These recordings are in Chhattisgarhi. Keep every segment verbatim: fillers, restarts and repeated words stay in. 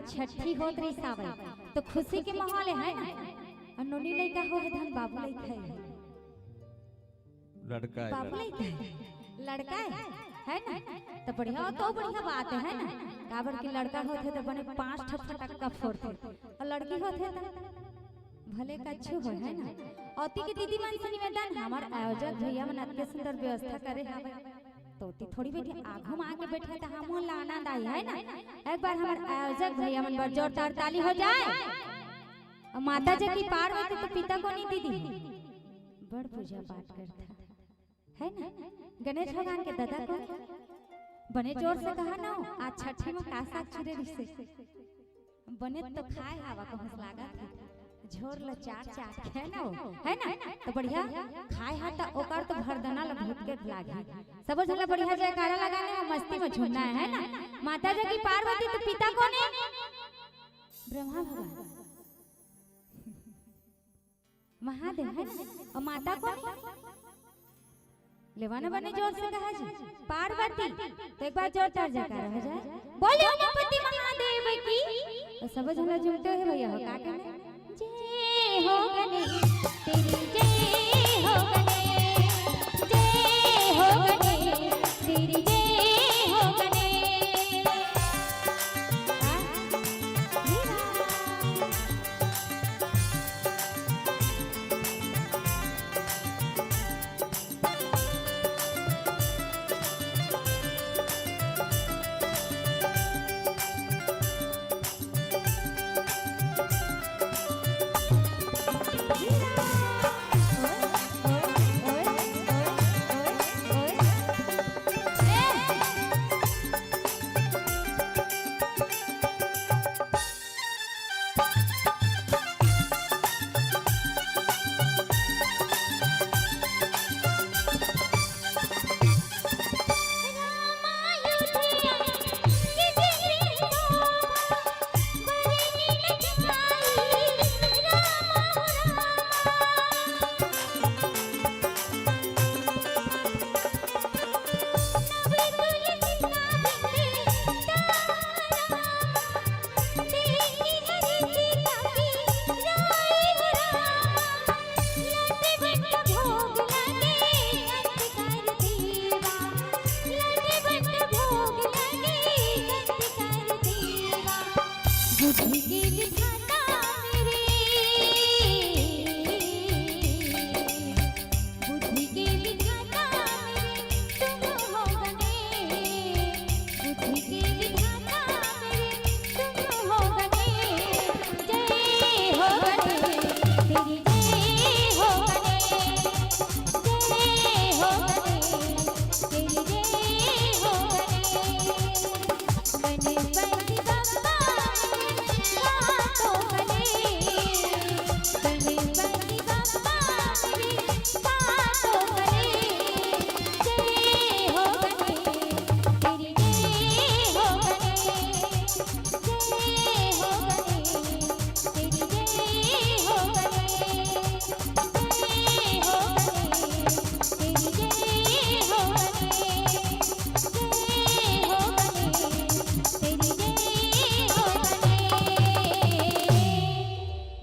छट्ठी होत रहिस हावय, तो खुशी के माहौल हे ना। अउ नोनी लइका हो हे धन बाबू लइका हे। लड़का हे, बाबू लड़का। लइका हे, लड़का हे, हे ना? तो बढ़िया हो, तो बढ़िया बात हे, हे ना? काबर कि लड़का होथे तो बने पांच ठक फटक्का फोड़थे, अउ लड़की होथे तो भले कछु हो, हे ना? अउ ओती के दीदी मन से निवेदन, हमर आयोजक भैया मन अतके सुंदर व्यवस्था करे हावय, तो ओती थोड़ी बैठे, आगू में आके बैठे तो हमन ला आनंद आई, हे ना? एक बार हमर आयोजक भैया मन बर जोरदार ताली हो जाए। अउ माता जी की पार्वती तो पिता कोनी दीदी, बड़ पूजा पाठ करथा, हे ना? गणेश भगवान के दादा कोनी, बने जोर से कहा ना, आज छठी में का साग चुरे रहिसे? बने तो खाए हावा कहूं से लागत हे, झोर ल चाट चाट के ना, हे ना? तो बढ़िया खाए हा त ओकर तो भरदना ल भूत के लागही। सबो झन ल बढ़िया जयकारा लगाना हे, मस्ती में झूमना हे, हे ना? माता जी की पार्वती तो पिता कोने? ब्रह्मा भगवान। महादेव हे ना? अउ माता कोन? लेवा ना बने जोर से कहा जी, पार्वती। तो एक बार जोरदार जयकारा हो जाए, बोले उमापति महादेव की। तो सब झन ला झूमते हुए भैया हो का कहना? जय हो गणेश, तेरी जय हो गणेश, जय हो गणेश, तेरी जय हो गणेश। आ, हे राम।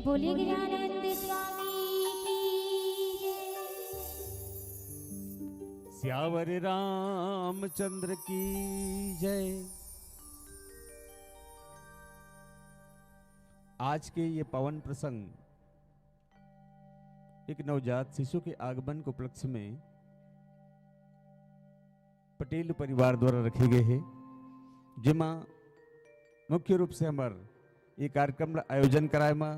बोलिए गजानंद स्वामी की जय। सियावर रामचंद्र की जय। आज के ये पावन प्रसंग एक नवजात शिशु के आगमन के उपलक्ष्य में पटेल परिवार द्वारा रखे गए हे, जेमा मुख्य रूप से हमर ये कार्यक्रम ला आयोजन कराए मा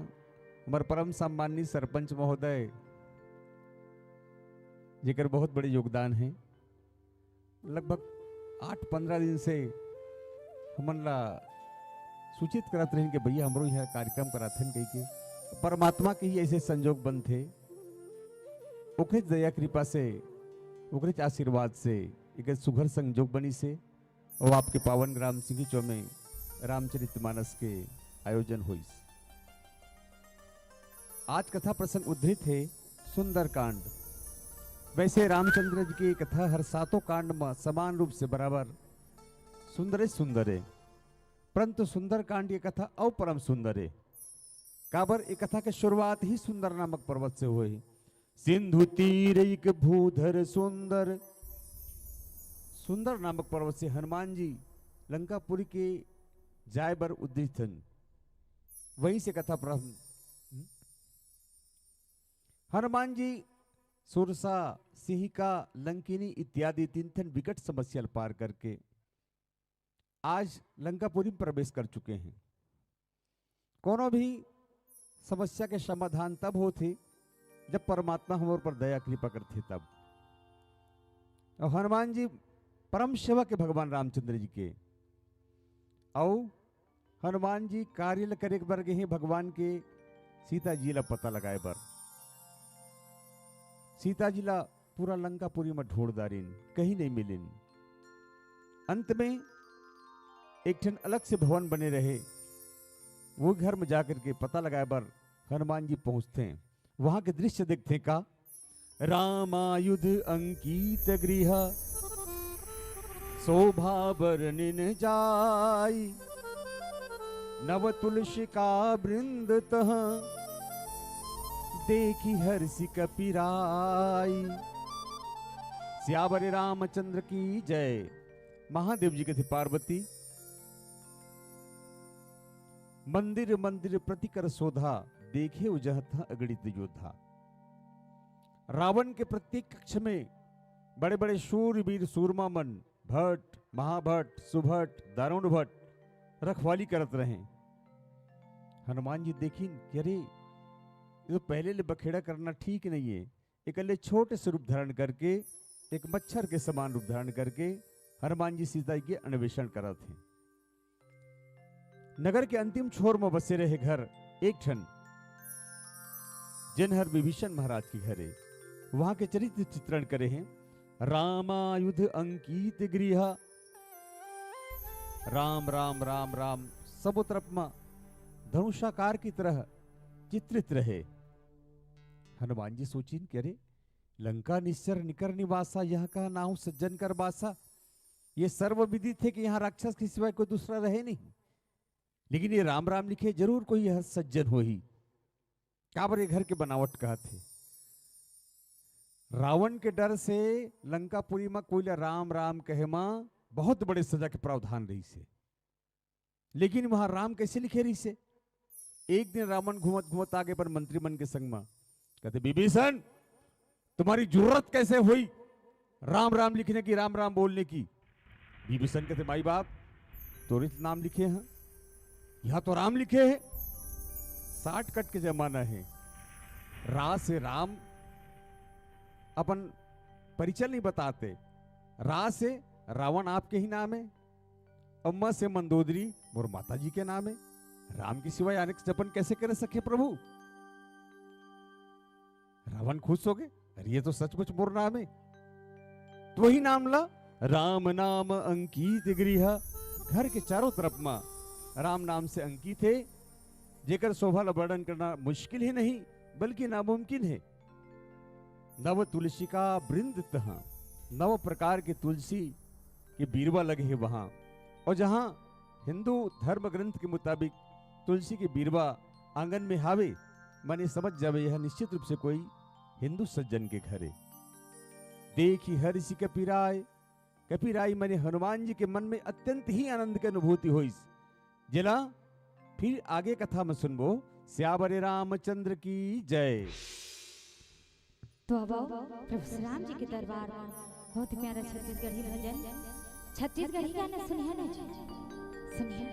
हमर परम सम्माननीय सरपंच महोदय, जेकर बहुत बड़े योगदान हे। लगभग आठ पंद्रह दिन से हमन ला सूचित करत रहिन कि भैया, हमरो यह कार्यक्रम कराथन कहिके। परमात्मा के ही ऐसे संजोग बनथे, ओकरेच दया कृपा से, ओकरेच आशीर्वाद से एक सुघर संजोग बनिस हे। अउ आपके पावन ग्राम सिंघीचो में रामचरितमानस के आयोजन होइस। आज कथा प्रसंग उद्धृत हे सुंदरकांड। वैसे रामचंद्र जी के कथा हर सातों कांड म समान रूप से बराबर सुंदरे सुंदर हे। परंतु सुंदरकांड ये कथा अउ परम सुंदर हे। काबर, ये कथा के शुरुआत ही सुंदर नामक पर्वत से होय हे। सिंधु तीर एक भूधर सुंदर, सुंदर नामक पर्वत से हनुमान जी लंकापुरी के जाय बर उद्यत हन। वहीं से कथा प्रारंभ। हनुमान जी सुरसा, सिंहिका, लंकिनी इत्यादि तीन ठन विकट समस्या ल पार करके आज लंकापुरी में प्रवेश कर चुके हैं। कोनो भी समस्या के समाधान तब होथे, जब परमात्मा हमर पर दया कृपा करथे तब। अउ हनुमान जी परम सेवक हे भगवान रामचंद्र जी के। अउ हनुमान जी कार्य ल करे बर गे हे भगवान के, सीता जी ला पता लगाए बर। सीता जी ला पूरा लंकापुरी में ढूंढ डारिन, कहीं नहीं मिलिन। अंत में एक ठन अलग से भवन बने रहे, वो घर में जाकर के पता लगाए बर हनुमान जी पहुंचते हैं। वहां के दृश्य देखते हैं का, रामायुध अंकित गृह शोभा बरनिन जाय, नव तुलसिका बृंद तह देखि हर्षि कपिराय। सियावर रामचंद्र की जय। महादेव जी कथे पार्वती, मंदिर मंदिर प्रतिकर शोधा, देखे उजहत अगणित योधा। रावण के प्रत्येक कक्ष में बड़े बड़े शूरवीर सूरमा मन, भट्ट, महाभट्ट, सुभट्ट, दारुण भट्ट रखवाली करत रहे। हनुमान जी देखिन कि अरे, ये तो पहले ले बखेड़ा करना ठीक नहीं है। एक ले छोटे से रूप धारण करके, एक मच्छर के समान रूप धारण करके हनुमान जी सीता जी के अन्वेषण करत हैं। नगर के अंतिम छोर में बसे रहे घर एक ठन, जेन हर विभीषण महाराज के घर हे। वहां के चरित्र चित्रण करे हैं, रामायुध अंकित गृह। राम राम राम राम सबो तरफ में धनुषाकार की तरह चित्रित रहे। हनुमान जी सोचिन कि अरे, लंका निश्चर निकर निवासा, यह कहा नाहु सज्जन कर बासा। ये सर्वविदित है कि यहाँ राक्षस के सिवाय कोई दूसरा रहे नहीं, लेकिन ये राम राम लिखे, जरूर कोई यह सज्जन होही। काबर ये घर के बनावट कहत हे। रावण के डर से लंकापुरी में कोई ला राम राम कहे में बहुत बड़े सजा के प्रावधान रहिस हे। लेकिन वहां राम कैसे लिखे रहिस हे? एक दिन रावण घूमत घूमत आगे पर मंत्री मन के संग में कहते, विभीषण, तुम्हारी जुर्रत कैसे हुई राम राम लिखने की, राम राम बोलने की? विभीषण कहते, माई बाप, तोरे नाम लिखे हैं, यहाँ तो राम लिखे हैं। शॉर्टकट के जमाना है। रा से राम अपन परिचय नहीं बताते। रा से रावण आपके ही नाम है, अम्मा से मंदोदरी मोर माता जी के नाम है। राम के सिवाय अनेक जपन कैसे कर सके प्रभु? रावण खुश हो गए, अरे ये तो सचमुच मोर नाम है। तो वही नाम ला राम नाम अंकित गृह। घर के चारों तरफ मा राम नाम से अंकित है, जेकर शोभा ला वर्णन करना मुश्किल ही नहीं बल्कि नामुमकिन है। नव तुलसी का वृंद तहाँ, नौ प्रकार के तुलसी के बीरवा लगे हे वहाँ। और जहाँ हिंदू धर्म ग्रंथ के मुताबिक तुलसी के बीरवा आंगन में हावे, माने समझ जावे यह निश्चित रूप से कोई हिंदू सज्जन के घर हे। देखि हर्षि कपिराय, कपिराय माने हनुमान जी के मन में अत्यंत ही आनंद के अनुभूति होइस। जेला फिर आगे कथा में सुनबो। सियावर रामचंद्र की जय। तो अब प्रभु श्री राम जी के दरबार में बहुत ही प्यारा छत्तीसगढ़ी भजन, छत्तीसगढ़ी गाना सुनिहा ना जी, सुनिहा।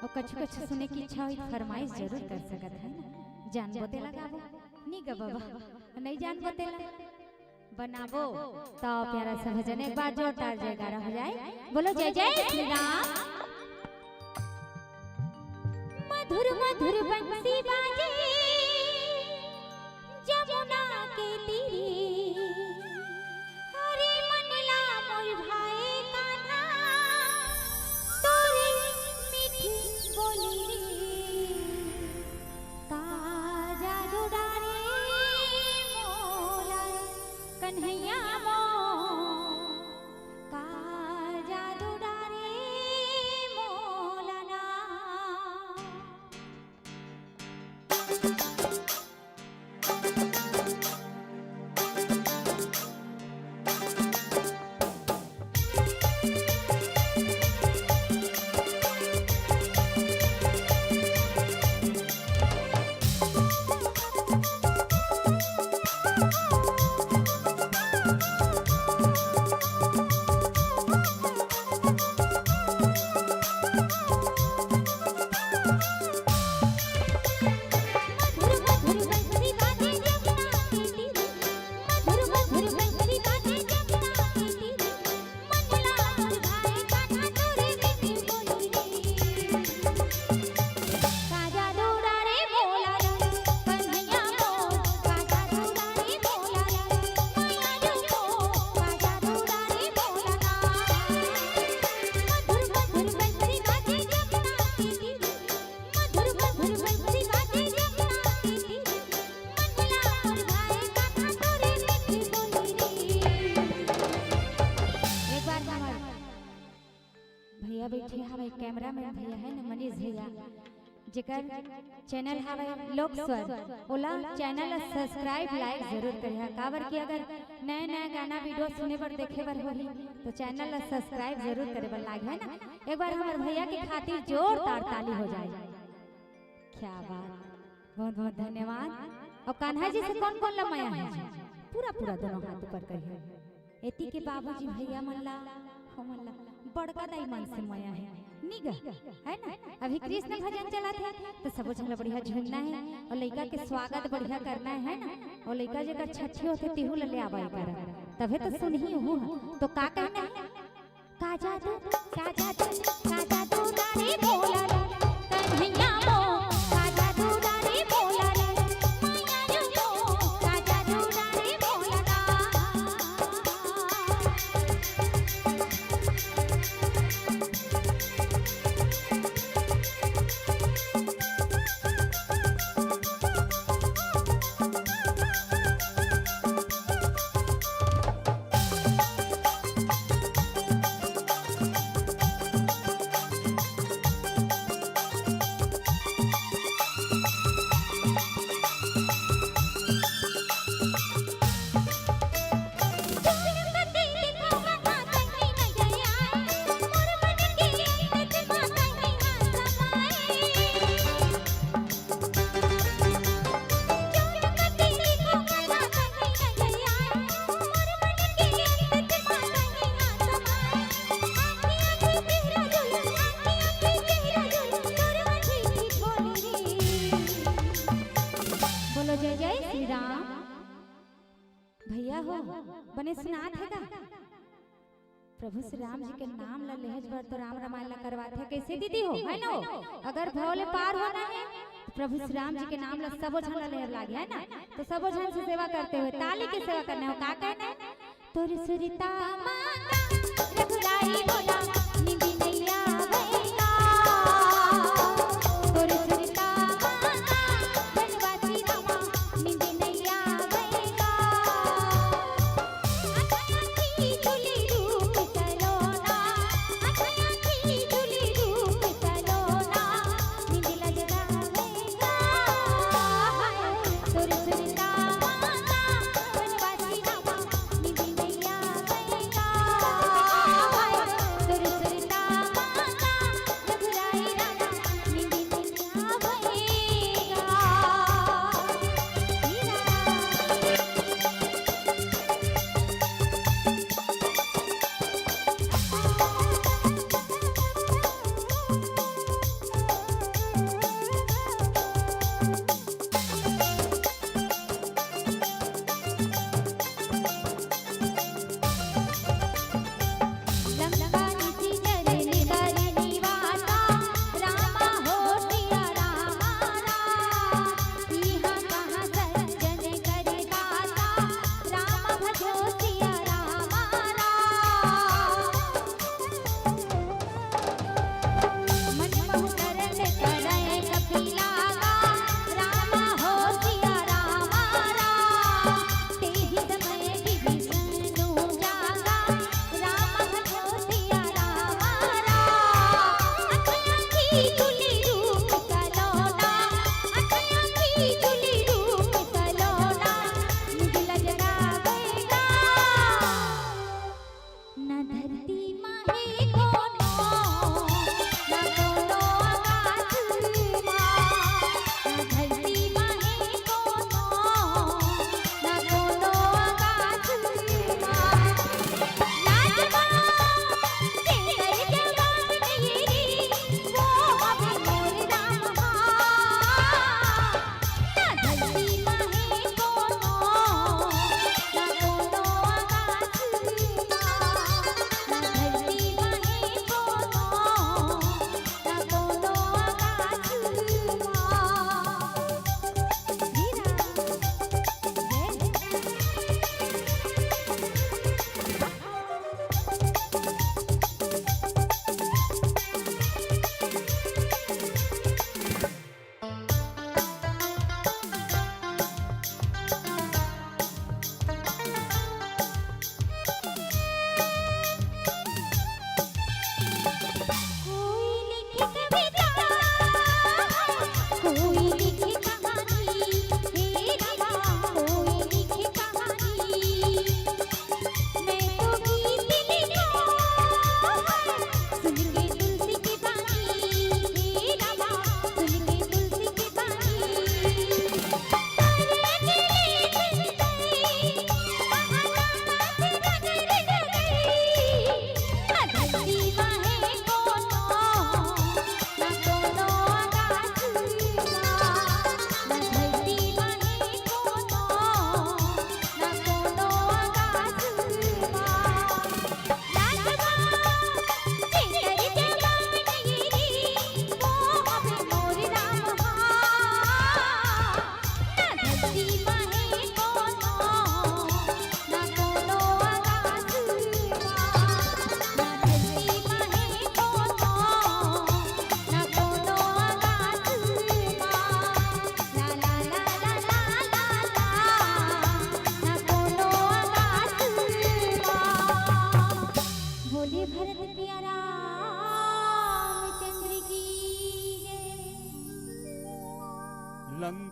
और कछु कछु सुने की इच्छा होई, फरमाइश जरूर कर सकत है ना। जानबो तेला गाबो, नी गाबो, नहीं जानबो तेला बनाबो। तो प्यारा सा भजन एक बार जोरदार जयकारा हो जाए, बोलो जय जय श्री राम। मधुर मधुर बंसी बाजे जमुना के तीरे, हरे मन ला मोर भाए कान्हा, तोरे मीठी बोली रे। का जादू डारे मोला कन्हैया मोर, का जादू डारे मोला ना। बैठे हवे कैमरामैन भैया है ना, मनीष भैया, जेकर चैनल हवे लोक स्वर, ओला चैनल ला subscribe, like जरूर करे हा, काबर कि अगर नया नया गाना वीडियो सुने बर देखे बर होही तो चैनल ला subscribe जरूर करे बर लाग है ना। एक बार हमर भैया के खातिर जोरदार ताली हो जाए। क्या बात, बहुत बहुत धन्यवाद। और कान्हा जी से कौन कौन ला मया है जी? पूरा पूरा दोनों हाथ ऊपर करिए। एती के बाबूजी भैया मन ला, हमन ला बड़का दाई मन से मया है, निगा, है ना? अभी कृष्ण भजन चलत है तो सबो झन ला बढ़िया झूमना है और लइका के स्वागत बढ़िया करना है, है ना? और लइका जेकर छठी होथे तेहू ला ले आवा कर, तभे तो सुनही उहू ह। तो का कहना है? का जादू, का जादू, का जादू डारे भोला रे, कन्हैया मो, का जादू डारे भोला रे, माया रे मो, का जादू डारे भोला रे। बोलो जय जय श्री राम। भैया हो, बने सुनात हे का? प्रभु श्री राम जी के नाम ला लेहेच बर तो राम रामायण ला करवाथे। कैसे दीदी हो, है ना? अगर भव ले पार होना है तो प्रभु श्री राम जी के नाम ला सबो झन ला लेहे लागे, है ना? तो सबो झन से सेवा करते हुए ताली के सेवा करना हो, का कहना है? तोर सुरता मांगा रघुराई बोला, निंदी नैया आवेगा। तोर सुरता मांगा वनवासी रामा, निंदी नैया आवेगा। अखियाँ की झूली रूप सलोना, अखियाँ की झूली रूप सलोना, निंदी लजगावेगा। तोर सुरता मांगा वनवासी रामा, निंदी नैया आवेगा। तोर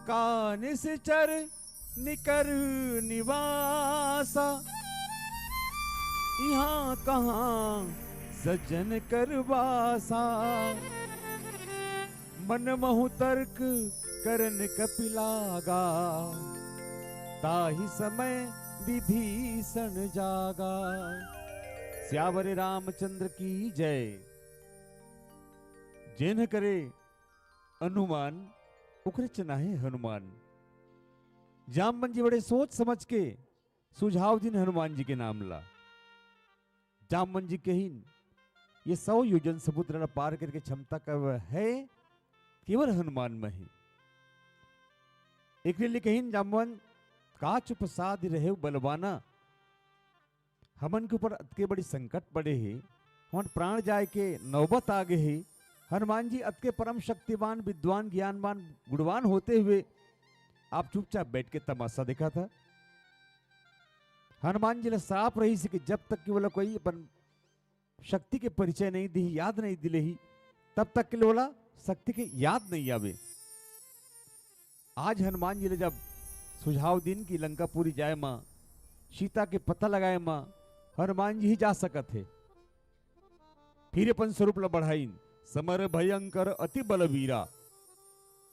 लंका निसिचर निकर निवासा, इहाँ कहाँ सज्जन कर बासा। मन महु तर्क करन कपि लागा, ताहि समय विभीषण जागा। सियावर रामचंद्र की जय। जेन करे अनुमान, ओकरे चनाहे हनुमान। जामवन जी बड़े सोच समझ के सुझाव दिन हनुमान जी के नाम ला। जामवन जी कहिन, ये सौ योजन समुद्र ला पार करके क्षमता कब है, केवल हनुमान में है। एकरे लिए कहिन जामवन, का चुप साध रहे बलवाना, हमन के ऊपर अतके बड़ी संकट पड़े हे, हमन प्राण जाए के नौबत आ गए हे। हनुमान जी अतके परम शक्तिवान, विद्वान, ज्ञानवान, गुणवान होते हुए आप चुपचाप बैठ के तमाशा देखा था। हनुमान जी ला श्राप रहिस कि जब तक कि वोला कोई अपन शक्ति के परिचय नहीं दी, याद नहीं दिले ही, तब तक के लिए वोला शक्ति के याद नहीं आवे। आज हनुमान जी ले जब सुझाव दिन कि लंकापुरी जाए मा, सीता के पता लगाए मा हनुमान जी ही जा सकत हे। फिर अपन स्वरूप ल बढ़ाइन, समर भयंकर अति बलवीरा,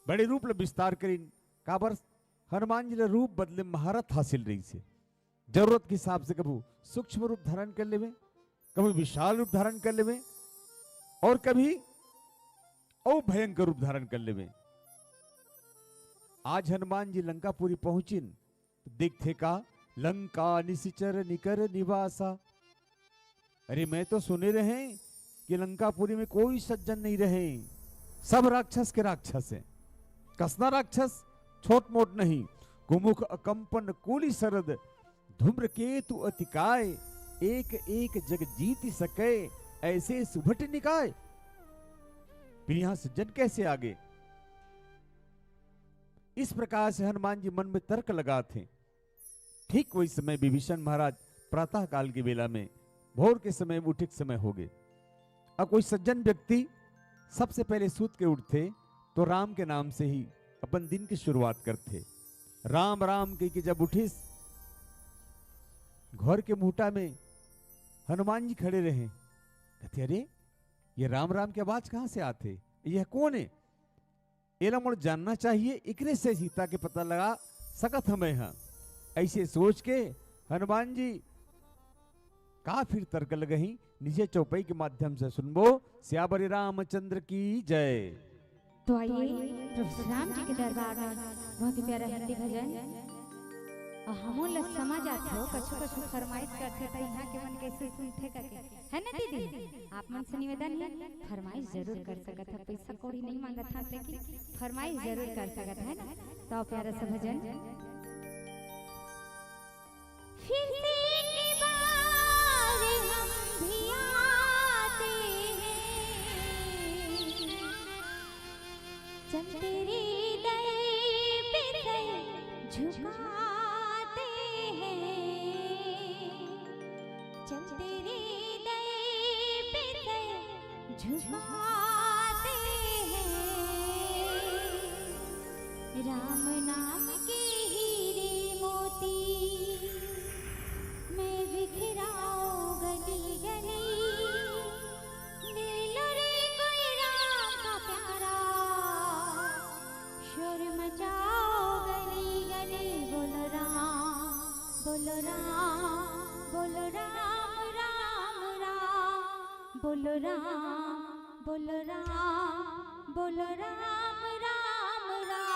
बड़े रूप ल विस्तार करिन। काबर? हनुमान जी ल रूप बदले महारत हासिल रहिस हे। जरूरत के हिसाब से कभू सूक्ष्म रूप धारण कर लेवे, कभू विशाल रूप धारण कर लेवे और कभी अउ भयंकर रूप धारण कर लेवे। आज हनुमान जी लंकापुरी पहुंचिन, तो देखथे का, लंका निसिचर निकर निवासा। अरे, मैं तो सुने रहे कि लंकापुरी में कोई सज्जन नहीं रहे, सब राक्षस के राक्षस हैं। कसना राक्षस? छोट मोट नहीं, कुमुख अकंपन कूली सरद, धूम्रकेतु अति काय, एक एक जग जीति सकै, ऐसे सुभट निकाय। फिर यहाँ सज्जन कैसे आ गए? इस प्रकार से हनुमान जी मन में तर्क लगात हे। ठीक वही समय विभीषण महाराज प्रातः काल के बेला में, भोर के समय उठे के समय हो गए। अब कोई सज्जन व्यक्ति सबसे पहले सूत के उठथे तो राम के नाम से ही अपन दिन की शुरुआत करथे। राम राम कहि के जब उठिस, घर के मुहटा में हनुमान जी खड़े रहे। कहते, "अरे, ये राम राम के आवाज कहाँ से आथे? यह कौन है? एला मोला जानना चाहिए, एकरे से सीता के पता लगा सकत हमें हा।" ऐसे सोच के हनुमान जी का फिर तर्क लगही, नीचे चौपाई के माध्यम से सुनबो। सियावर रामचंद्र की जय। तो आइए, प्रभु श्री राम जी के दरबार में बहुत ही प्यारा हिंदी भजन। और हमन ला समझ आथे, कछु कछु फरमाइश करथे, तो यहाँ के मन कैसे सुनथे करके, है ना दीदी? आप मन से निवेदन है, फरमाइश जरूर कर सकत है, पैसा कौड़ी नहीं मांगत है, लेकिन फरमाइश जरूर कर सकत है ना। तो प्यारा सा भजन। फिर से एक बार हम भी आते हैं, चंद्र हृदय पे सर झुकाते हैं, चंद्र हृदय पे सर झुकाते हैं। राम नाम के हीरे मोती मैं बिखराऊं गली गली। ले लो रे कोई राम का प्यारा, शोर मचाओ गली गली। बोलो राम, बोलो राम, बोलो राम, राम, राम। बोलो राम, बोलो राम, बोलो राम, राम, राम।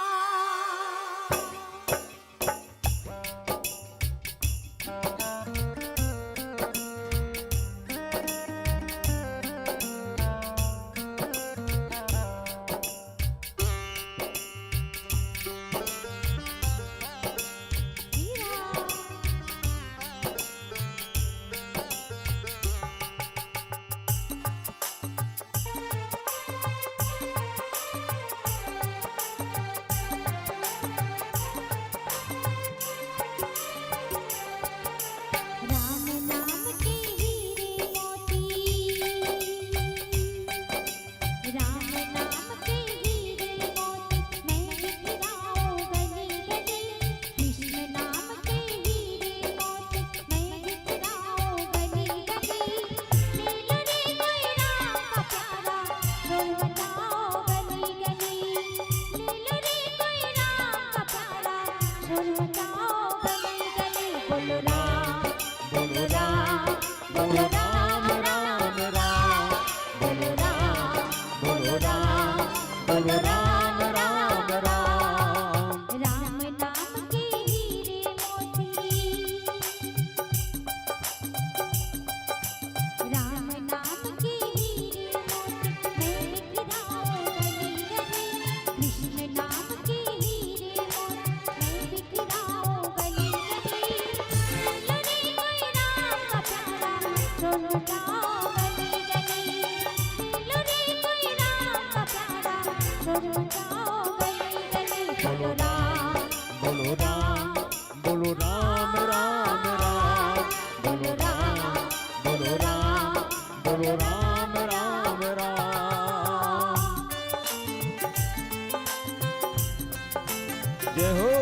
राम राम राम, बोलो राम, बोलो राम, बोलो राम राम राम। राम नाम के हीरे मोती, राम नाम के हीरे मोती, मैं बिखराओ गली गली। कृष्ण नाम के हीरे मोती, मैं बिखराओ गली गली। बोलो रे कोई राम का प्यारा, शोर मचाओ गली गली। बोलो रे कोई राम का प्यारा, शोर मचाओ गली गली। बोलो राम, बोलो राम, बोलो राम राम राम, बोलो राम, बोलो राम, बोलो राम राम राम। जय हो।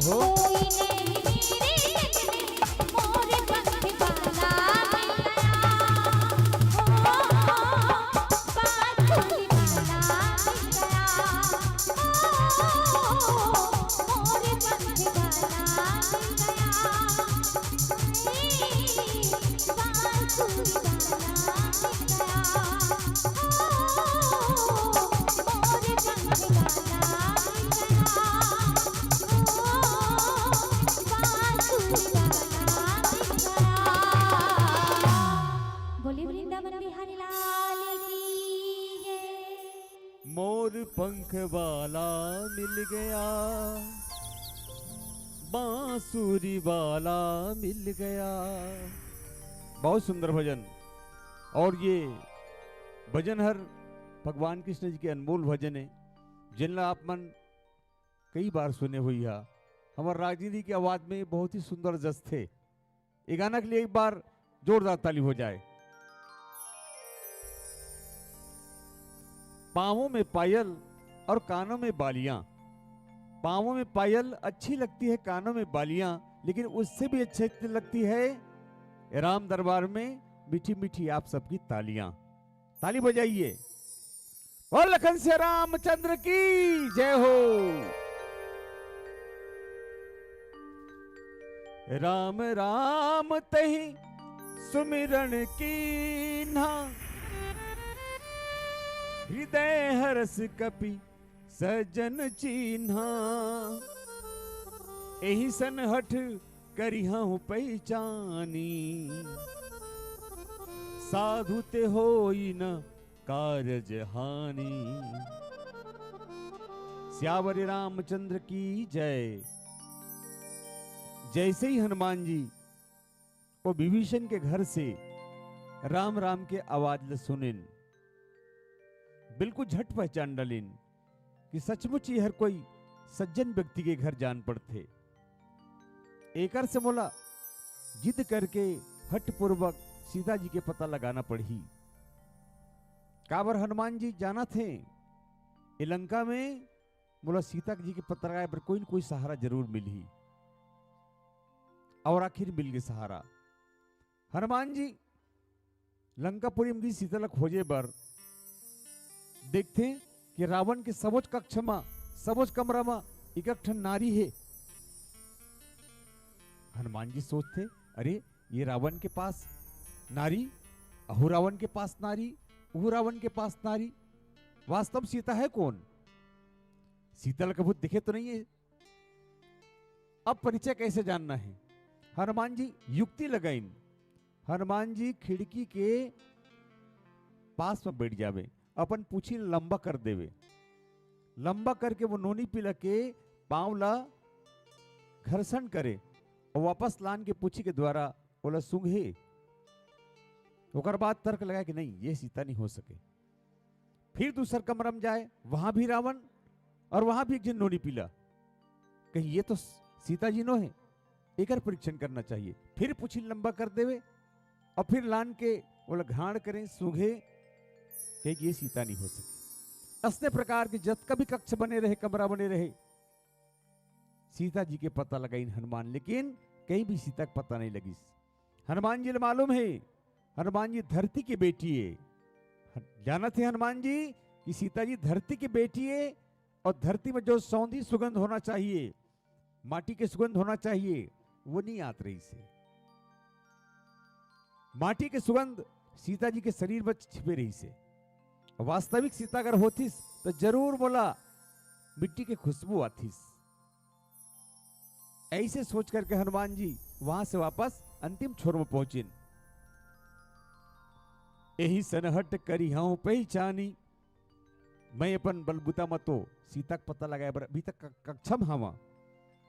कोई नहीं मेरे इतने, मोरे पंख वाला मिल गया। ओ, बांसुरी वाला मिल गया। ओ, मोरे पंख वाला मिल गया। ए, बांसुरी वाला मिल गया। ओ, मोरे पंख वाला मिल गया। बोले वृंदावन बिहारी लाल की जय। मोर पंख वाला मिल गया, बांसुरी वाला मिल गया। बहुत सुंदर भजन। और ये भजन हर भगवान कृष्ण जी के अनमोल भजन है, जिनला आप मन कई बार सुने हुई हा। हमर रागिनी के आवाज में बहुत ही सुंदर जस थे। ये गाना के लिए एक बार जोरदार ताली हो जाए। पाँवों में पायल और कानों में बालियां। पाँवों में पायल अच्छी लगती है, कानों में बालियां, लेकिन उससे भी अच्छी लगती है राम दरबार में मीठी मीठी आप सबकी तालियां। ताली बजाइए। बोल लखन सिया रामचंद्र की जय हो। राम राम तहि सुमिरन कीन्हा, हृदय हरस कपि सजन चीन्हा। एहि सन हठ करिहउँ पहिचानी, साधु ते होई न कारज हानि। सियावर रामचंद्र की जय। जैसे ही हनुमान जी वो विभीषण के घर से राम राम के आवाज ल सुनिन, बिल्कुल झट पहचान डलिन कि सचमुच ये हर कोई सज्जन व्यक्ति के घर जान पड़थे। एकर से मोला जिद करके हठपूर्वक सीता जी के पता लगाना पड़ही। काबर हनुमान जी जानत हे, ए लंका में मोला सीता जी के पता लगाए बर कोई न कोई सहारा जरूर मिलही। और आखिर मिल गे सहारा। हनुमान जी लंकापुरी में गिस सीता ला खोजे बर, देखथे कि रावण के सबोच कक्ष म, सबोच कमरा म एक एक ठन नारी हे। हनुमान जी सोचथे, अरे, ये रावण के पास नारी, अहू रावण के पास नारी, उहू रावण के पास नारी, वास्तव सीता है कौन? सीता ला कभू देखे तो नहीं है। अब परिचय कैसे जानना है? हनुमान जी युक्ति लगाइन। हनुमान जी खिड़की के पास में बैठ जावे, अपन पूछी लंबा कर देवे। लंबा करके वो नोनी पीला के पाँव ला घर्षण करे और वापस लान के पूछी के द्वारा ओला सूंघे। ओकर बाद तर्क लगाए कि नहीं, ये सीता नहीं हो सके। फिर दूसर कमरा में जाए, वहां भी रावण और वहां भी एक झन नोनी पीला। कहीं ये तो सीता जी नो है, एकर परीक्षण करना चाहिए। फिर पूछी लंबा कर देवे और फिर लान के ओला घाण करें, सूंघे, कहे कि ये सीता नहीं हो सके। असने प्रकार के जतका भी कक्ष बने रहे, कमरा बने रहे, सीता जी के पता लगाइन हनुमान, लेकिन कहीं भी सीता के पता नहीं लगिस। हनुमान जी ल मालूम है, हनुमान जी धरती के बेटी है। जानत हे हनुमान जी कि सीता जी धरती के बेटी है और धरती में जो सौंधी सुगंध होना चाहिए, माटी के सुगंध होना चाहिए, वो नहीं आत रहिसे। माटी के सुगंध सीता जी के शरीर में छिपे रहिसे। वास्तविक सीता अगर होतिस, तो जरूर मोला मिट्टी के खुशबू आतिस। ऐसे सोच करके हनुमान जी वहां से वापस अंतिम छोर में पहुंचिन। एही सनहट करिहंव पहिचानी, मैं अपन बलबूता म तो सीता के पता लगाए बर अभी तक क-, कक्षम हवा,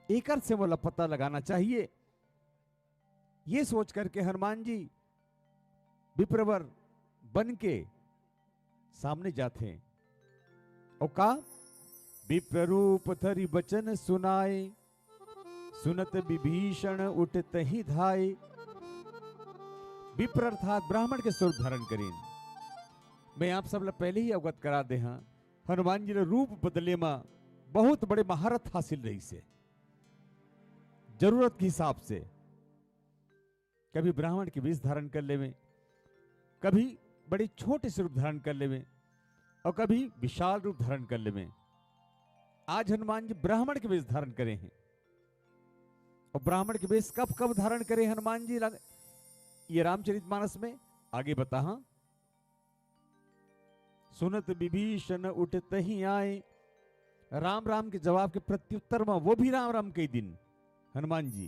एकर से मोला पता लगाना चाहिए। ये सोच करके हनुमान जी विप्रवर बन के सामने जाथे। और का? विप्र रूप धरि बचन सुनाए, सुनत विभीषण उठ तहि धाए। विप्र अर्थात ब्राह्मण के स्वरूप धारण करेन। मैं आप सब ला पहले ही अवगत करा दे हां, हनुमान जी ला रूप बदले मा बहुत बड़े महारथ हासिल रहिसे। जरूरत के हिसाब से कभी ब्राह्मण के वेश धारण कर लेवे, कभी बड़े छोटे से रूप धारण कर लेवे और कभी विशाल रूप धारण कर लेवे। आज हनुमान जी ब्राह्मण के वेश धारण करे हैं। और ब्राह्मण के वेश कब कब धारण करे हनुमान जी लग-, ये रामचरितमानस में आगे बताहा। सुनत विभीषण उठतहि आए। राम राम के जवाब के प्रत्युत्तर में वो भी राम राम कहि दिन हनुमान जी।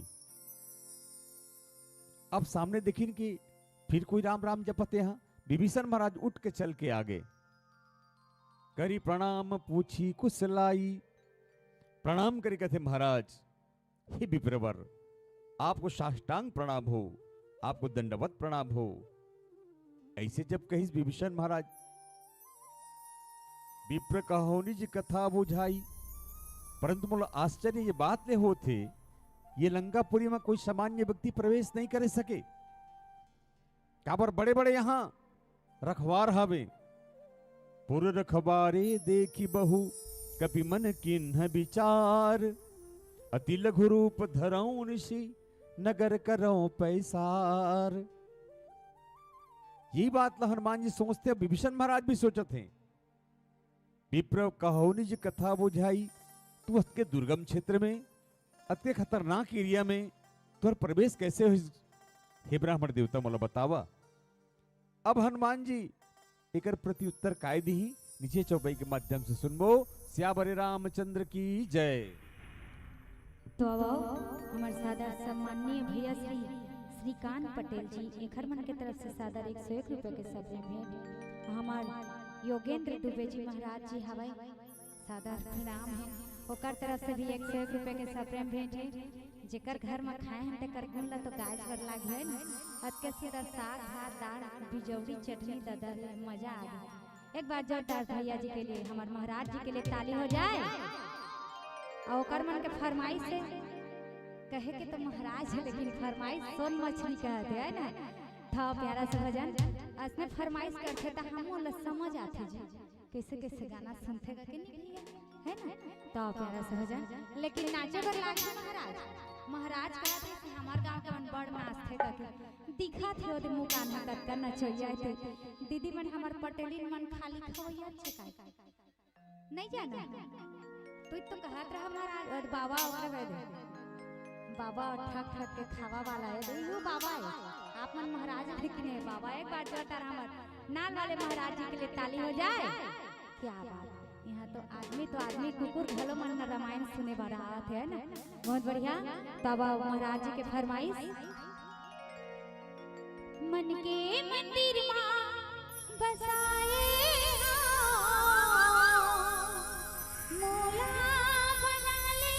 अब सामने देखिन कि फिर कोई राम राम जपत हे। विभीषण महाराज उठ के चल के आगे। करि प्रणाम पूछि कुशलाई। प्रणाम करि कथे, महाराज, हे विप्रवर, आपको साष्टांग प्रणाम हो, आपको दंडवत प्रणाम हो। ऐसे जब कहिस विभीषण महाराज, विप्र कहो निज कथा बुझाई। परंतु मोला आश्चर्य ये बात ले होत हे, ये लंकापुरी में कोई सामान्य व्यक्ति प्रवेश नहीं करे सके। काबर बड़े-बड़े यहाँ रखवार हवे। पुर रखवारे देखि बहु कपि मन कीन्ह विचार। अति लघु रूप धरौं निशि नगर करौं पैसार। यही बात ला हनुमान जी सोचथे, विभीषण महाराज भी सोचत हे। विप्र कहो निज कथा बुझाई, तू अतके दुर्गम क्षेत्र में, अतके खतरनाक area में तोर प्रवेश कैसे होइस? हे ब्राह्मण देवता, मोला बतावा। अब हनुमान जी एकर प्रत्युत्तर काय दिही, नीचे चौपाई के माध्यम से सुनबो। सियावर रामचंद्र की जय। तो अब हमर सादर सम्माननीय भैया श्री श्रीकांत पटेल जी, एखर मन के तरफ से सादर एक सौ एक रुपये के सप्रेम भेंट। हमर योगेंद्र दुबे जी महाराज जी हवय, सादर प्रणाम हे। ओकर तरफ से भी एक सौ एक रुपये के सप्रेम भेंट हे। जेकर घर म खाए हन तेकर गुण ल तो गाज बर लागही, है ना? अतके सुंदर साग, भात, दाल, बिजौरी, चटनी, ददा ले मजा आ गे। एक बार जोरदार भैया जी के लिए, हमर महाराज जी के लिए ताली हो जाए। और ओकर मन के फरमाइश हे, कहे के तो महाराज हे, लेकिन फरमाइश सोन मछली कहत हे, है ना? था प्यारा सा भजन, असने फरमाइश करथे त हमन ल समझ आथे जी। कैसे कैसे गाना सुनथे गा के नहीं भैया, है ना? तो प्यारा सा भजन, लेकिन नाचे बर लागथे महाराज। महाराज कहत हे कि हमर गांव के मन बड़ नाचथे गा के। दिखत हे ओदे मुकान ह कतका नचोइया हे। दीदी मन हमर पटेलिन मन खाली खवैया छे काय। नहीं जाना? तू तो कहत रहा महाराज, अरे बाबा ओकरे कह दे। बाबा ठक ठक के खावा वाला हे, इहो बाबा हे। आप मन महाराज हे कि नहीं बाबा? एक बार जोरदार हमर नाल वाले महाराज जी के लिए ताली हो जाए। क्या बात, यहाँ तो आदमी तो आदमी, कुकुर घलो मन रामायण सुने बर आवत हे ना। बहुत बढ़िया। तो अब महाराज जी के फरमाइश। मन के मंदिर मा बसाए हो, मोला बना ले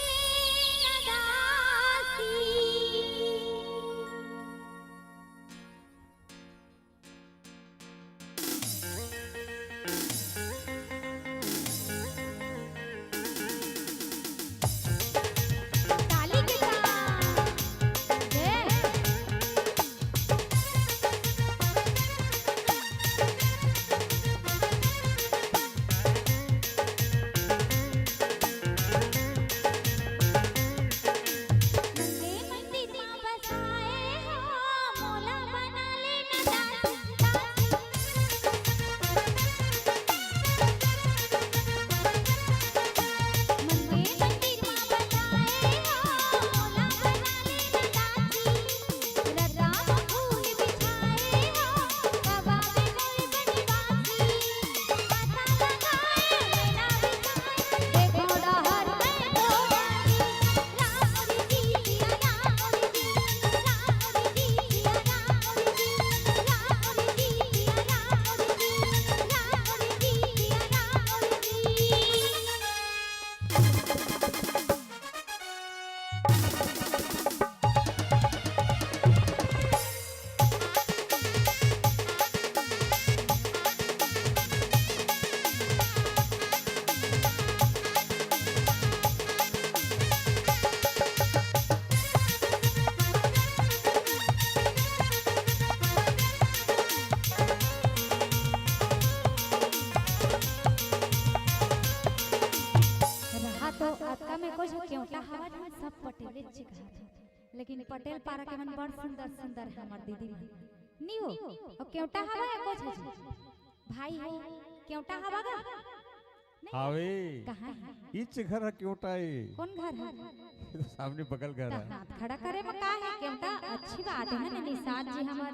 न दासी। ताली के साथ। जय। रहा तो अतका में कुछ केवटा हवा था, सब पटेले चिकहा था। लेकिन पटेल पारा के मन बड़ सुंदर सुंदर हे हमर दीदी मन। नी हो, अउ केवटा हवा या कोछ जी? भाई हो, केवटा हवा गा? नहीं? हावे। कहाँ हे? इच घर ह केवटा ए। कौन घर हे? ये तो सामने बगल घर हे। हाथ खड़ा करे में का हे? केवटा अच्छी बात हे ना, निषाद जी हमर।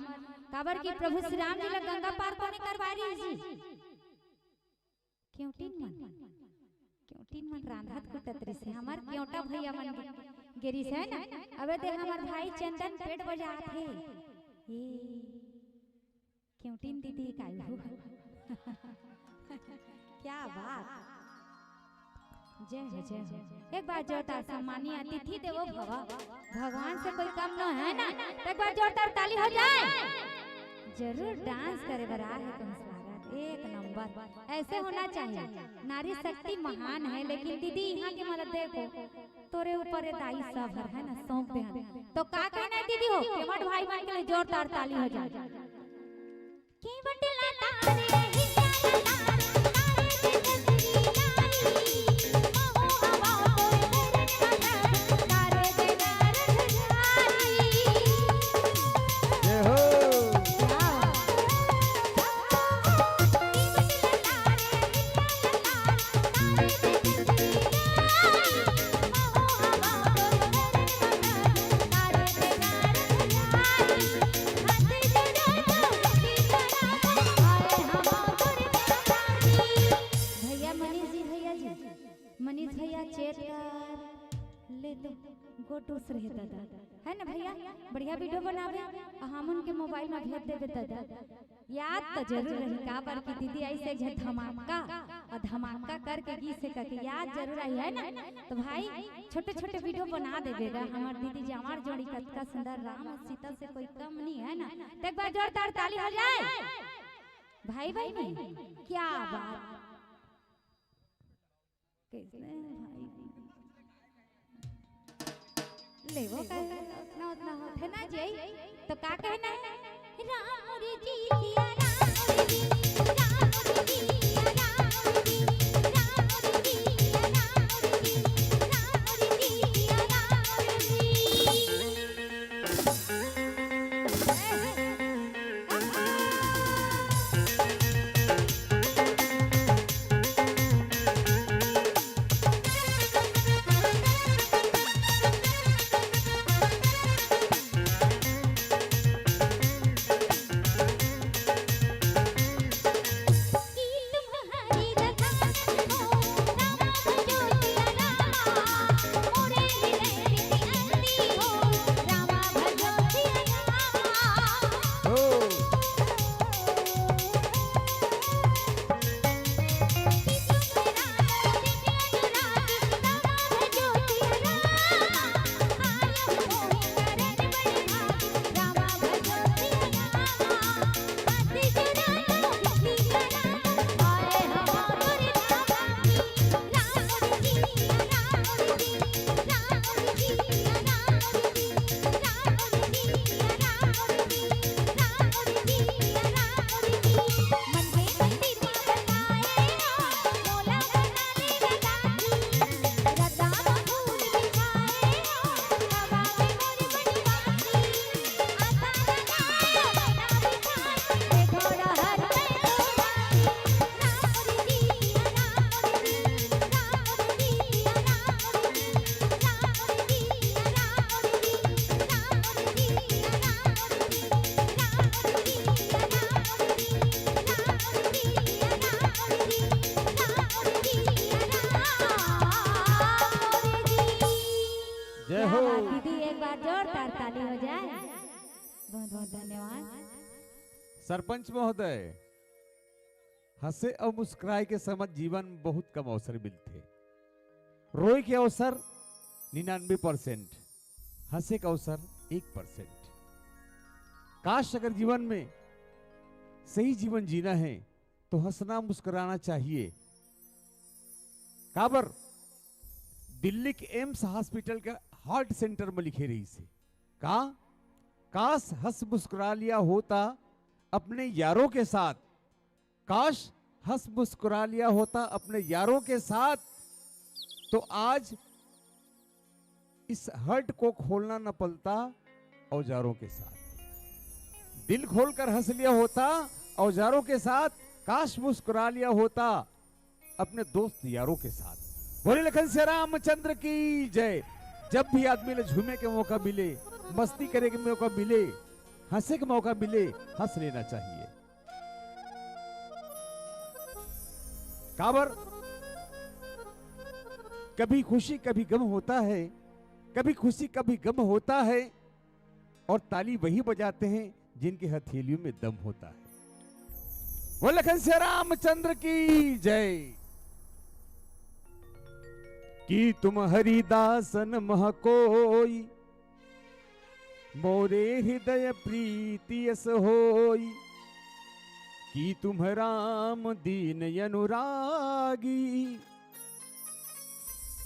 काबर कि प्रभु श्री राम जी ला गंगा पार कोने करवा रही जी? केवटिन मन, केवटिन मन रांधत कुटत रिसे, हमर केवटा भैया मन गे-, गे रिसे हे ना। अबे दे हमर भाई चंदन पेट बजात हे। ए, केवटिन दीदी कायू। क्या बात। जय हो, जय हो। एक बार जोरदार सम्मानीय अतिथि देवो भव। भगवान से कोई कम न हे ना, तो एक बार जोरदार ताली हो जाए। जरूर डांस करे बर आए हे तुम स्वागत, एक नंबर, ऐसे होना चाहिए। नारी शक्ति महान हे, लेकिन दीदी इहाँ के मतलब देखो, तोरे ऊपर ये दाई सब हे ना, सौंप दे हन। तो का कहना हे दीदी हो, केवट भाई मन के लिए जोरदार ताली हो जाए। जय हो। भैया मनीष जी, भैया जी, मनीष भैया चेत कर ले तो गोटूस रहे दादा, हे ना भैया? बढ़िया वीडियो बनावे, आ हमन के मोबाइल में भेज देबे दादा। याद तो जरूर रही, काबर कि दीदी ऐसे जे धमाका, अउ धमाका करके गीत से करके याद जरूर आई, हे ना? तो भाई, छोटे छोटे वीडियो बना देबे गा, हमर दीदी जांवर जोड़ी कतका सुंदर, राम अउ सीता से कोई कम नहीं, हे ना? तो एक बार जोरदार ताली हो जाए भाई, भाई नहीं, क्या बात। कैसे हैं भाई? ले वो कहे, उतना, उतना होथे ना जी, तो का कहना हे? राम रे जी सिया राम रे जी, राम रे जी सिया राम रे जी, राम रे जी सिया राम रे जी, राम रे जी सिया राम रे जी। जय हो। क्या बात दीदी, एक बार जोरदार ताली हो जाए। बहुत बहुत धन्यवाद। सरपंच महोदय, हंसे अउ मुस्कुराए के समझ जीवन में बहुत कम अवसर मिलथे। रोए के अवसर निन्यानवे परसेंट, हंसे के अवसर एक परसेंट। काश अगर जीवन में सही जीवन जीना हे तो हंसना मुस्कुराना चाहिए। काबर दिल्ली के एम्स हॉस्पिटल के हार्ट सेंटर में लिखे रहिसे का, काश हंस मुस्कुरा लिया होता अपने यारों के साथ, काश हंस मुस्कुरा लिया होता अपने यारों के साथ, तो आज इस हर्ट को खोलना न पलता औजारों के साथ। दिल खोलकर हंस लिया होता औजारों के साथ, काश मुस्कुरा लिया होता अपने दोस्त यारों के साथ। बोले लखन सिया रामचंद्र की जय। जब भी आदमी ला झूमे के मौका मिले, मस्ती करे के मौका मिले, हंसे के मौका मिले, हंस लेना चाहिए। काबर कभी खुशी कभी गम होता है, कभी खुशी कभी गम होता है, और ताली वही बजाते हैं जिनके हथेलियों में दम होता है। वो लखन सिया रामचंद्र की जय। कि तुम हरिदासन मह कोई, मोरे हृदय प्रीति यस होई। कि तुम राम दीन अनुरागी,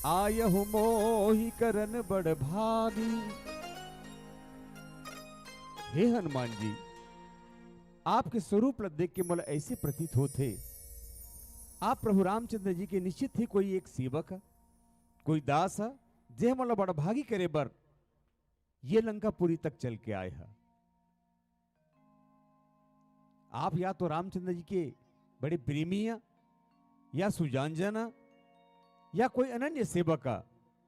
आयहु मोहि करन बड़ भागी। हे हनुमान जी, आपके स्वरूप ला देख के मोला ऐसे प्रतीत होत हे, आप प्रभु रामचंद्र जी के निश्चित ही कोई एक सेवक ह, कोई दास ह, जे मोला बड़ भागी करे बर ये लंकापुरी तक चल के आए ह। आप या तो रामचंद्र जी के बड़े प्रेमी ह, या सुजान जन ह, या कोई अनन्य सेवक ह,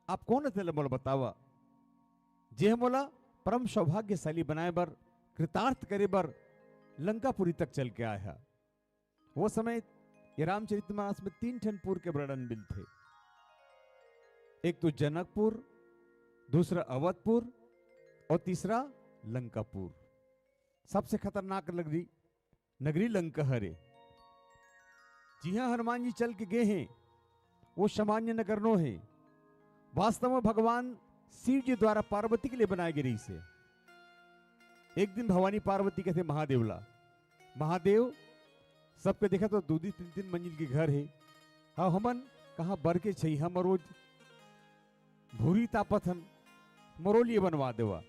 आप कौन ह तेला मोला बतावा, जे ह मोला परम सौभाग्यशाली बनाए बर, कृतार्थ करे बर लंकापुरी तक चल के आए ह। वो समय ये रामचरितमानस में तीन ठन पुर के वर्णन मिलथे। एक तो जनकपुर, दूसरा अवधपुर और तीसरा लंकापुर। सबसे खतरनाक नगरी, नगरी लंका हरे। जिहां हनुमान जी चल के गए हैं, वो सामान्य नगर नो हे। वास्तव में भगवान शिव जी द्वारा पार्वती के लिए बनाए गए रहिसे। एक दिन भवानी पार्वती कथे महादेव ला, "महादेव, सबके देखा तो दू दू तीन तीन मंजिल के घर हे, अउ हमन कहाँ बर के छइहां म रोज भूरी तापत हन, मोरो लिए बनवा देवा।"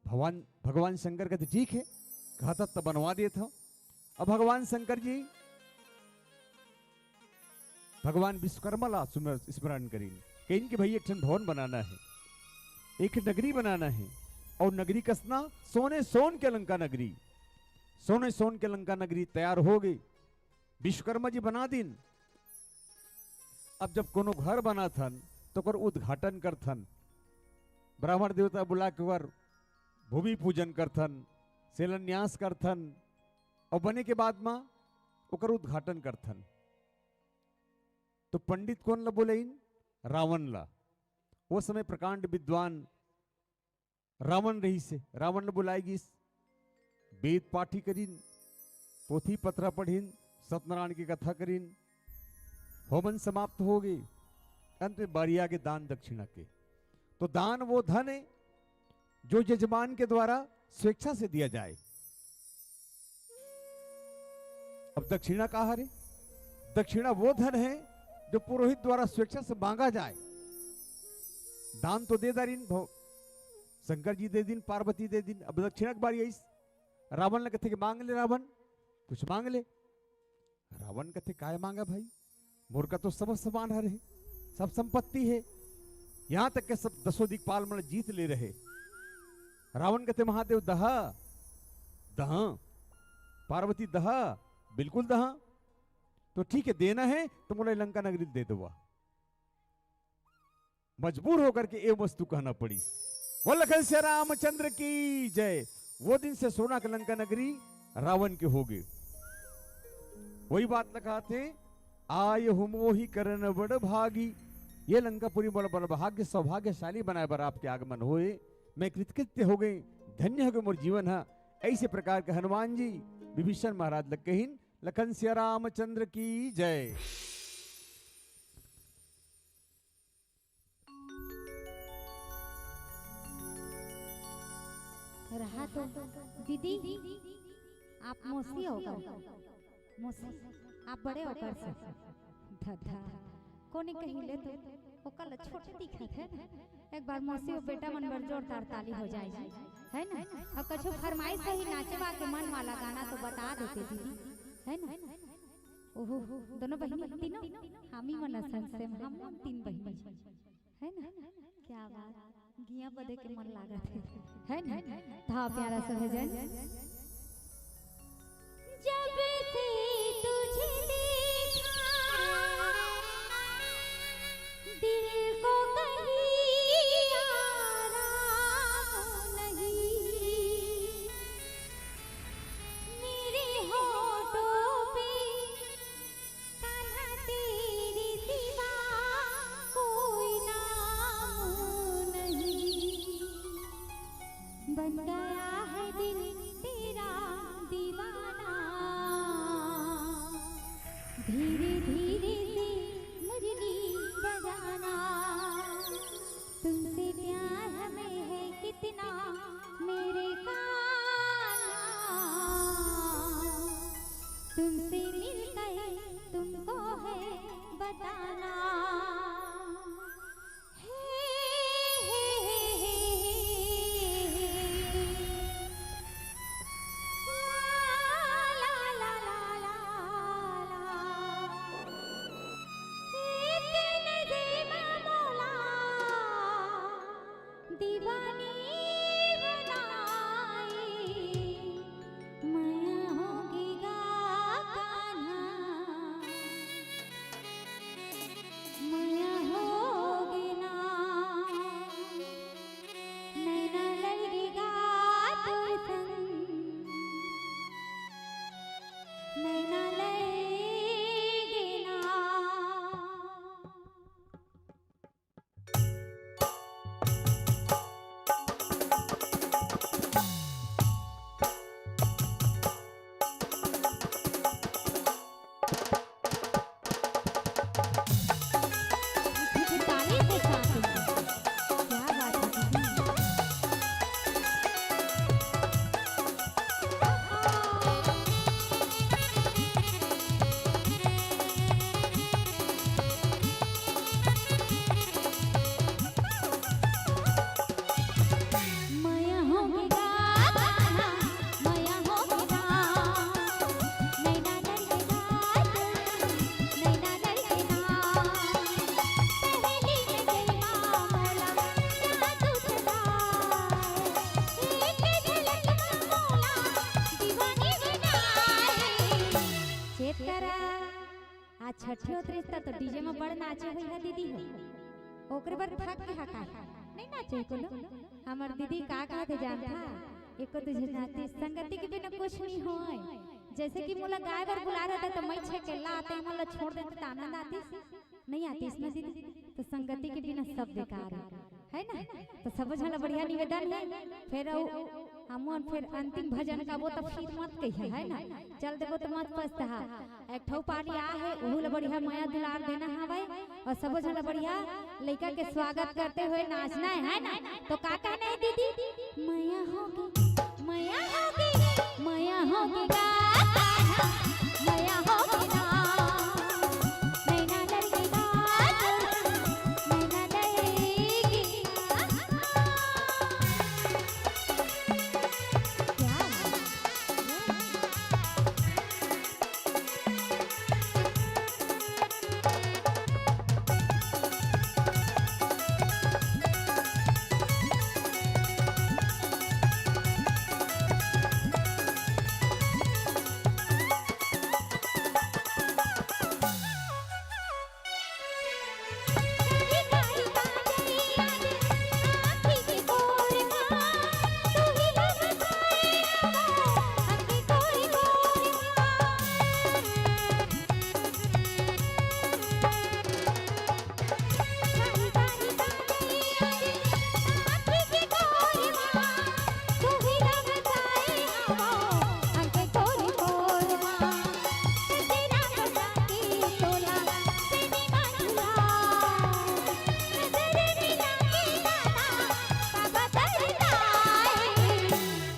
भगवान, भगवान शंकर कथे, "ठीक हे, कहत हस त बनवा देत हंव।" अब भगवान शंकर जी भगवान विश्वकर्मा ला सुमर-, स्मरण करिन, कहिन कि भई एक ठन भवन बनाना हे, एक नगरी बनाना हे, अउ नगरी कसना, सोने सोन के लंका नगरी, सोने सोन के लंका नगरी तैयार हो गई। विश्वकर्मा जी बना दिन। अब जब कोनो घर बनाथन, तो ओकर उद्घाटन करथन, ब्राह्मण देवता बुला के ओकर भूमि पूजन करथन, शिलान्यास करथन, अउ बने के बाद म ओकर उद्घाटन करथन। तो पंडित कोन ल बोलाइन? रावण ल। वो समय प्रकांड विद्वान रावण रहिसे, रावण ल बुलाए गिस। वेद पाठी करिन, पोथी पतरा पढ़िन, सत्यनारायण की कथा करिन, होमन समाप्त हो गए। अंत में बारी आगे दान दक्षिणा के। तो दान वो धन है जो यजमान के द्वारा स्वेच्छा से दिया जाए। अब दक्षिणा का हरे? दक्षिणा वो धन है जो पुरोहित द्वारा स्वेच्छा से मांगा जाए। दान तो दे दारिन भव-, शंकर जी दे दिन, पार्वती दे दिन, अब दक्षिणा के बारी आइस। रावण ल कथे कि मांग ले रावण, कुछ मांग ले। रावण कथे, "काय मांगा भाई? मोर का तो सब सामान हरे, सब संपत्ति हे, यहाँ तक के सब दसों दिक्पाल मन जीत ले रहे।" रावण कथे, "महादेव दहा, दहा, पार्वती दहा, बिल्कुल दहा। तो ठीक है, देना है तो मोला लंका नगरी दे देवा।" मजबूर होकर के ये वस्तु कहना पड़ी। वो लखन से रामचंद्र की जय। वो दिन से सोना के लंका नगरी रावण के हो गए। वही बात लखाथे, "आय हु मोहि करन बड़ भागी।" ये लंकापुरी बड़ बड़ भाग्य, सौभाग्यशाली बनाए बर आपके आगमन होए। मैं कृतकृत्य हो गई, धन्य हो गए मोर जीवन हा। ऐसे प्रकार के हनुमान जी विभीषण महाराज ल कहिन। लखन सिया रामचंद्र की जय। रहा तो दीदी, आप मौसी हो गए। मौसी, आप बड़े हो कर से। धधा, कोने कहीं ले तो ओकर ला छोट दिखत है ना। एक बार मौसी अउ बेटा मन बर जोरदार ताली हो जाए जी, है ना? अउ कछु फरमाइश रही नाचवा के मन वाला गाना तो बता देते दीदी, है ना? ओहो, दोनों बहिनी तीनों, हामी मन असन सेम, हम मन तीन बहिनी, है ना? क्या बात, गिया बदे के मन लागत है, है ना? था प्यारा सा भजन। जब से तुझे देखा, दिल को कहीं आराम नहीं। मेरे होठों पे कान्हा तेरे सिवा कोई नाम नहीं। बन गया है दिल तेरा दीवाना। धीरे धीरे से मुरली बजाना। तुमसे प्यार हमें है कितना मेरे कान्हा। तुमसे मिलकर तुमको है बताना। हे, हे, हे, हे, हे, हे। ला, ला, ला, ला, ला। इतने जेमा मोला दीवानी बनाई। मया होगे गा कान्हा, मया होगे ना, नैना लड़गे गा तोर संग, नैना लड़गे ना। आज छठी उतरिस त तो डीजे में बड़ नाचे होई है दीदी हो। ओकरे बर थक के हा का? नहीं नाचे कोनो। हमर दीदी का कहत हे जानथा? एको दू झन नाचे, संगति के बिना कुछ नहीं होय। जैसे कि मोला गाय बर बुला रहता तो मैं छकेला आते, मोला छोड़ देते तो आनंद आतिस, नहीं आतिस ना दीदी। तो संगति के बिना सब बेकार है, है ना? तो सबो झन ला बढ़िया निवेदन है। फिर हमन फिर अंतिम भजन का वो तो फिर मत कहिए, है ना? चल देबो तो मत पछताहा। एक ठो पानी आ है, उहू ला बढ़िया मया दुलार देना हवय और सबो झन ला बढ़िया लइका के स्वागत करते हुए नाचना है, है ना? तो का कहना है दीदी? मया होगे, मया होगे, मया होगे गा, मया होगे ना, नैना लड़गे गा, नैना लड़गे।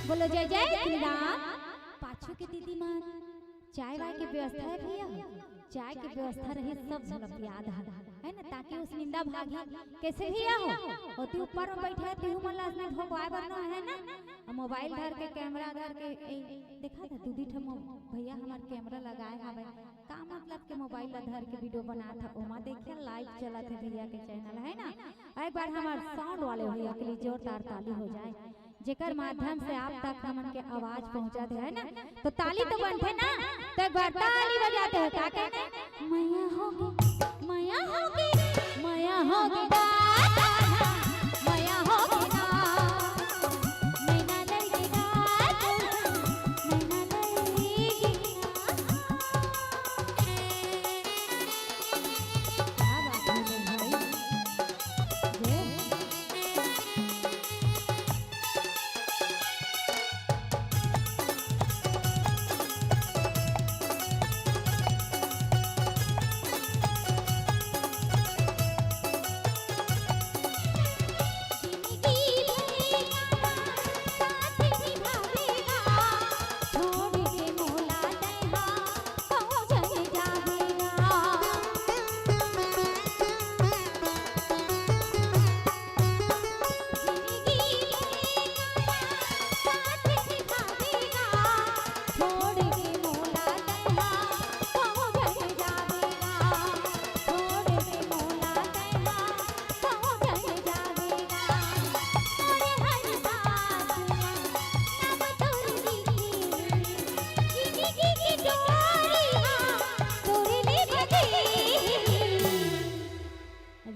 बोलो जय जय श्री राम। पाछू के दीदी मन, चाय वाय के व्यवस्था है भैया? चाय के व्यवस्था रहे, सब झन ला पिया दहा, है ना, ताकि ओसनिंदा भागी। कैसे भैया हो? ओती ऊपर में बैठे हे, तेहू मन ला असने भोगवाए बर न है ना? आ मोबाइल धर के, कैमरा धर के, ए, देखा था, दू दी ठो मो-, भैया हमार कैमरा लगाए हवे। का मतलब के मोबाइल ला धर के वीडियो बनात ह, ओमा देखे लाइव चलत हे भैया के चैनल, है ना? एक बार हमर साउंड वाले भैया के लिए जोरदार ताली हो जाए, जेकर माध्यम से आप तक हमन के आवाज पहुंचत हे, है ना? तो ताली तो बनथे ना, तो एक बार ताली बजाते हैं, का कहते हैं? मया होगे, मया होगे, मया होगे गा, मया होगे गा, नैना लइगे गा, नैना लइगे गा। क्या बात है भाई, जय।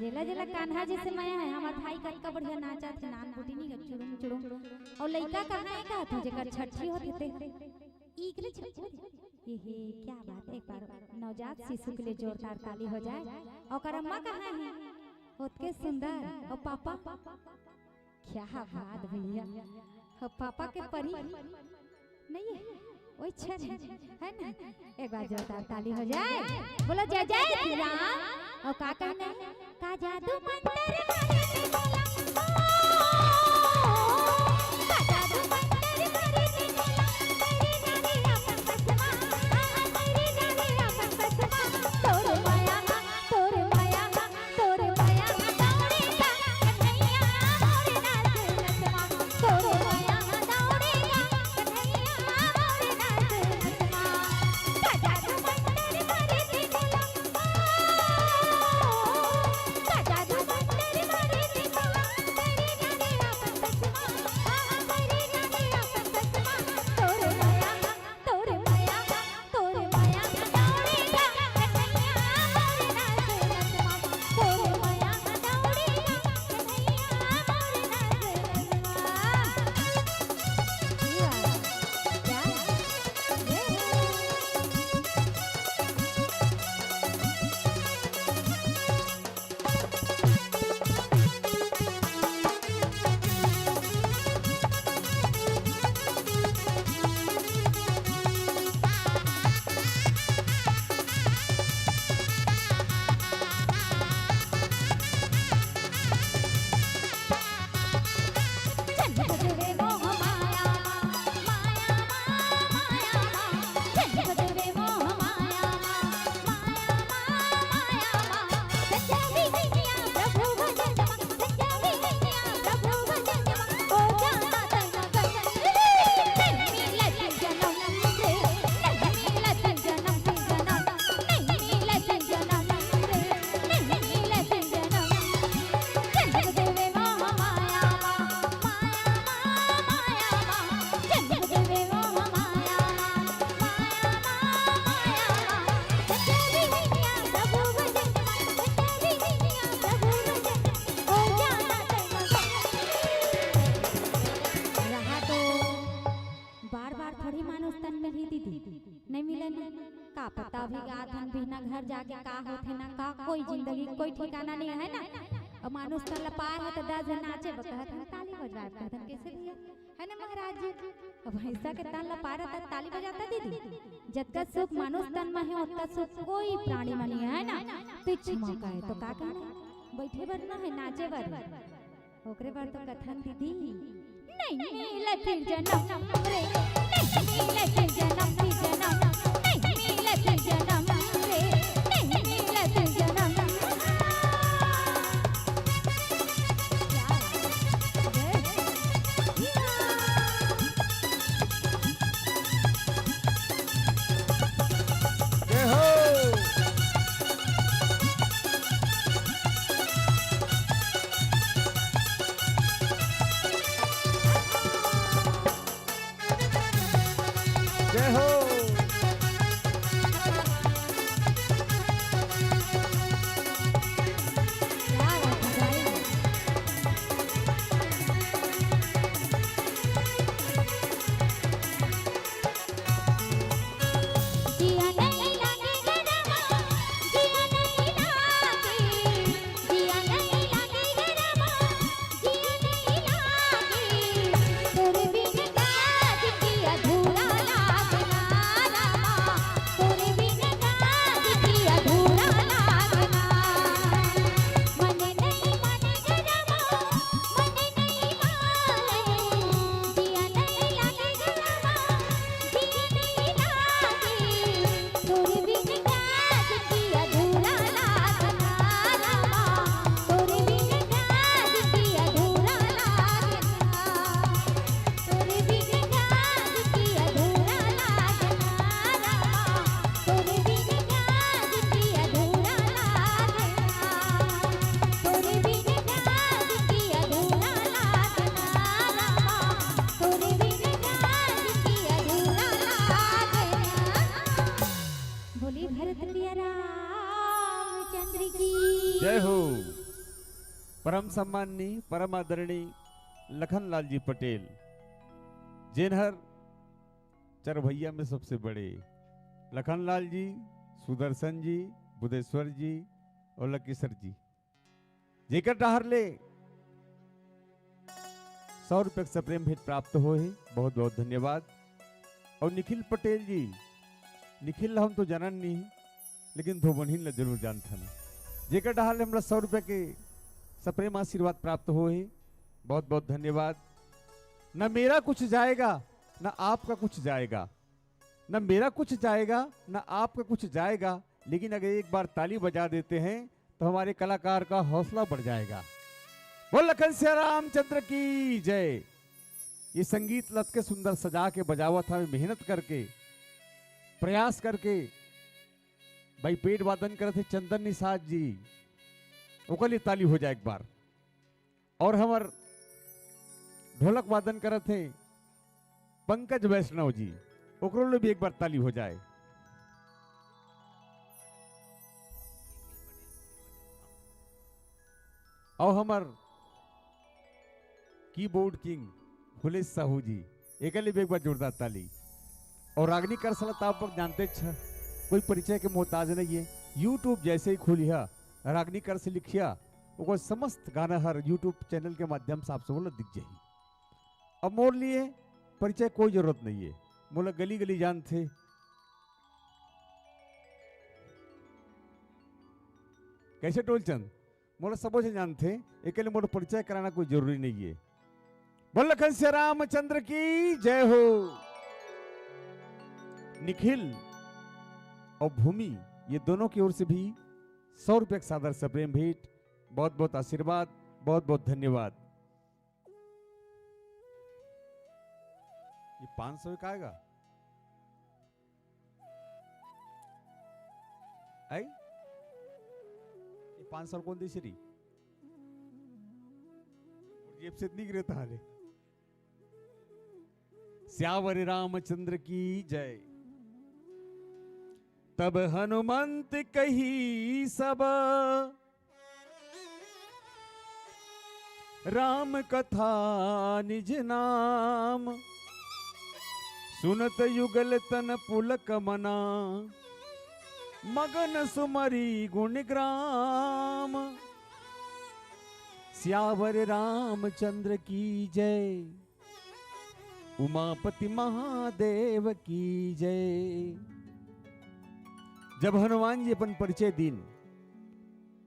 जेला जेला कान्हा जी से मया है, हमर भाई कतका बढ़िया नाचत हे, नान गुटी नी गा, चुड़ुम चुड़ुम। अउ लइका कहाँ हे कहत हे, जेकर छट्ठी होथे ते। इकरे छट्ठी होथे। ये हे, क्या बात है, एक बार नवजात शिशु के लिए जोरदार ताली हो जाए। अउ ओकर अम्मा कहाँ हे? ओतके सुंदर। अउ पापा? क्या बात भैया, हो पापा के परी नहीं है, वही छर है, है ना? एक बार जोरदार ताली हो जाए, बोलो जय जय श्री राम। और का कहना है? का जादू मंतर मारे थे बोला, ओ, का जादू मंतर मारे थे बोला, तेरी नानी अपन कसमा, तेरी नानी अपन कसमा, तोर माया, तोर माया। रहा तो बार बार थोड़ी मानुष तन मिलही दीदी, नहीं मिले ना। का पता अभी आधन बिहना घर जाके का होथे ना, का कोई जिंदगी कोई ठिकाना नहीं है ना। अब मानुष तन ला पाए हो तो दस जन नाचे बर कहत हन, ताली बजवाए बर कहत हन, कैसे भैया? है ना महाराज जी? अब भैंसा के तन ला पाए रहता ताली बजाता दीदी। जतका सुख मानुष तन में है, ओतका सुख कोई प्राणी में नहीं है ना। तुच्छ मौका है तो का कहना है? बैठे बर ना है, नाचे बर। ओकरे बर तो कथन दीदी, नहीं मिले फिर जन्म रे, नहीं मिले फिर जन्म, फिर जन्म, नहीं मिले फिर जन्म रे, नहीं मिले फिर जन्म। जय हो। जय हो। परम सम्माननीय, परम आदरणीय लखन लाल जी पटेल, जेनहर चर भैया में सबसे बड़े लखन लाल जी, सुदर्शन जी, बुधेश्वर जी और लकी सर जी, जेकर डहार ले सौ रुपये के सप्रेम भेंट प्राप्त होए हे। बहुत बहुत धन्यवाद। और निखिल पटेल जी, निखिल ला हम तो जानन नहीं, लेकिन धोबनहीन ला जरूर जानथन, जेकर डहार ले हमला सौ रुपये के सप्रेम आशीर्वाद प्राप्त होए हे। बहुत बहुत धन्यवाद। न मेरा कुछ जाएगा, न आपका कुछ जाएगा, न मेरा कुछ जाएगा, न आपका कुछ जाएगा, लेकिन अगर एक बार ताली बजा देते हैं तो हमारे कलाकार का हौसला बढ़ जाएगा। बोल लखन सिया रामचंद्र की जय। ये संगीत लत के सुंदर सजा के बजावत हवे, मेहनत करके, प्रयास करके। भाई पेट वादन करत हे चंदन निषाद जी, ओकर लिए ताली हो जाए एक बार। और हमर ढोलक वादन करत हे पंकज वैष्णव जी, ओकरो ले भी एक बार ताली हो जाए। और हमर कीबोर्ड किंग फुलेश साहू जी, एकर ले भी एक बार जोरदार ताली। और रागनी करस ला त आप जानते छ, कोई परिचय के मोहताज नहीं है। YouTube जैसे ही खोलिहा, रागनी करस लिखिहा, ओकर समस्त गाना हर YouTube चैनल के माध्यम से आप सब ला दिख जाही। अब मोर लिए परिचय कोई जरूरत नहीं है, मोला गली गली जानथे। कैसे टोलचंद? मोला सबो झन जानथे, एके ले मोर परिचय कराना कोई जरूरी नहीं है। बोल लखन सिया रामचंद्र की जय हो। निखिल और भूमि, ये दोनों की ओर से भी सौ रुपये का सादर सप्रेम भेंट। बहुत बहुत आशीर्वाद, बहुत बहुत धन्यवाद। ये पाँच सौ का आएगा? आई? ये पाँच सौ कौन देसी रही? और जेब से इतनी गिरे ताले। सियावर रामचंद्र की जय। तब हनुमंत कही सब राम कथा निज नाम। सुनत युगल तन पुलक मना, मगन सुमरी गुण ग्राम। सियावर रामचंद्र की जय, उमापति महादेव की जय। जब हनुमान जी अपन परिचय दीन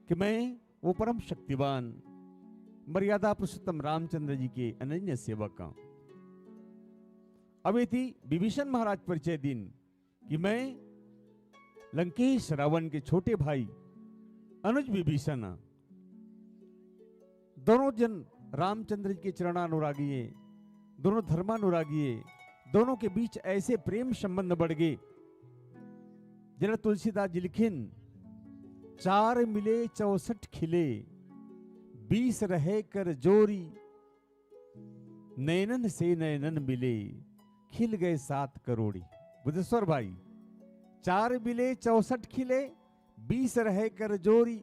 कि मैं वो परम शक्तिवान मर्यादा पुरुषोत्तम रामचंद्र जी के अनन्य सेवक हूं। अब यदि विभीषण महाराज परिचय दीन कि मैं लंकेश रावण के छोटे भाई अनुज विभीषण हूं। दोनों जन रामचंद्र जी के चरणानुरागी है, दोनों धर्मानुरागी है, दोनों के बीच ऐसे प्रेम संबंध बढ़ गए। जेला तुलसीदास जी लिखिन, चार मिले चौसठ खिले, बीस रहे कर जोरी, नैनन से नैनन मिले, खिल गए सात करोड़ी। बुद्धेश्वर भाई, चार मिले चौसठ खिले, बीस रहे कर जोरी,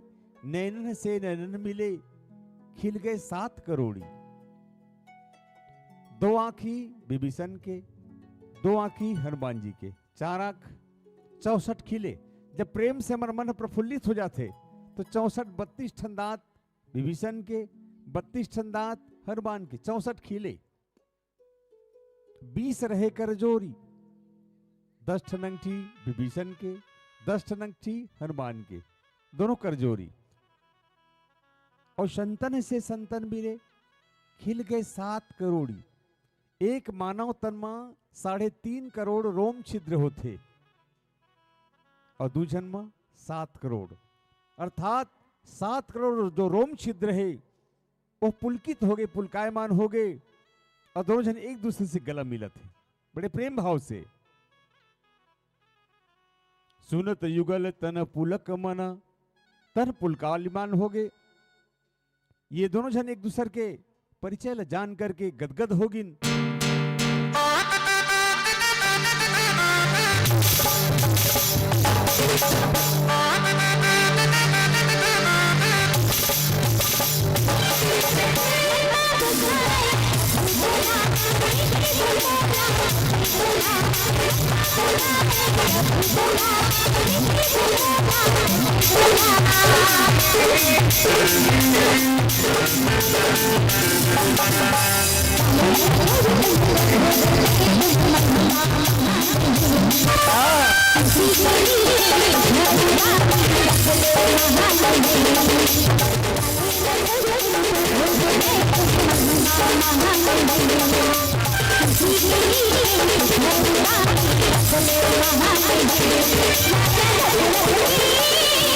नैनन से नैनन मिले, खिल गए सात करोड़ी। दो आंखी विभीषण के, दो आंखी हनुमान जी के, चार आंख, चौसठ खिले। जब प्रेम से हमर मन प्रफुल्लित हो जाथे, तो चौसठ, बत्तीस ठन दांत विभीषण के, बत्तीस ठन दांत हनुमान के, चौसठ खिले। बीस रहे कर जोरी, दस ठन अंगठी विभीषण के, दस ठन अंगठी हनुमान के, दोनों कर जोरी। और संतन से संतन मिले, खिल गए सात करोड़ी। एक मानव तन म साढ़े तीन करोड़ रोम छिद्र होथे और दू झन म सात करोड़, अर्थात सात करोड़ जो रोम छिद्र हे, वो पुलकित हो गए, पुलकायमान हो गए और दोनों झन एक दूसरे से गला मिलत हे बड़े प्रेम भाव से। सुनत युगल तन पुलक मना, तन पुलकायमान हो गए। ये दोनों झन एक दूसर के परिचय ल जान करके गदगद हो गिन।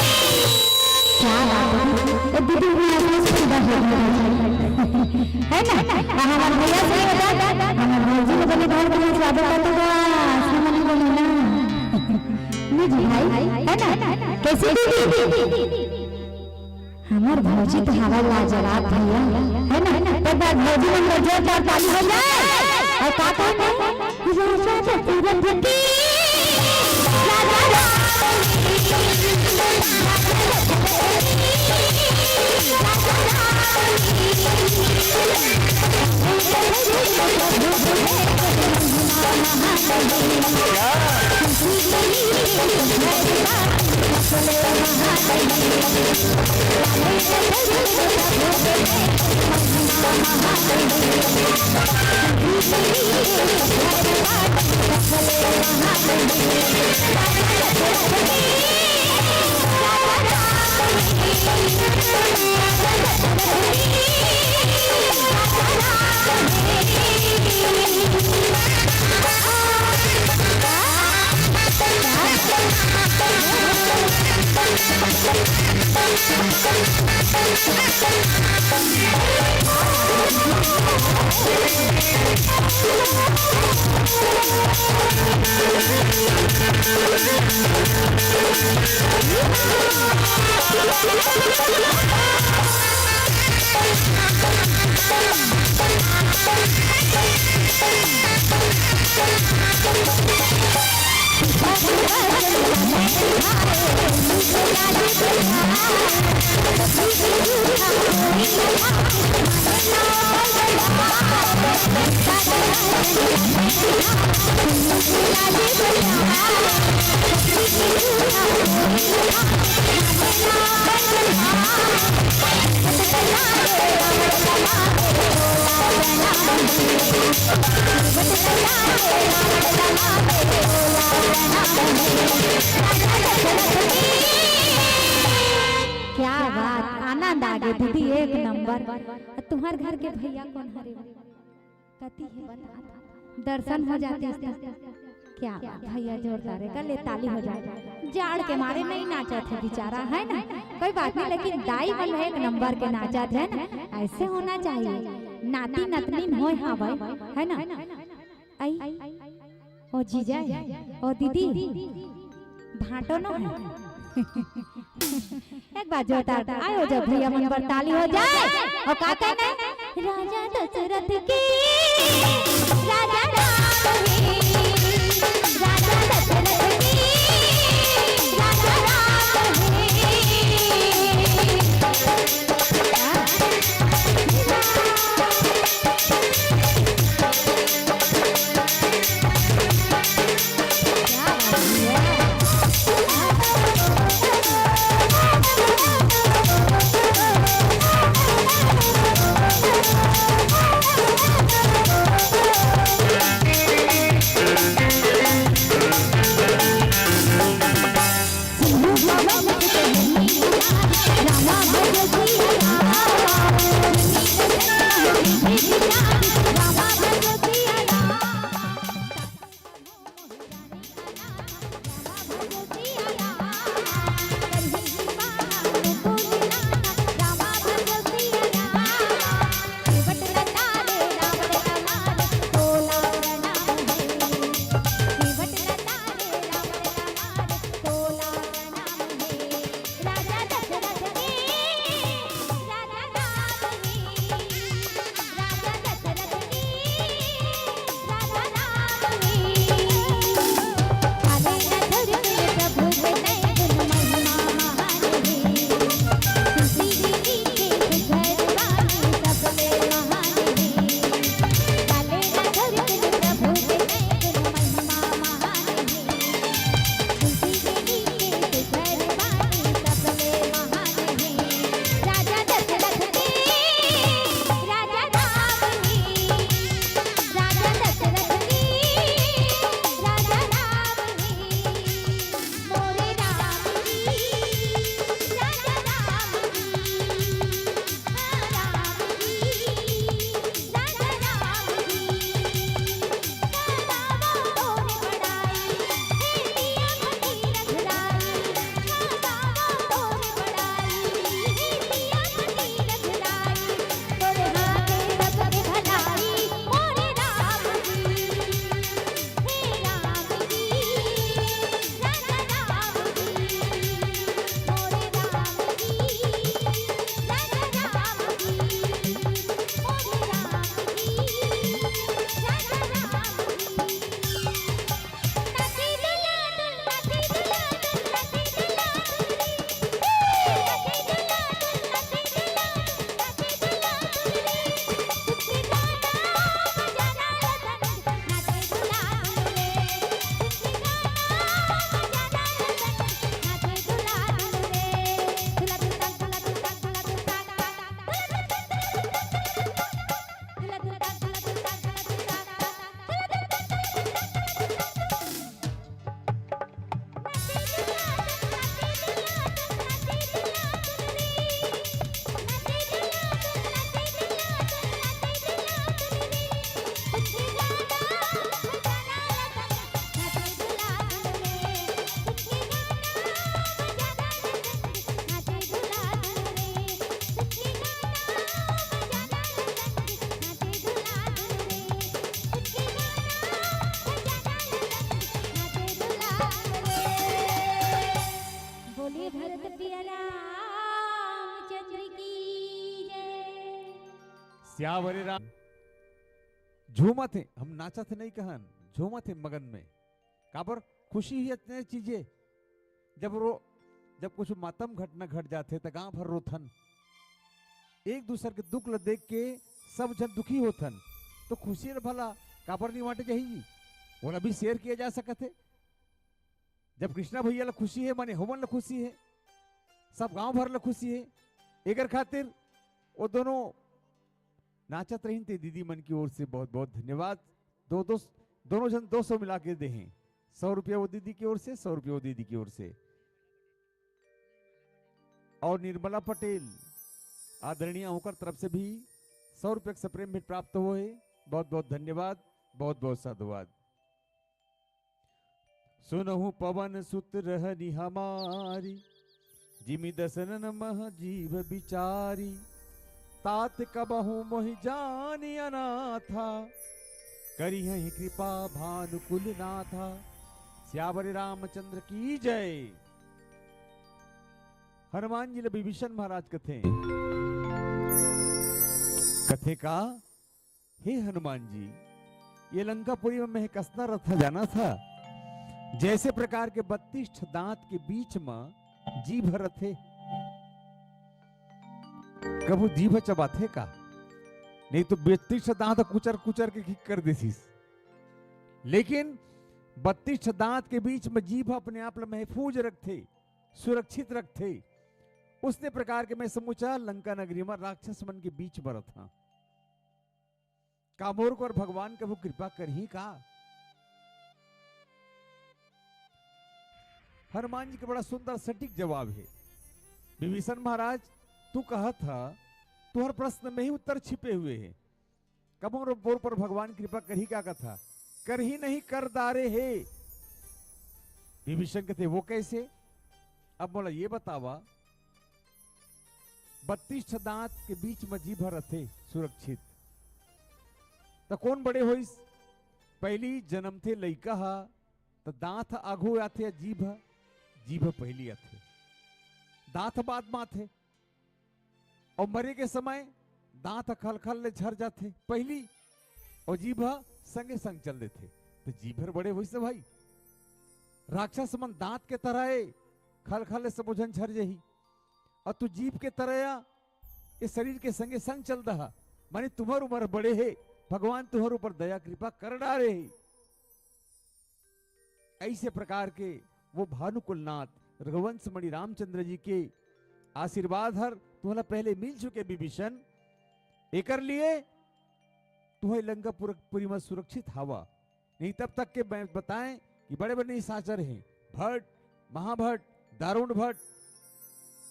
क्या बात है। ए दीदी, मैं अपने से सीधा हो गया है। है ना? हमारे भैया से होता, हमारे भौजी ने बोले, "घर के स्वागत करते हुआ, सुमन बोले ना।" नहीं जी भाई, है ना? कैसे दीदी? हमर भौजी तो हवा लाजवाब भैया, है ना? एक बार भौजी मन ला जोरदार ताली हो जाए। और का कहना है? राजा दशरथ की क्या बात, आनंद आ गे दीदी, एक नंबर। तुम्हर घर के भैया कोन हरे? कति हे बता दो। दर्शन हो जाते। क्या बात, भैया जोरदार हे, कर ले ताली हो जाए। जाड़ के मारे नहीं नाचत हे बेचारा, है ना? कोई बात नहीं, लेकिन दाई मन एक नंबर के नाचत हे ना, ऐसे होना चाहिए। नाती नतनीन होय हावय, है ना? आई, ओ जीजा, ओ दीदी, भांटो नो है। एक बार जोरदार आए हो जाओ भैया मन बर ताली हो जाए। और का कहना है? राजा दशरथ की, राजा राम की, राजा दशरथ की, राजा राम की। सियावर राम। झूमत हे, हम नाचत हे नहीं कहन, झूमत हे मगन में। काबर? खुशी ही अतने चीजे। जब रो, जब कुछ मातम घटना घट जाथे, त गांव भर रोथन। एक दूसर के दुख ल देख के सब झन दुखी होथन, तो खुशी ल भला काबर नहीं बांटे जाही जी? ओला भी share किया जा सकत हे। जब कृष्णा भैया ल खुशी हे, माने हमन ल खुशी हे, सब गांव भर ल खुशी हे। एकर खातिर वो दोनों नाचत रहिन, ते दीदी मन की ओर से बहुत बहुत धन्यवाद। दो, दो, दोनों झन दो सौ मिला के दे हैं, सौ रुपया वो दीदी की ओर से, सौ रुपया वो दीदी की ओर से। और निर्मला पटेल आदरणीय, ओकर तरफ से भी सौ रुपया के सप्रेम भेंट प्राप्त होहे। बहुत बहुत धन्यवाद, बहुत बहुत साधुवाद। सुनहु पवन सुत रहनि हमारी, जिमि दसनन मह जीभ बिचारी। तात कबहु मोहि जानि अनाथा, करिहहि कृपा भानुकुल नाथा। सियावर रामचंद्र की जय। हनुमान जी ल विभीषण महाराज कथे, कथे का, हे हनुमान जी, ये लंकापुरी में मैं कसना रथा जाना था, जैसे प्रकार के बत्तीस ठो दांत के बीच में जीभ रथे। कभू जीभ चबाथे का? नहीं तो बत्तीस ठो दांत कुचर कुचर के ठीक कर देसिस। लेकिन बत्तीस ठो दांत के बीच में जीभ अपने आप ल महफूज रखथे, सुरक्षित रखथे। उसने प्रकार के मैं समूचा लंका नगरी में राक्षस मन के बीच में रथा। का मोर ऊपर भगवान कभू कृपा करही का? हनुमान जी के बड़ा सुंदर सटीक जवाब हे। विभीषण महाराज, तू कहत ह, तुहर प्रश्न में ही उत्तर छिपे हुए हे। कभू मोर ऊपर भगवान कृपा करही का कथा? करही नहीं, कर डारे हे। विभीषण कथे, वो कैसे? अब मोला ये बतावा, बत्तीस ठो दांत के बीच म जीभ रथे सुरक्षित, त कौन बड़े होइस? पहली जनमथे लइका ह, त दांत ह आघू आथे या जीभ ह? जीभ ह पहली आथे, दांत ह बाद म आथे। और मरे के समय दांत ह खलखल ले झर जाथे पहली, और जीभ ह संगे संग चल देथे। त जीभ हर बड़े होइस न भाई। राक्षस मन दांत के तरह ए, खलखल ले सबो झन झर जही। और तू जीभ के तरह या, ये शरीर के संगे संग चल दहा, माने तुम्हर उम्र बड़े हे, भगवान तुम्हर ऊपर दया कृपा कर डारे हे। ऐसे प्रकार के वो भानुकुलनाथ रघुवंश मणि रामचंद्र जी के आशीर्वाद हर तुम्हला पहले मिल चुके विभीषण। एकर लिए तुम्हें लंकापुर, पुरी में सुरक्षित हवा। नहीं तब तक के मैं बताएं कि बड़े बड़े निशाचर हैं, भट्ट, महाभट्ट, दारुण भट्ट,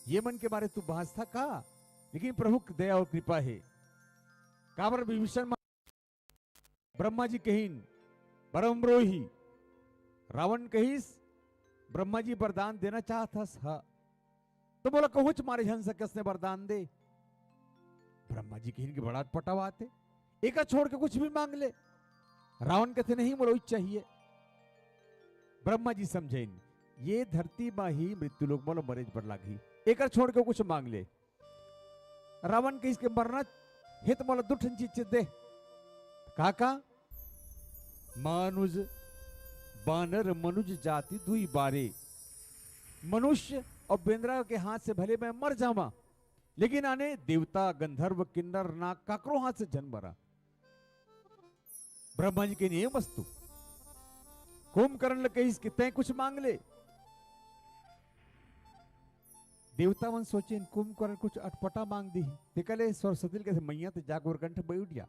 ये मन के बारे तू बांचथा का? लेकिन प्रभु की दया और कृपा है। काबर विभीषण मा-, ब्रह्मा जी कहिन, "बरमरोही।" रावण कहिस, "ब्रह्मा जी वरदान देना चाहत हस?" "हा।" "तो मोला कहूंच मारे झन सकस ने वरदान दे।" ब्रह्मा जी कहिन कि बड़ा अटपटा बात है, एका छोड़ के कुछ भी मांग ले। रावण कथे, "नहीं, मोला उच चाहिए।" ब्रह्मा जी समझेन, "ये धरती मा ही मृत्यु लोक मोला मरेज बर लागही, एकर छोड़ के कुछ मांग ले।" रावण कहिस के मरना हे त मोला दू ठन चीज दे। का का? मानुज बानर मनुज जाति दुई बारे। मनुष्य और बेंदरा के हाथ से भले मैं मर जावा, लेकिन आने देवता, गंधर्व, किन्नर, नाग काकरो हाथ से झन मरा। ब्रह्मा जी कहिन, "ए मस्तु।" कुंभकर्ण ल कहिस कि तैं कुछ मांग ले। देवता मन सोचेन, कुंभकर्ण कुछ अटपटा मांग दिही। तेकर ले सरस्वती ल कथे, "मैया, तैं जाके ओकर कंठ बैठ जा।"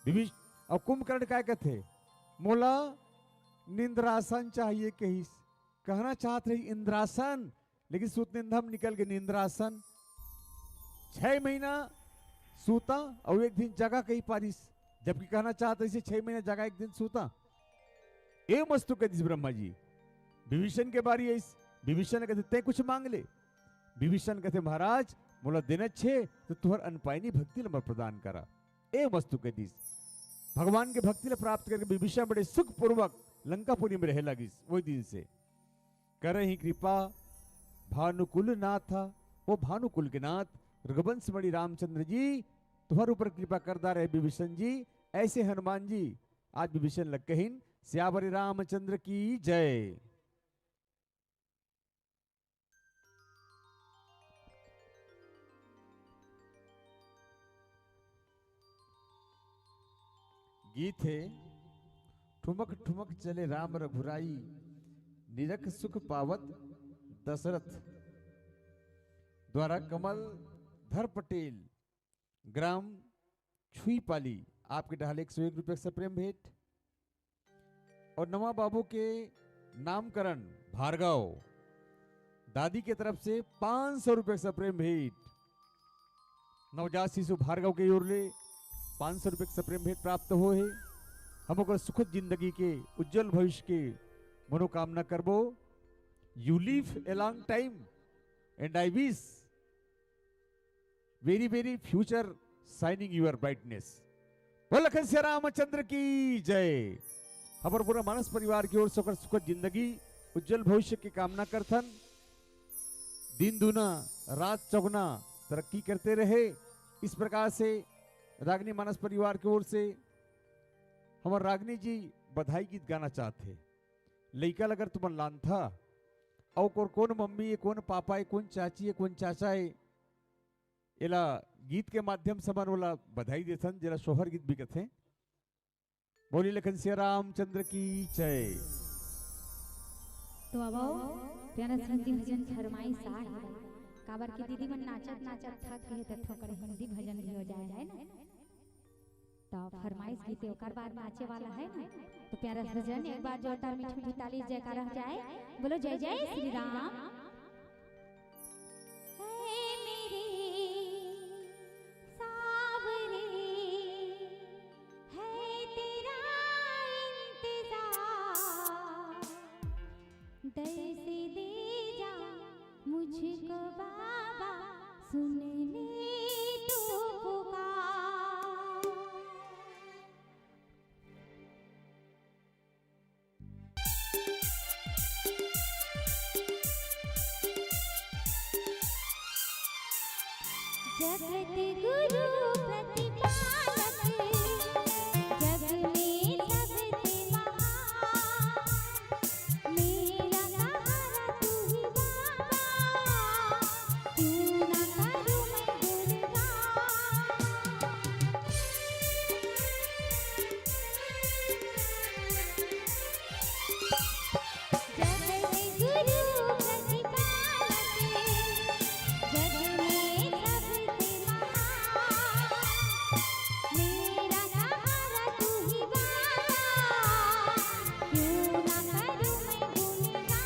विभीष-, और कुंभकर्ण काय कथे, "मोला निंद्रासन चाहिए," कहिस। कहना चाहत रही इंद्रासन, लेकिन सुत निंदा म निकल गे निंद्रासन। छह महीना सूता और एक दिन जगा कही पारिस, जबकि कहना चाहत रहिस छह महीना जगा, एक दिन सूता। ए मस्तु कह दिस ब्रह्मा जी। विभीषण के बारी आइस, विभीषण कथे, "तैं कुछ मांग ले।" विभीषण कथे, "महाराज, मोला देना छे तो तुहर अनपायनी भक्ति ल मोर प्रदान करा।" ए मस्तु कह दिस। भगवान के भक्ति ल प्राप्त करके विभीषण बड़े सुखपूर्वक लंकापुरी में रहे लगिस। वही दिन से करही कृपा भानुकुल नाथा, वो भानुकुल के नाथ रघुवंश मणि रामचंद्र जी तुहर ऊपर कृपा करदा रहे विभीषण जी। ऐसे हनुमान जी आज विभीषण ल कहिन। सियावर रामचंद्र की जय। गीत हे, ठुमक ठुमक चले राम रघुराई, निरख सुख पावत दशरथ। द्वारा कमल धर पटेल, ग्राम छुईपाली, आपके डहाले एक सौ एक रुपये से प्रेम भेंट। और नवा बाबू के नामकरण भार्गव, दादी के तरफ से पाँच सौ रुपये से प्रेम भेंट। नवजात शिशु भार्गव के ओर ले पाँच सौ रुपये से प्रेम भेंट प्राप्त हो हे। हम ओकर सुखद जिंदगी के, उज्जवल भविष्य के मनोकामना करबो। You live a long time and I wish very very future shining your brightness। बोल लखन सिया रामचंद्र की जय। हमर पूरा मानस परिवार की ओर से ओकर सुखद जिंदगी, उज्जवल भविष्य की कामना करथन। दिन दूना रात चौगुना तरक्की करते रहे। इस प्रकार से रागनी मानस परिवार की ओर से हमर रागनी जी बधाई गीत गाना चाहत हे। लइका ल अगर तुमन लानथा, अउ कोन, कोन मम्मी ए, कोन पापा ए, कोन चाची ए, कोन चाचा ए, एला गीत के माध्यम से हमन ओला बधाई देथन, जेला सोहर गीत भी कथे। बोली लखन सिया रामचंद्र की जय। तो अब आओ, प्यारा हिंदी भजन फरमाइश आ हे, काबर के दीदी मन नाचत नाचत थक गए, तो थोकन हिंदी भजन भी हो जाए, है ना? तो फरमाइश गीत हे, ओकर बाद नाचे वाला है ना? तो प्यारा भजन, एक बार जोरदार मीठी मीठी ताली जयकारा हो जाए। बोलो जय जय श्री राम। है मेरे सावरे, है तेरा इंतजार, दर्श दे जा मुझको बाबा, सुन ले तू पुकार। जगत गुरु प्रतिपालक, जग में सबसे महान, मेरा सहारा तू ही बाबा, क्यों ना करूं मैं गुणगान। जगत गुरु प्रतिपालक, जग में सबसे महान, मेरा सहारा तू ही बाबा, क्यों ना करूं मैं गुणगान।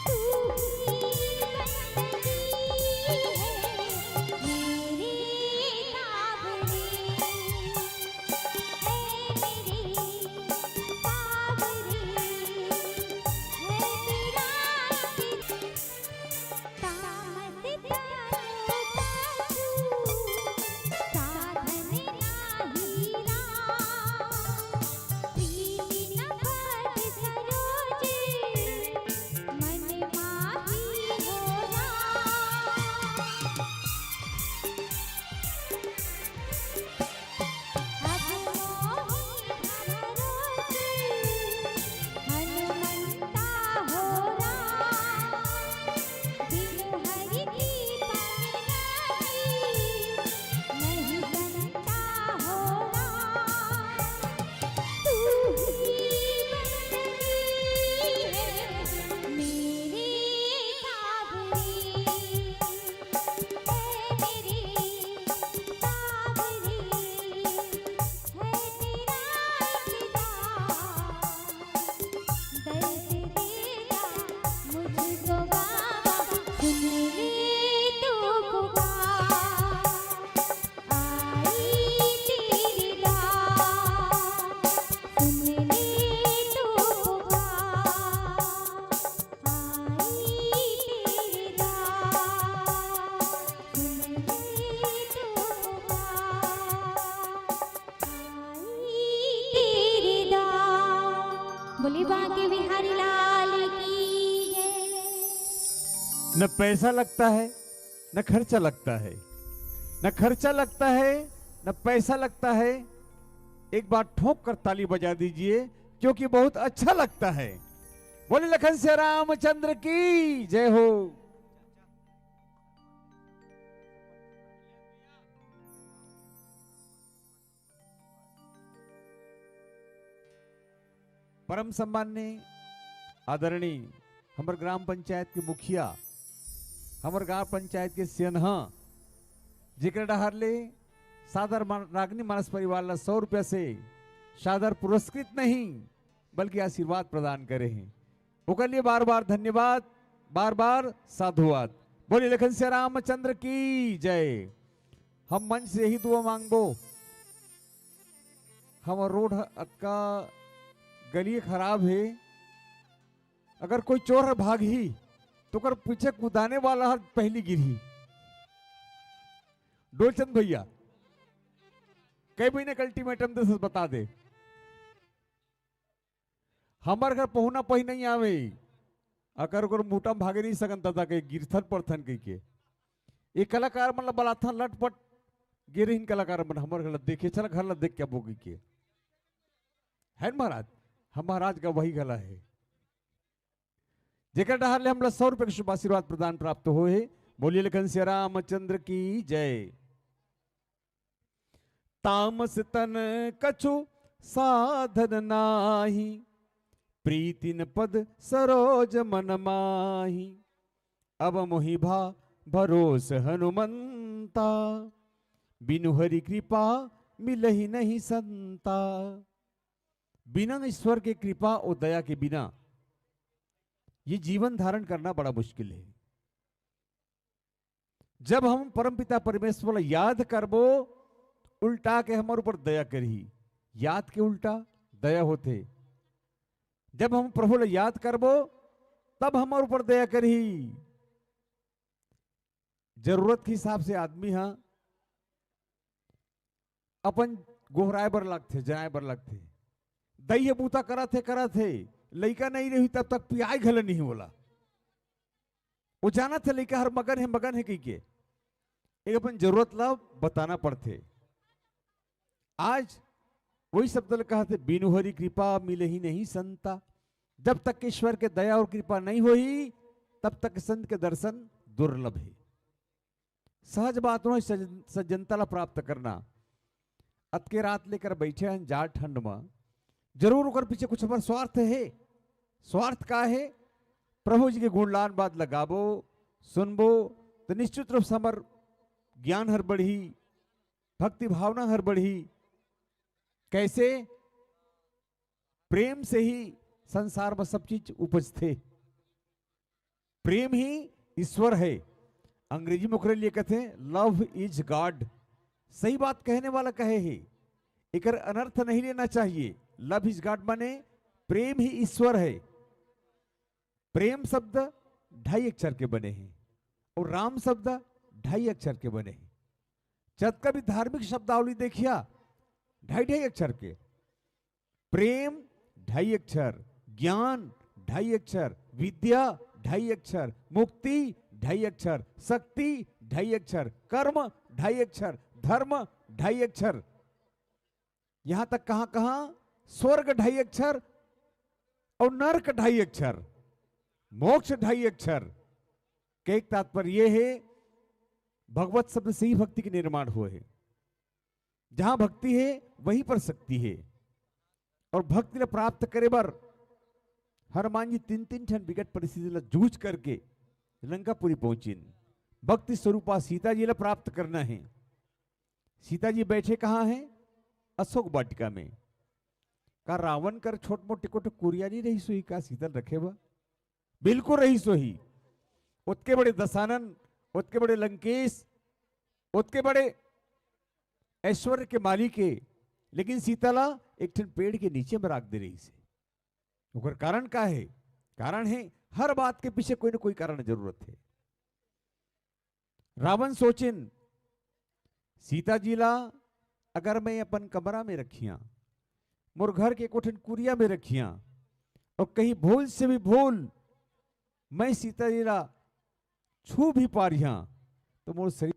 तू ही बंदगी है मेरी सावरी। न पैसा लगता है, न खर्चा लगता है, न खर्चा लगता है, न पैसा लगता है। एक बार ठोंक कर ताली बजा दीजिए, क्योंकि बहुत अच्छा लगता है। बोले लखन सिया रामचंद्र की जय हो। परम सम्माननीय आदरणीय हमर ग्राम पंचायत के मुखिया, हमर ग्राम पंचायत के सेनहा, जेकर डहार ले सादर मान-, रागनी मानस परिवार ला सौ रुपया से सादर पुरस्कृत नहीं, बल्कि आशीर्वाद प्रदान करे हैं। ओकर लिए बार-बार धन्यवाद, बार-बार साधुवाद। बोलिए लखन सिया रामचंद्र की जय। हम मंच से यही दुआ मांगबो, हमर रोड ह अतका गली खराब हे, अगर कोई चोर ह भागही, तो ओकर पीछे कुदाने वाला ह पहली गिरही। डोलचंद भैया, कई महीने का अल्टीमेटम दे से बता दे, हमर घर पहुना पही नहीं आवे, अगर ओकर मुहूटा म भागे नहीं सकन दादा के गिरथन पड़थन कहि के। ये कलाकार मन ला बलाथन लटपट, गे रहिन कलाकार मन, हमर घर ला देखे, चल घर ला देख के आबो कहि के। है न महाराज, हम महाराज का वही गला है। जेकर डहार ले हमला सौ रुपए के शुभ आशीर्वाद प्रदान प्राप्त होए हे, बोलिए लखन सिया रामचंद्र की जय। तामस तन कछु साधन नाही, प्रीतिन पद सरोज मन माही। अब मोहि भा भरोस हनुमंता, बिनु हरि कृपा मिलहि नहीं संता। बिना ईश्वर के कृपा और दया के बिना ये जीवन धारण करना बड़ा मुश्किल है। जब हम परमपिता परमेश्वर ला याद करबो, उल्टा के हमर ऊपर दया करही। याद के उल्टा दया होथे। जब हम प्रभु ला याद करबो, तब हमर ऊपर दया करही। जरूरत के हिसाब से आदमी ह अपन गोहराए बर लगथे, जनाए बर लगथे। दई हे बूता करत हे, करत हे, लइका नहीं रही तब तक पियाय घला नहीं होला। वो जानत हे लइका हर मगन हे, मगन हे कहि के। एक अपन जरूरत ला बताना पड़थे। आज वही शब्द ल कहत हे, "बिनु हरि कृपा मिलही नहीं संता।" जब तक ईश्वर के दया और कृपा नहीं होही, तब तक संत के दर्शन दुर्लभ हे। सहज बात नोहे सज-, सज्जनता ला प्राप्त करना। अतके रात लेकर बैठे हन जाड़ ठंड म, जरूर ओकर पीछे कुछ हमर स्वार्थ हे। स्वार्थ का हे? प्रभु जी के गुणगान बात ला गाबो, सुनबो, तो निश्चित रूप से हमर ज्ञान हर बढ़ही, भक्ति भावना हर बढ़ही। कैसे? प्रेम से ही संसार में सब चीज उपजथे। प्रेम ही ईश्वर है। अंग्रेजी में ओकरे लिए कहते हैं, "Love is God।" सही बात कहने वाला कहे हे, एकर अनर्थ नहीं लेना चाहिए। Love is God माने प्रेम ही ईश्वर है। प्रेम शब्द ढाई अक्षर के बने हैं और राम शब्द ढाई अक्षर के बने हैं। जतका भी धार्मिक शब्दावली देखिया, ढाई ढाई अक्षर के। प्रेम ढाई अक्षर, ज्ञान ढाई अक्षर, विद्या ढाई अक्षर, मुक्ति ढाई अक्षर, शक्ति ढाई अक्षर, कर्म ढाई अक्षर, धर्म ढाई अक्षर। यहां तक कहां कहां? स्वर्ग ढाई अक्षर और नरक ढाई अक्षर, मोक्ष ढाई अक्षर। के एक तात्पर्य हे, भगवत शब्द से ही भक्ति के निर्माण हुए हे। जहां भक्ति हे, वहीं पर शक्ति हे। और भक्ति ला प्राप्त करे बर हनुमान जी तीन तीन ठन विकट परिस्थिति ला जूझ करके लंकापुरी पहुंचिन। भक्ति स्वरूपा सीता जी ला प्राप्त करना हे। सीता जी बैठे कहां हे? अशोक वाटिका में। का रावण कर छोट मोट एको ठो कुरिया नहीं रहिस होही का सीता ल रखे बर? बिल्कुल रहिस होही। ओतके बड़े दशानन, ओतके बड़े लंकेश, ओतके बड़े ऐश्वर्य के मालिक हे, लेकिन सीता ला एक ठन पेड़ के नीचे में राख दे रहिस हे। ओकर कारण का हे? कारण हे, हर बात के पीछे कोई न कोई कारण जरूरत हे। रावण सोचिन, सीता जी ला अगर मैं अपन कमरा में रखिया, मोर घर के एको ठन कुरिया में रखिया, और कहीं भूल से भी भूल मैं सीता जी ला छू भी पारिया, तो मोर शरीर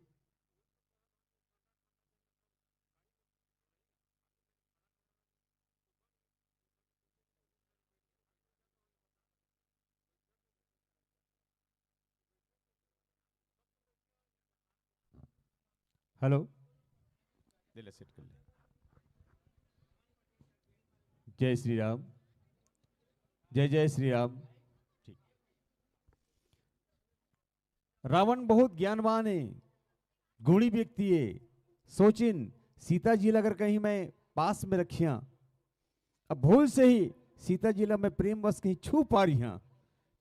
हेलो, दे ले, सेट कर ले। जय श्री राम, जय जय श्री राम। ठीक। रावण बहुत ज्ञानवान हे, गुणी व्यक्ति हे। सोचिन, सीता जी ला अगर कहीं मैं पास में रखिया, अब भूल से ही सीता जी ला मैं प्रेमवश कहीं छू पा रही हाँ,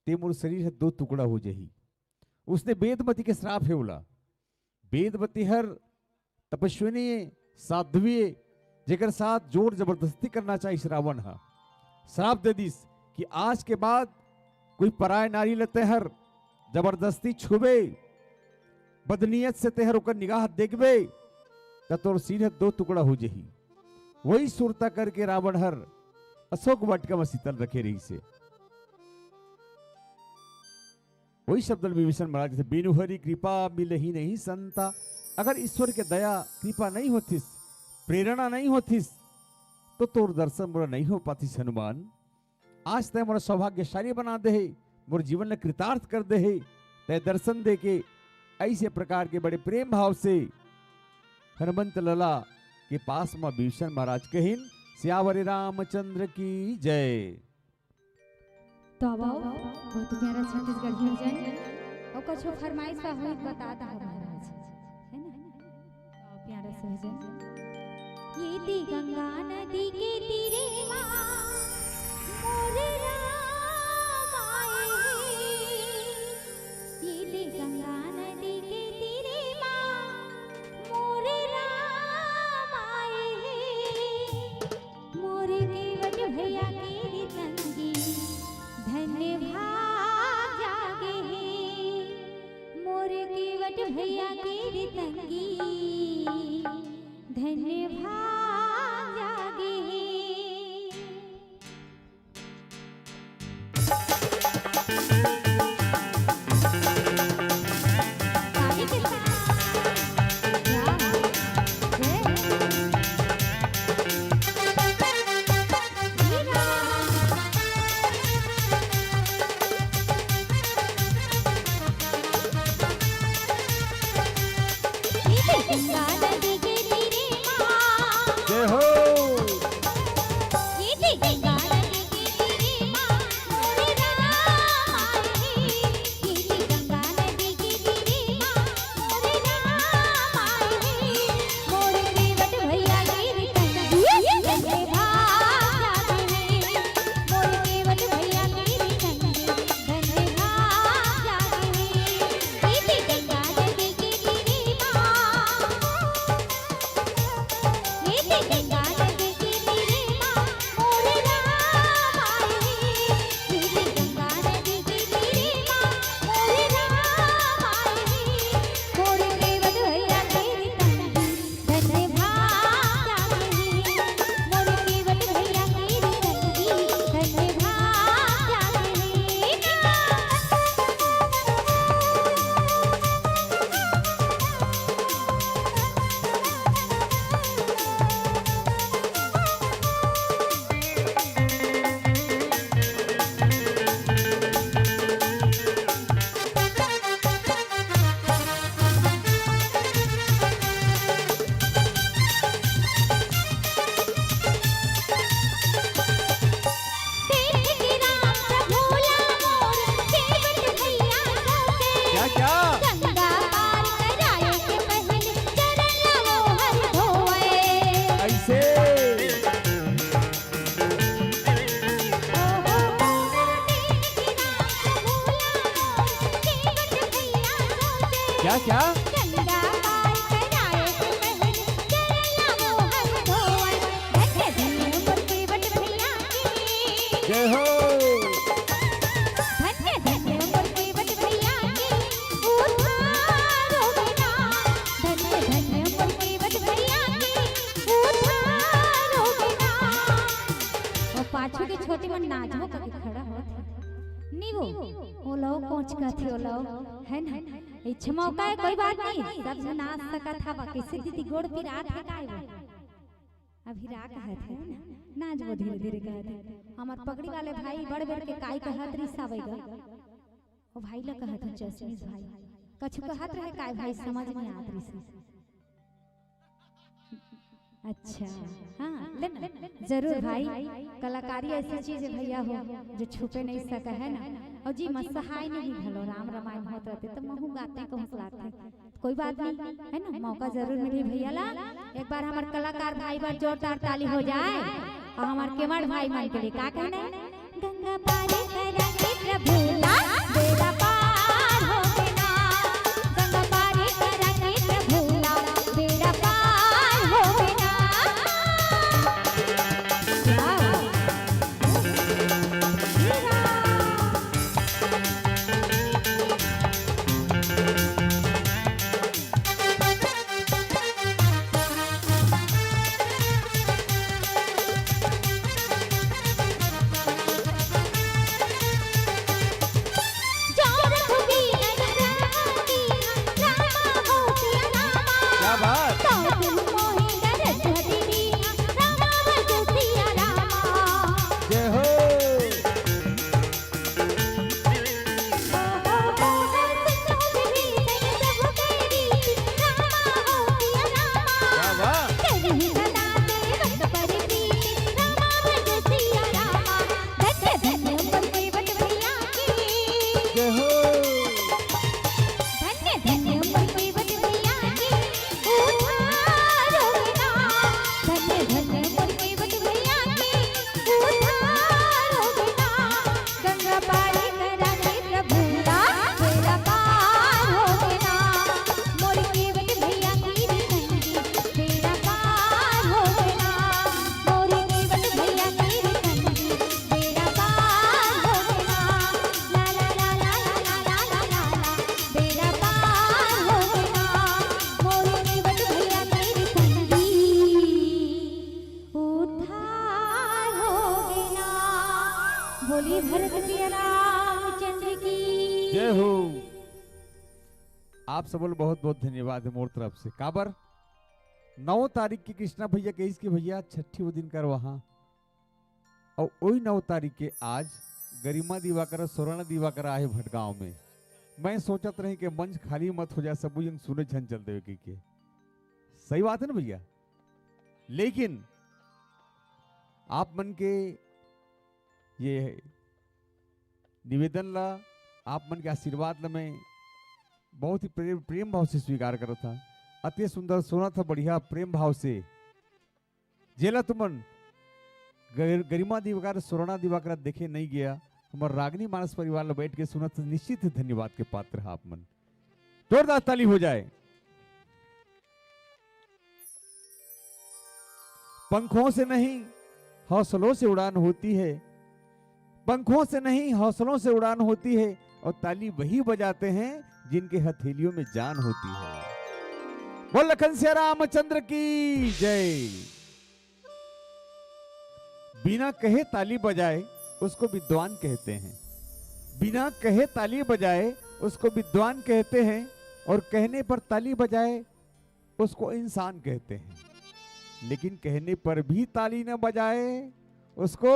ते मोर शरीर ह दो टुकड़ा हो जाही। उसने वेदमती के श्राप हे ओला। वेदमती हर तपस्विनी हे, साध्वी हे, जेकर साथ जोर जबरदस्ती करना चाहिस रावण ह। श्राप दे दिस कि आज के बाद कोई पराय नारी ल तेहर जबरदस्ती छूबे, बदनीयत से तेहर ओकर निगाह देखबे, त तोर सिर ह दो टुकड़ा हो जही। वही सुरता करके रावण हर अशोक वाटिका में सीता ल रखे रहिसे। वही शब्द ल विभीषण महाराज कथे, "बिनु हरि कृपा मिलही नहीं संता।" अगर ईश्वर के दया कृपा नहीं होतिस, प्रेरणा नहीं होतिस, तो तोर दर्शन मोला नहीं हो पातिस हनुमान। आज तैं मोला सौभाग्यशाली बना दे हे, मोर जीवन ल कृतार्थ कर दे हे। तैं दर्शन दे के ऐसे प्रकार के बड़े प्रेम भाव से हनुमंत लला के पास म विभीषण महाराज कहिन, "सियावर रामचंद्र की जय।" तो अब आओ, बहुत प्यारा छत्तीसगढ़ी भजन। और कुछ फरमाइश बा होई, बता दो महाराज, है ना? प्यारा सा भजन। ये दे गंगा नदी के तीरे माँ मोर राम आए हैं। ये दे गंगा नदी के तीरे माँ मोर राम आए हैं। मोर केवट भैया के रे तंगी, धन्य भाग जागे हे। मोर केवट भैया के रे तंगी, धन्य भाग जागे हे। जय हो। क्या, क्या? ऐसे। क्या, क्या? जय हो। वो पाछू के छोटी मन नाचबो करके खड़ा होत हे। नी वो, वो लो कोच कथे, वो लो, है ना? इच्छा मौका है, कोई बात नहीं, सब झन नाच सकत हवा। कैसे दीदी गोड़ पिरात हे काय वो? अभी राग है, है ना? नाचबो धीरे धीरे कहत हे। हमर पगड़ी वाले भाई बड़ बेर के काय कहत रिस आवेगा। ओ भाई ला कहत हूँ, चश्मिश भाई। कछु कहत रहे काय भाई, समझ नहीं आत रहिस। अच्छा, हाँ, ले ना, जरूर भाई। कलाकारी ऐसी चीज है भैया हो, जो छुपे नहीं सका है ना। और जी, मसहाय नहीं घलो, राम रामायण होत रहते तो महू गाते कहूँ लाते। कोई बात नहीं, है ना, मौका जरूर मिली भैया ला। एक बार हमार कलाकार भाई बर जोरदार ताली हो जाए। और हमार केमड़ भाई मन के लिए का कहना है? गंगा पारी करा के प्रभु ला, बेड़ा पार हो गे ना। गंगा पारी करा के प्रभु ला, बेड़ा पार हो गे ना। वाह। क्या बात। जय हो। वाह, वाह। जय हो। गंगा पारी करा के प्रभु ला, बेड़ा पार हो गे ना। मोर केवट भैया के रे संगी, बेड़ा पार हो गे ना। मोर केवट भैया के रे संगी, बेड़ा पार हो गे ना। ला ला ला, बेड़ा पार हो गे ना। मोर केवट भैया के रे संगी, उद्धार हो गे ना। बोली भरत के रामचंद्र की जय हो। आप सबो ल बहुत बहुत धन्यवाद है मोर तरफ से। काबर नौ तारीख के कृष्णा भैया कहिस कि भैया छठी वो दिन करवाहा, और वही नौ तारीख के आज गरिमा दिवाकर और स्वर्ण दिवाकर आए भटगांव में। मैं सोचत रहे कि मंच खाली मत हो जाए, सब जन सुने झन चल देवे कहिके। सही बात है ना भैया? लेकिन आप मन के ये निवेदन ला, आप मन के आशीर्वाद ला मैं बहुत ही प्रेम, प्रेम भाव से स्वीकार करत हा। अति सुंदर सुनत हा, बढ़िया प्रेम भाव से। जेला तुमन गर-, गरिमा दिवाकर, स्वर्ण दिवाकर देखे नहीं गया, हमर रागनी मानस परिवार ला बैठ के सुनत हा, निश्चित ही धन्यवाद के पात्र हा आप मन। जोरदार ताली हो जाए। पंखों से नहीं, हौसलों से उड़ान होती है। पंखों से नहीं, हौसलों से उड़ान होती है। और ताली वही बजाते हैं, जिनके हथेलियों में जान होती है। बोल लखन सिया रामचंद्र की जय। बिना कहे ताली बजाए, उसको विद्वान कहते हैं। बिना कहे ताली बजाए, उसको विद्वान कहते हैं। और कहने पर ताली बजाए, उसको इंसान कहते हैं। लेकिन कहने पर भी ताली न बजाए, उसको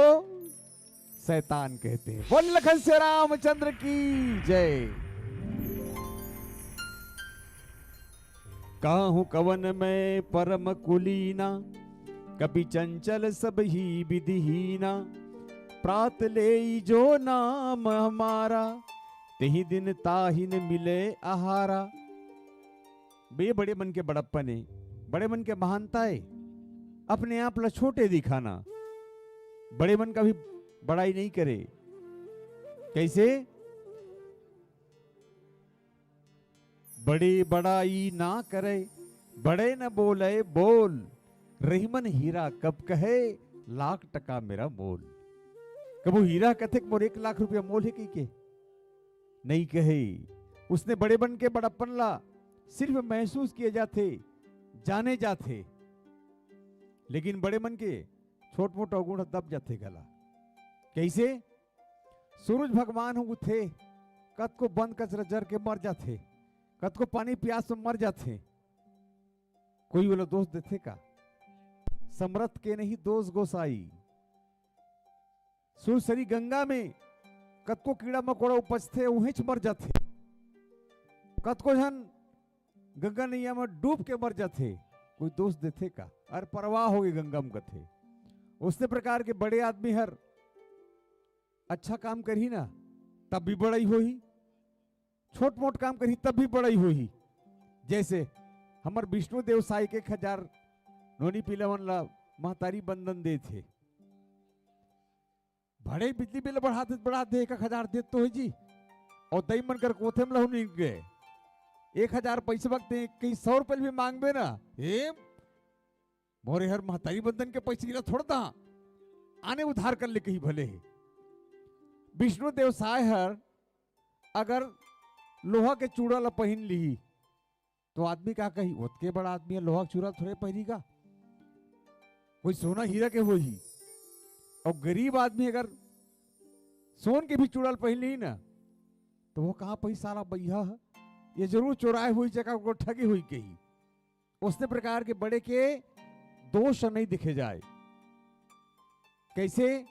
शैतान कहते हैं। बोल लखन सिया रामचंद्र की जय। काहू कवन मैं परम कुलीना, कपि चंचल सब ही विधिहीना। प्रात लेई जो नाम हमारा, तेहि दिन ताहि न मिले आहारा। बे बड़े मन के बड़प्पन ए, बड़े मन के महानता ए, अपने आप ला छोटे दिखाना। बड़े मन का भी बड़ाई नहीं करे। कैसे? बड़े बड़ाई ना करे, बड़े न बोले बोल। रहिमन हीरा कब कहे, लाख टका मेरा मोल। कभू हीरा कथे कि मोर एक लाख रुपया मोल हे कहिके? नहीं कहे। उसने बड़े मन के बड़प्पन ला सिर्फ महसूस किए जाथे, जाने जाथे, लेकिन बड़े मन के छोट मोट अवगुण दब जाथे गला। कैसे? सूरज भगवान ह उठथे, कतको बंद कचरा जर के मर जाथे, कतको पानी प्यास में मर जाथे। कोई ओला दोष देथे का? समरथ के नहीं दोष गोसाई। सुरसरी गंगा में कतको कीड़ा मकोड़ा उपजथे, उहेंच मर जाथे। कतको झन गंगा नैया में डूब के मर जाथे। कोई दोष देथे का? अरे परवाह होगे गंगा म कथे। उसने प्रकार के बड़े आदमी हर अच्छा काम करही ना, तब भी बड़ई होही, छोट मोट काम करही तब भी बड़ई होही। जैसे हमर विष्णु देव साय के एक हजार नोनी पीला मन ला महतारी बंदन देथे। बड़े बिजली बिल बढ़ा दे, बढ़ा दे, एक एक हजार देत तो होही जी। अउ दई मन कर कोथे म लहू निकल गे। एक हजार पैसा बकते कहीं सौ रुपये भी मांगबे ना, ए मोरे हर महतारी बंदन के पैसा गिला थोड़ दा, आने उधार कर ले कही भले हे। विष्णु देव साय हर अगर लोहा के चूड़ा ला पहिन लिही, तो आदमी का कही, "ओतके बड़ा आदमी हे, लोहा के चूड़ा थोड़े पहिरी गा, कोई सोना हीरा के होही।" अउ गरीब आदमी अगर सोन के भी चूड़ा ला पहिन लिही ना, तो वो कहाँ पहिरी साला बइहा ह, ये जरूर चोराए होही, जगह को ठगे होही कही। उसने प्रकार के बड़े के दोष नहीं देखे जाए। कैसे?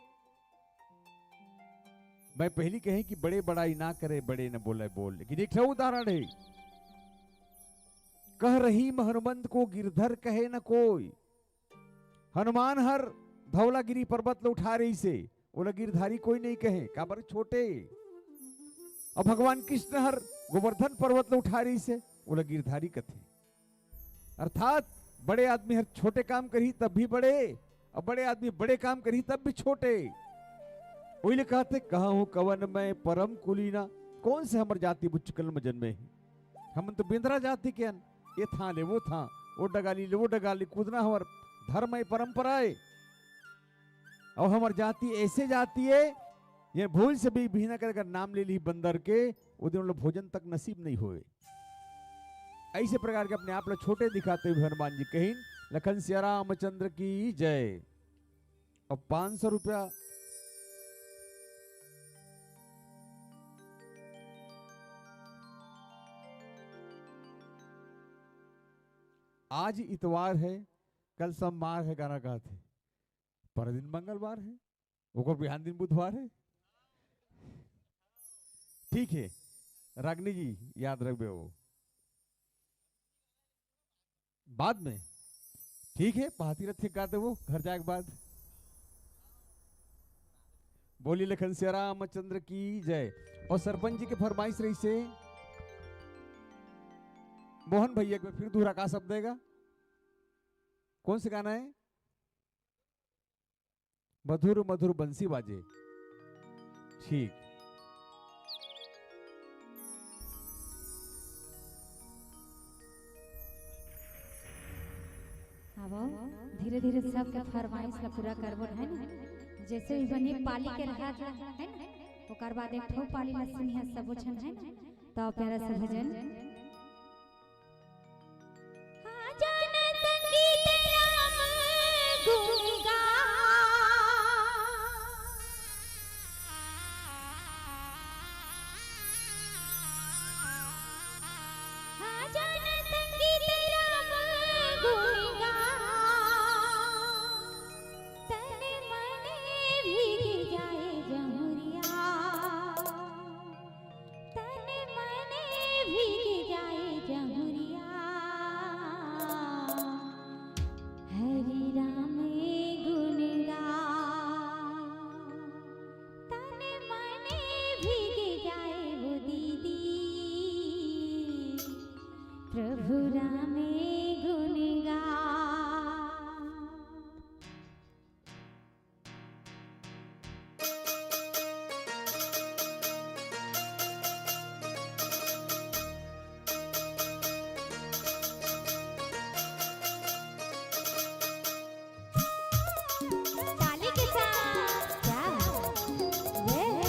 मैं पहली कहे कि बड़े बड़ाई ना करे, बड़े न बोले बोल, लेकिन एक ठो उदाहरण है, कह रहीम हनुमंत को गिरधर कहे न कोई। हनुमान हर धौलागिरी पर्वत ल उठा रहिसे, ओला गिरधारी कोई नहीं कहे, काबर छोटे। अउ भगवान कृष्ण हर गोवर्धन पर्वत ल उठा रहिसे, ओला गिरधारी कथे। अर्थात बड़े आदमी हर छोटे काम करही तब भी बड़े, अउ बड़े आदमी बड़े काम करही तब भी छोटे। ओही ले कहथे, "कहा हूँ कवन मैं परम कुलीना, कौन से हमर जाति बुच्चकल में जन्मे हे?" हमन तो बेंदरा जाति के अन, ये थां ले वो थां, वो डगाली ले वो डगाली, कूदना हमर धर्म हे, परंपरा हे। अउ हमर जाति ऐसे जाति हे, ये भूल से भी बिहना कर अगर नाम ले लिही बंदर के, वो दिन ओला भोजन तक नसीब नहीं होए। ऐसे प्रकार के अपने आप ला छोटे दिखाते हुए हनुमान जी कहिन, लखन सिया रामचंद्र की जय। अब पाँच सौ रुपया आज इतवार है, कल सोमवार है, गाना कहत है, पर दिन मंगलवार है, ओकर बिहान दिन बुधवार है। ठीक है रागनी जी, याद रखबे वो। बाद में। ठीक है, पहाती रथ के गा देबो घर जाए के बाद। बोली लखन सिया रामचंद्र की जय। और सरपंच जी के फरमाइश रहिसे, मोहन भैया, एक बार फिर दोहरा का शब्द देगा, कौन से गाना है? मधुर मधुर बंसी बाजे। ठीक। आवो, धीरे-धीरे सबके फरमाइश ला पूरा करबो, है ना? जैसे भी बने पाली के रहत ला, है ना? ओकर बाद एक ठो पाली ला सुनिहा सबो झन, है ना? तो प्यारा सा भजन। हाँ, जान संगीत राम गुण गा। हाँ, जान संगीत राम गुण गा। तन मन भीग जाए जहुरिया। तन मन भीग जाए जहुरिया, हरि राम गुण गा। तन मन भीग जाए वो दीदी, प्रभु राम गुण गा। ताली के साथ, क्या बात। ये है।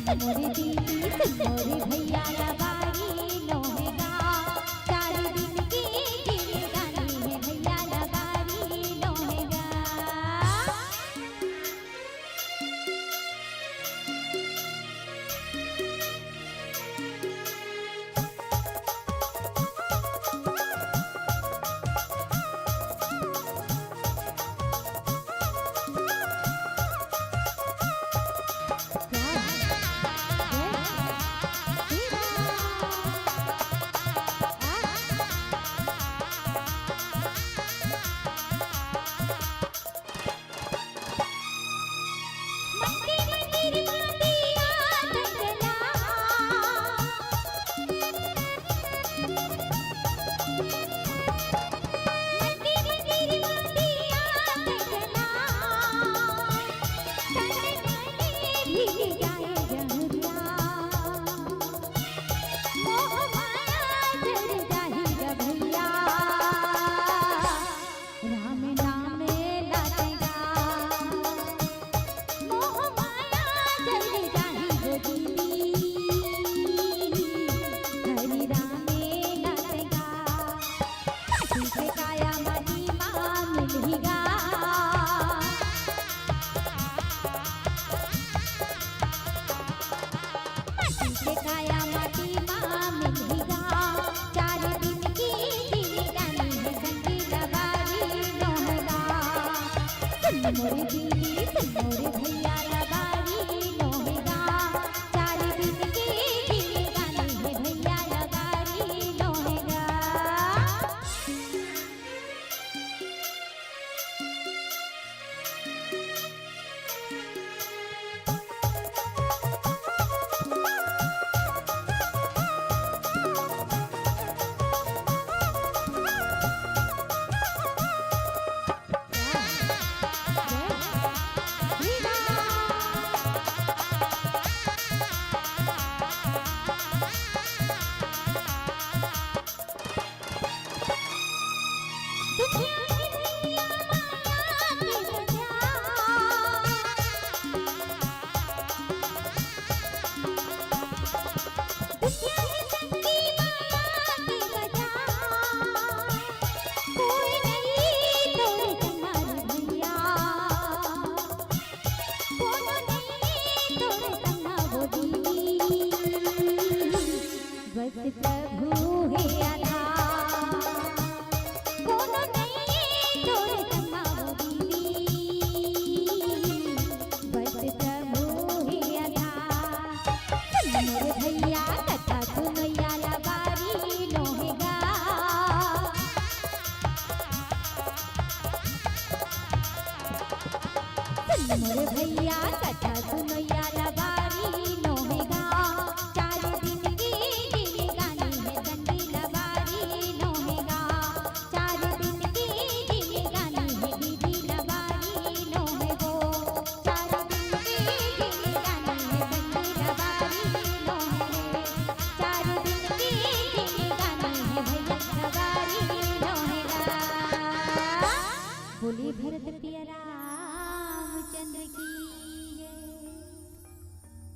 मोरे दीदी, मोरे भैया लबारी नोहेगा, चार दिन के जिनगानी हे भैया लबारी नोहेगा।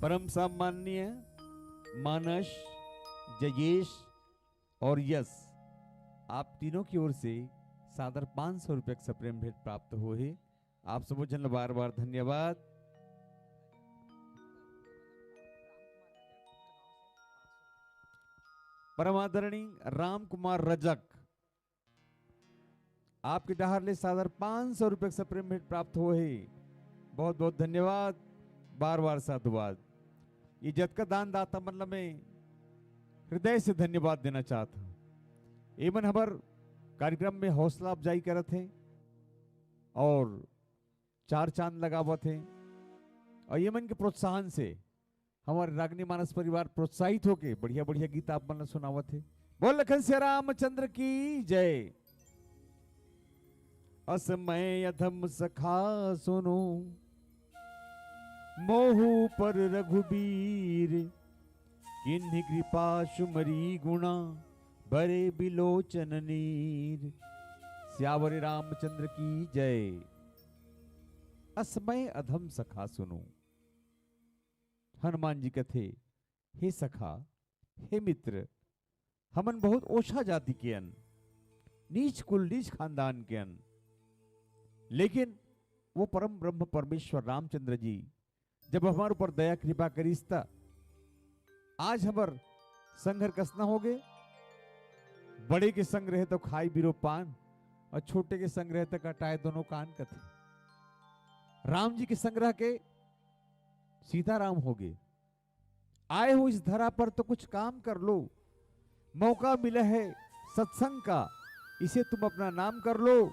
परम सम्माननीय मानस, जयेश और यश, आप तीनों की ओर से सादर पाँच सौ रुपये का सप्रेम भेंट प्राप्त हुए है। आप सबो झन ला बार बार धन्यवाद। परम आदरणीय राम कुमार रजक, आपके डहार ले सादर पाँच सौ रुपये का सप्रेम भेंट प्राप्त हुए है। बहुत बहुत धन्यवाद, बार बार साधुवाद। ये जतका दान दाता मन ला मैं हृदय से धन्यवाद देना चाहत हूँ। ये मन हमर कार्यक्रम में हौसला अफजाई करत हे और चार चांद लगावत हे और ये मन के प्रोत्साहन से हमर रागनी मानस परिवार प्रोत्साहित होके बढ़िया बढ़िया गीत आप मन ला सुनावत हे। बोल लखन सिया रामचंद्र की जय। असमय अधम सखा सुनो, मोहु पर रघुबीर, किन्हि कृपा सुमरी गुणा, बरे बिलोचन नीर। सियावर रामचंद्र की जय। असमय अधम सखा सुनो। हनुमान जी कथे, हे सखा, हे मित्र, हमन बहुत ओछा जाति के अन, नीच कुल, नीच खानदान के अन, लेकिन वो परम ब्रह्म परमेश्वर रामचंद्र जी जब हमर ऊपर दया कृपा करिस, त आज हमर संग हर कस न होगे। बड़े के संग रहे तो खाई बिरो पान, और छोटे के संग रहे तो कटाए दोनों कान कथे। राम जी के संग रह के सीताराम होगे। आए हो इस धरा पर तो कुछ काम कर लो, मौका मिला है सत्संग का, इसे तुम अपना नाम कर लो,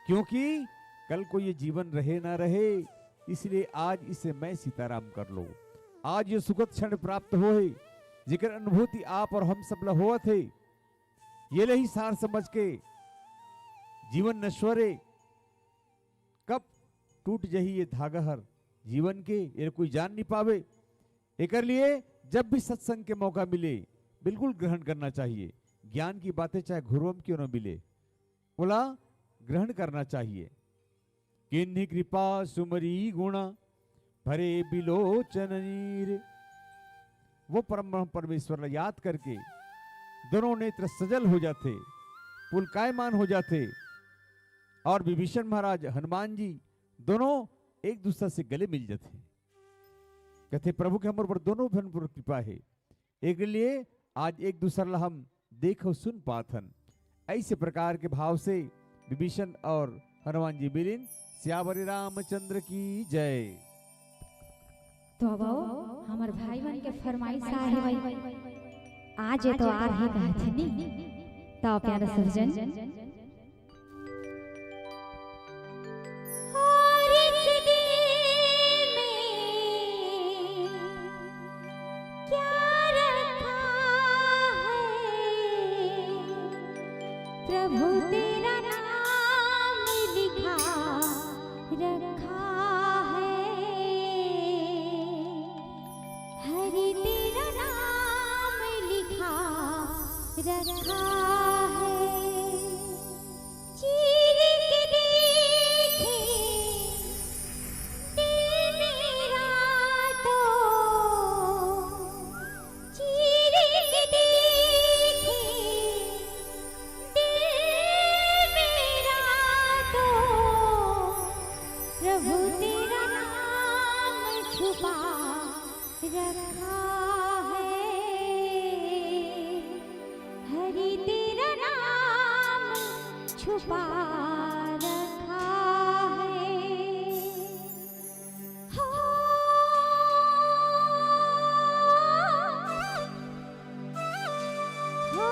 क्योंकि कल को ये जीवन रहे ना रहे, इसलिए आज इसे मैं सीताराम कर लो। आज ये सुखद क्षण प्राप्त होए, जेकर अनुभूति आप और हम सब ला होवत हे, ये ले ही सार समझ के जीवन नश्वर ए, कब टूट जही ये धागा हर जीवन के, ये कोई जान नहीं पावे। एकर लिए जब भी सत्संग के मौका मिले, बिल्कुल ग्रहण करना चाहिए। ज्ञान की बातें चाहे घुरवम क्यों न मिले, ओला ग्रहण करना चाहिए। किन्हीं कृपा सुमरी गुण भरे बिलोचन नीर। वो परम ब्रह्म परमेश्वर ला याद करके दोनों नेत्र सजल हो जाथे, पुलकायमान हो जाथे, और विभीषण महाराज, हनुमान जी दोनों एक दूसरा से गले मिल जाथे। कथे, प्रभु के हमर ऊपर दोनों भन पर कृपा हे, एक लिए आज एक दूसर ला हम देख अउ सुन पात हन। ऐसे प्रकार के भाव से विभीषण और हनुमान जी मिलिन। सियावर रामचंद्र की जय। तो अब आओ, हमर भाई मन के फरमाइश आ हे भाई, आज ये तो आर हे कहत हे नी, तो प्यारा सज्जन, और इस दिल में क्या रखा है, प्रभु तेरा नाम लिखा रखा है, हरि तेरा नाम लिखा रखा है। चीर के देखे दिल मेरा तो, चीर के देखे दिल मेरा तो, प्रभु तेरा नाम छुपा रखा है, हरि तेरा नाम छुपा रखा है। हो, हो।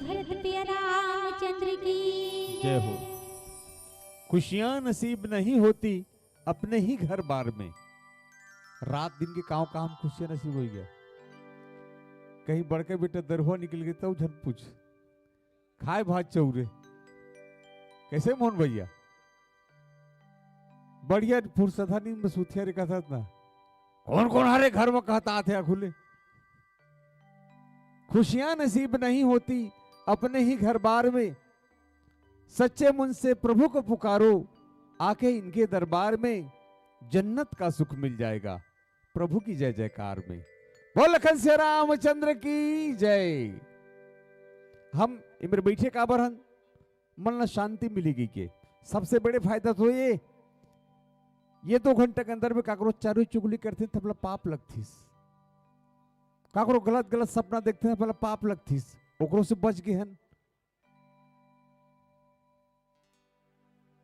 भरत पिया रामचंद्र की जय हो। खुशियां नसीब नहीं होती अपने ही घर बार में। रात दिन के कांव काम खुशियां नसीब हो गया। कहीं बड़का बेटा दरुहा निकल गए तो झन पूछ। खाए भात चौरे। कैसे मोहन भैया? बढ़िया फुर्सत हा नींद में सुतिया रे कहत ना। कौन कौन हरे घर में कहत आथे खुले। खुशियां नसीब नहीं होती अपने ही घर बार में। सच्चे मन से प्रभु को पुकारो, आके इनके दरबार में जन्नत का सुख मिल जाएगा। प्रभु की जय जयकार में। बोल लखन सिया रामचंद्र की जय। हम इमर बैठे काबर हन, मन ला शांति मिलेगी के। सबसे बड़े फायदा तो ये, ये दो घंटा के अंदर में काकरो चारू चुगली करथे, तब ला पाप लगथिस। काकरो गलत गलत सपना देखथे, तब ला पाप लगथिस। ओकरो से बच गए हन।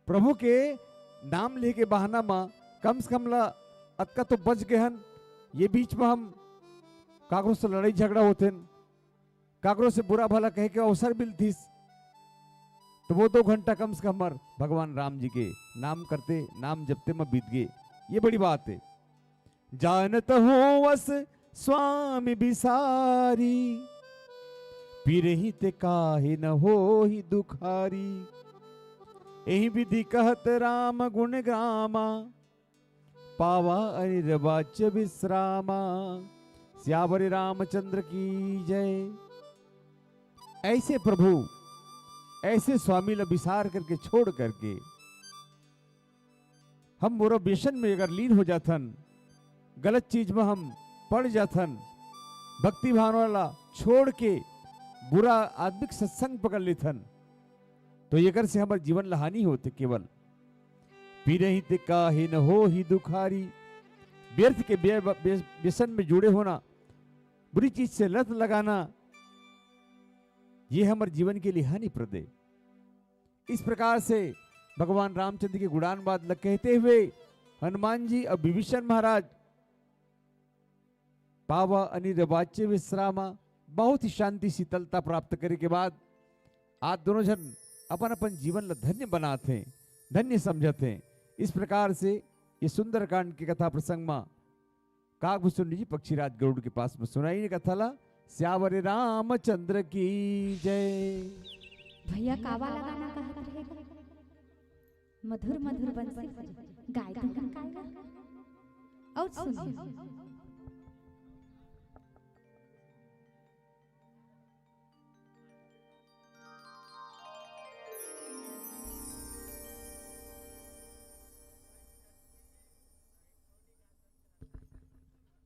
प्रभु के नाम लेके बहाना मा कम से कम ला अतका तो बच गए हन। ये बीच में हम काकरो से लड़ाई झगड़ा होथे, काकरो से बुरा भला कहे के अवसर मिलथिस, तो वो दो घंटा कम से कम हर भगवान राम जी के नाम करते, नाम जपते में बीत गए। ये बड़ी बात है। जानत हो वस स्वामी बिसारी, पिरही ते काहे न होही दुखारी। एही विधि कहत राम गुण गामा, पावा अनिर्वाच्य विश्रामा। सियावर रामचंद्र की जय। ऐसे प्रभु, ऐसे स्वामी ला विसार करके, छोड़ करके, हम बुरा व्यसन में अगर लीन हो जाथन, गलत चीज में हम पड़ जाथन, भक्ति भावना ला छोड़ के बुरा आदमिक सत्संग पकड़ लेथन, तो एकर से हमर जीवन ला हानि होथे केवल। पिरही ते काहे न होही दुखारी। व्यर्थ के व्य-, व्य-, व्यसन में जुड़े होना, बुरी चीज से लत लगाना, ये हमर जीवन के लिए हानिप्रद है। इस प्रकार से भगवान रामचंद्र के गुणानुवाद ल कहते हुए हनुमान जी और विभीषण महाराज पावा अनिर्वाच्य विश्रामा, बहुत ही शांति शीतलता प्राप्त करे के बाद आज दोनों जन अपन अपन जीवन ल धन्य बनात हैं, धन्य समझत हैं। इस प्रकार से ये सुंदरकांड के कथा प्रसंग में कागभूषण जी पक्षीराज गरुड़ के पास में सुनाई ने कथा ला। सियावर रामचंद्र की जय। भैया कावा लगाना कहत रहे, मधुर मधुर बंसी गाय दे। और सुनिए।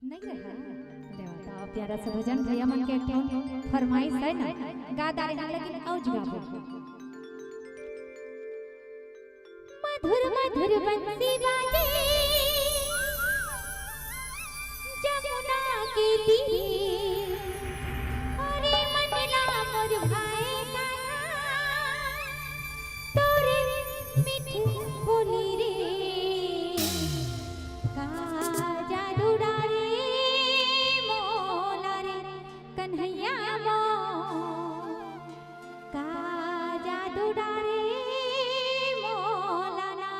नहीं रहा। अरे वाह, तो प्यारा सा भजन भैया मन के एक ठो फरमाइश है ना, गा डारे हैं, लेकिन अउज गाबो। मधुर मधुर बंसी बाजे जमुना के तीर, अरे मन ला मोर भाए कान्हा तोरे मीठ बोली रे, का जादू डारे मोला रे कन्हैया मोर, का जादू डारे मोला ना।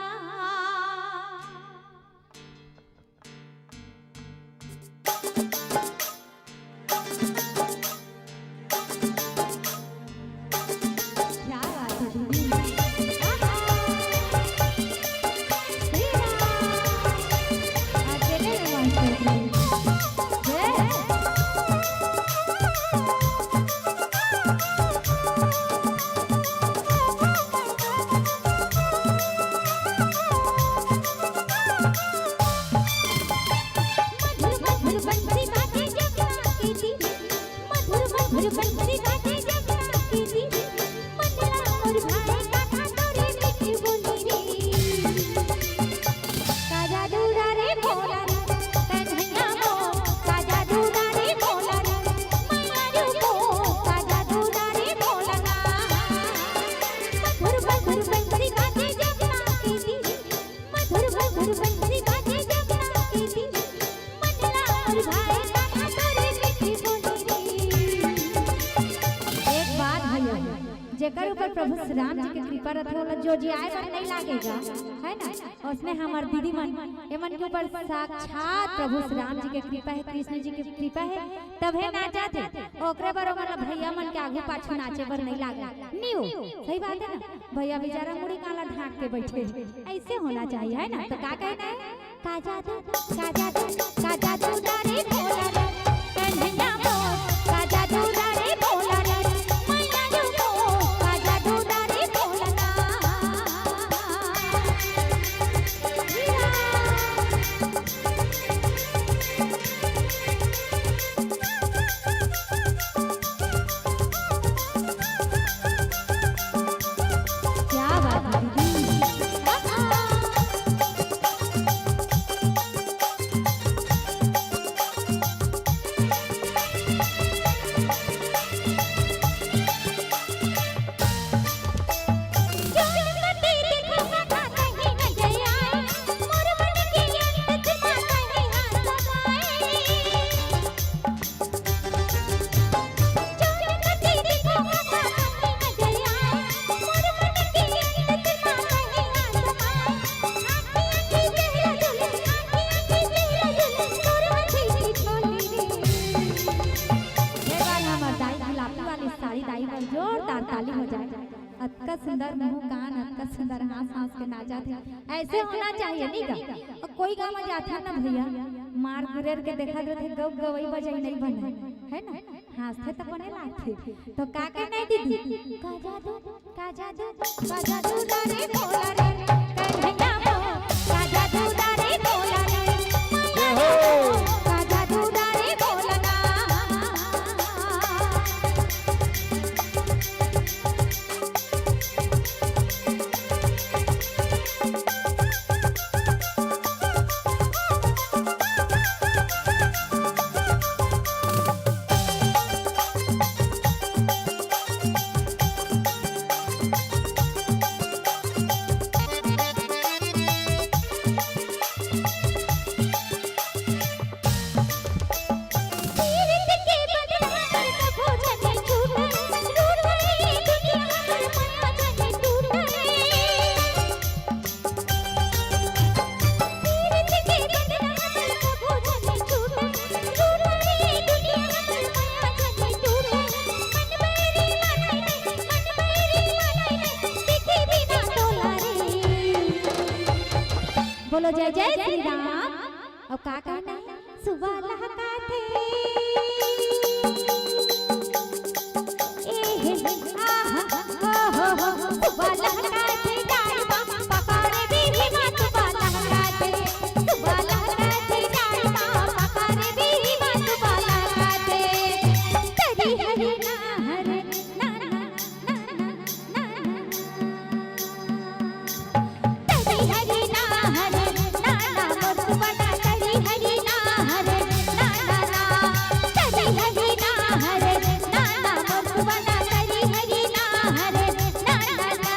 क्या बात है दीदी। आहा। श्री राम। अकेले में मास्टर जी। जय। मधुर मधुर बंसी बाजे जमुना के तीर। मधुर मधुर बंसी बाजे जमुना के तीर। मन ला मोर भाए कान्हा तोरे मीठी बोली रे। का जादू डारे मोला रे, कन्हैया मोर, का जादू डारे मोला रे, मैया रे मोर, का जादू डारे मोला ना। मधुर मधुर बंसी बाजे जमुना के तीर। मधुर मधुर बंसी बाजे जमुना के तीर, मन ला मोर भाए कान्हा तोरे मीठी बोली रे। एक बात भैया, जेकर ऊपर प्रभु श्री राम जी के कृपा रथे, ओला जोजियाए बर नहीं लागेगा, है ना? और उसने हमर दीदी मन, एमन के ऊपर साक्षात प्रभु श्री राम जी के कृपा है, कृष्ण जी के कृपा है, तभे नाचत हे। ओकरे बर ओमन ला भैया मन के आगू पाछू नाचे बर नहीं लागे। न्यू, सही बात है ना? भैया बेचारा मुड़ी काला ढांक के बैठे, ऐसे होना चाहिए, है ना? तो का कहना है? का जादू, का जादू, का जादू डारे भोला रे, कन्हैया मोर, का जादू डारे भोला रे, मैया जो मोर, का जादू डारे भोला ना। क्या बात है दीदी। ये बार हमर दाई गुलाबी वाली साड़ी दाई बर जोरदार ताली हो जाए। अतका सुंदर मुंह कान, अतका सुंदर हंस हंस के नाचत हे। ऐसे होना चाहिए, नहीं का? और कोई गांव में जाथन ना भैया, मार गुरेर के देखत रथे, गौ गवई बजई नहीं बने, है ना? हंसथे तो बने लागथे। तो का कहना है दीदी? का जादू, का जादू, का जादू डारे भोला रे, कन्हैया मोर, का जादू डारे भोला रे, मैया मोर, का जादू डारे भोला ना। बोलो जय जय श्री राम। अब का कहना है? सुबह लहकाथे, ए हे, आहा, ओ हो हो, सुबह लहकाथे, डाल मा पकौड़े भी, भी मा सुबह लहकाथे, सुबह लहकाथे, डाल मा पकौड़े भी, भी मा सुबह लहकाथे। तरी हरी ना हरे, ना ना, ना ना, ना ना। तरी हरी ना हरे, ना ना मोर सुबना, तरी हरी ना हरे, ना ना ना। तरी हरी ना हरे, ना ना मोर सुबना, तरी हरी ना हरे, ना ना ना।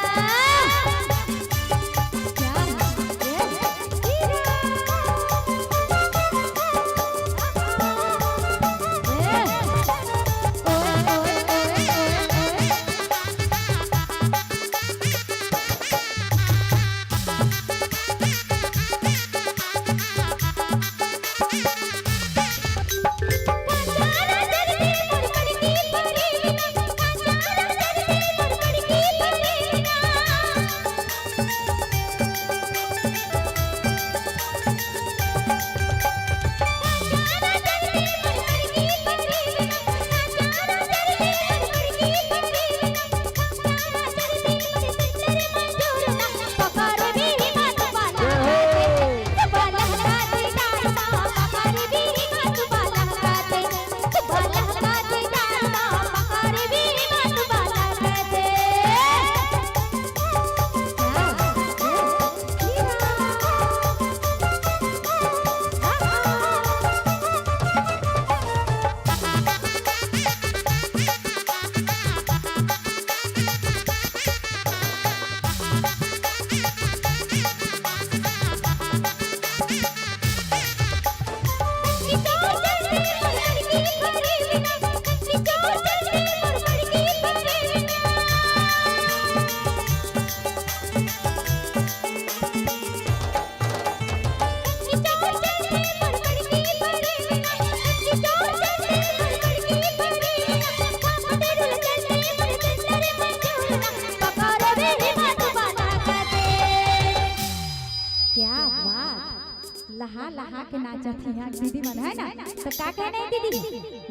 रथी यहाँ दीदी मन है ना, तो का कहना है दीदी?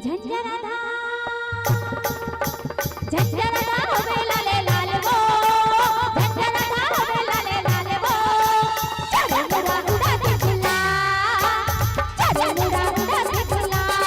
झंझरा राधा, झंझरा राधा हो बेला ले लाल वो, झंझरा राधा हो बेला ले लाल वो, चारों मुड़ा उड़ा के गुलाल, चारों मुड़ा उड़ा के गुलाल,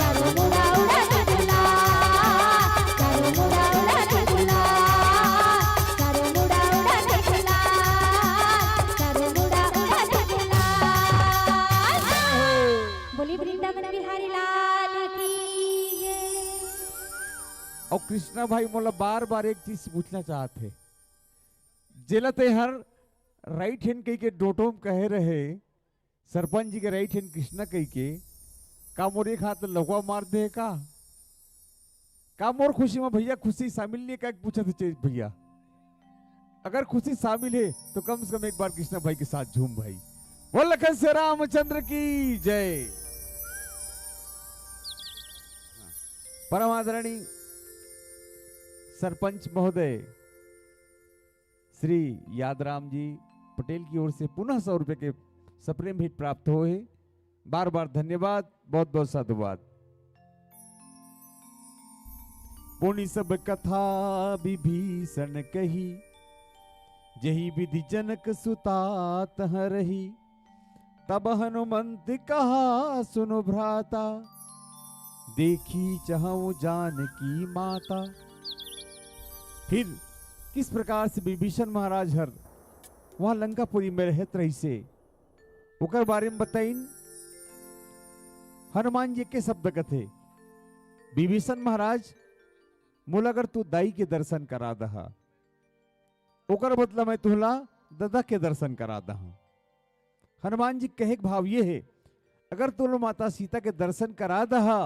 चारों मुड़ा उड़ा के गुलाल, चारों मुड़ा उड़ा के गुलाल, चारों मुड़ा उड़ा के गुलाल, चारों मुड़ा उड़ा के गुलाल। बोली वृंदावन बिहारी लाल की जय। अउ कृष्णा भाई मोला बार बार एक चीज पूछना चाहत हे, जेला ते हर राइट हैंड कही के डोटोम कहे रहे, सरपंच जी के राइट हैंड कृष्णा कही के, का मोर एक हाथ लकवा मार दे का? का मोर खुशी में भैया खुशी शामिल नहीं है, का पूछत हे भैया? अगर खुशी शामिल है तो कम से कम एक बार कृष्णा भाई के साथ झूम भाई। बोल लखन से रामचंद्र की जय। परम आदरणीय सरपंच महोदय श्री यादराम जी पटेल की ओर से पुनः सौ रुपये के सप्रेम भेंट प्राप्त होए हे। बार बार धन्यवाद, बहुत बहुत साधुवाद। पुनि सब कथा विभीषण कही, जही विधि जनक सुता तह रही। तब हनुमंत कहा सुनु भ्राता, देखी चहु जानकी माता। फिर किस प्रकार से विभीषण महाराज हर वहाँ लंकापुरी में रहत रहिसे, ओकर बारे में बताइन। हनुमान जी के शब्द कथे, विभीषण महाराज, मोला अगर तू दाई के दर्शन करा दहा, ओकर बदला मैं तुहला ददा के दर्शन करा दहा। हनुमान जी कहे के भाव ये हे, अगर तू माता सीता के दर्शन करा दहा,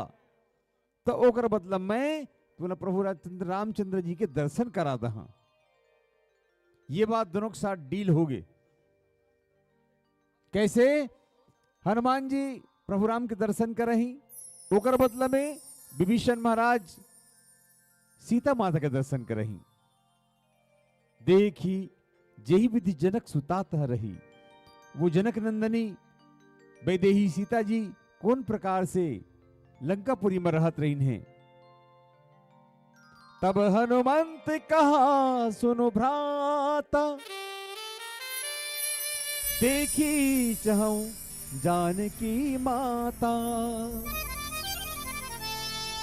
तो ओकर बदला मैं तुला प्रभु रामचंद्र, रामचंद्र जी के दर्शन करा दहा। ये बात दोनों के साथ डील हो गए। कैसे? हनुमान जी प्रभु राम के दर्शन करही, ओकर बदला में विभीषण महाराज सीता माता के दर्शन करही। देखी जेहि विधि जनक सुता तह रही। वो जनक नंदनी वैदेही सीता जी कौन प्रकार से लंकापुरी में रहत रहिन हे। तब हनुमंत कहा सुनु भ्राता, देखी चहु जानकी माता।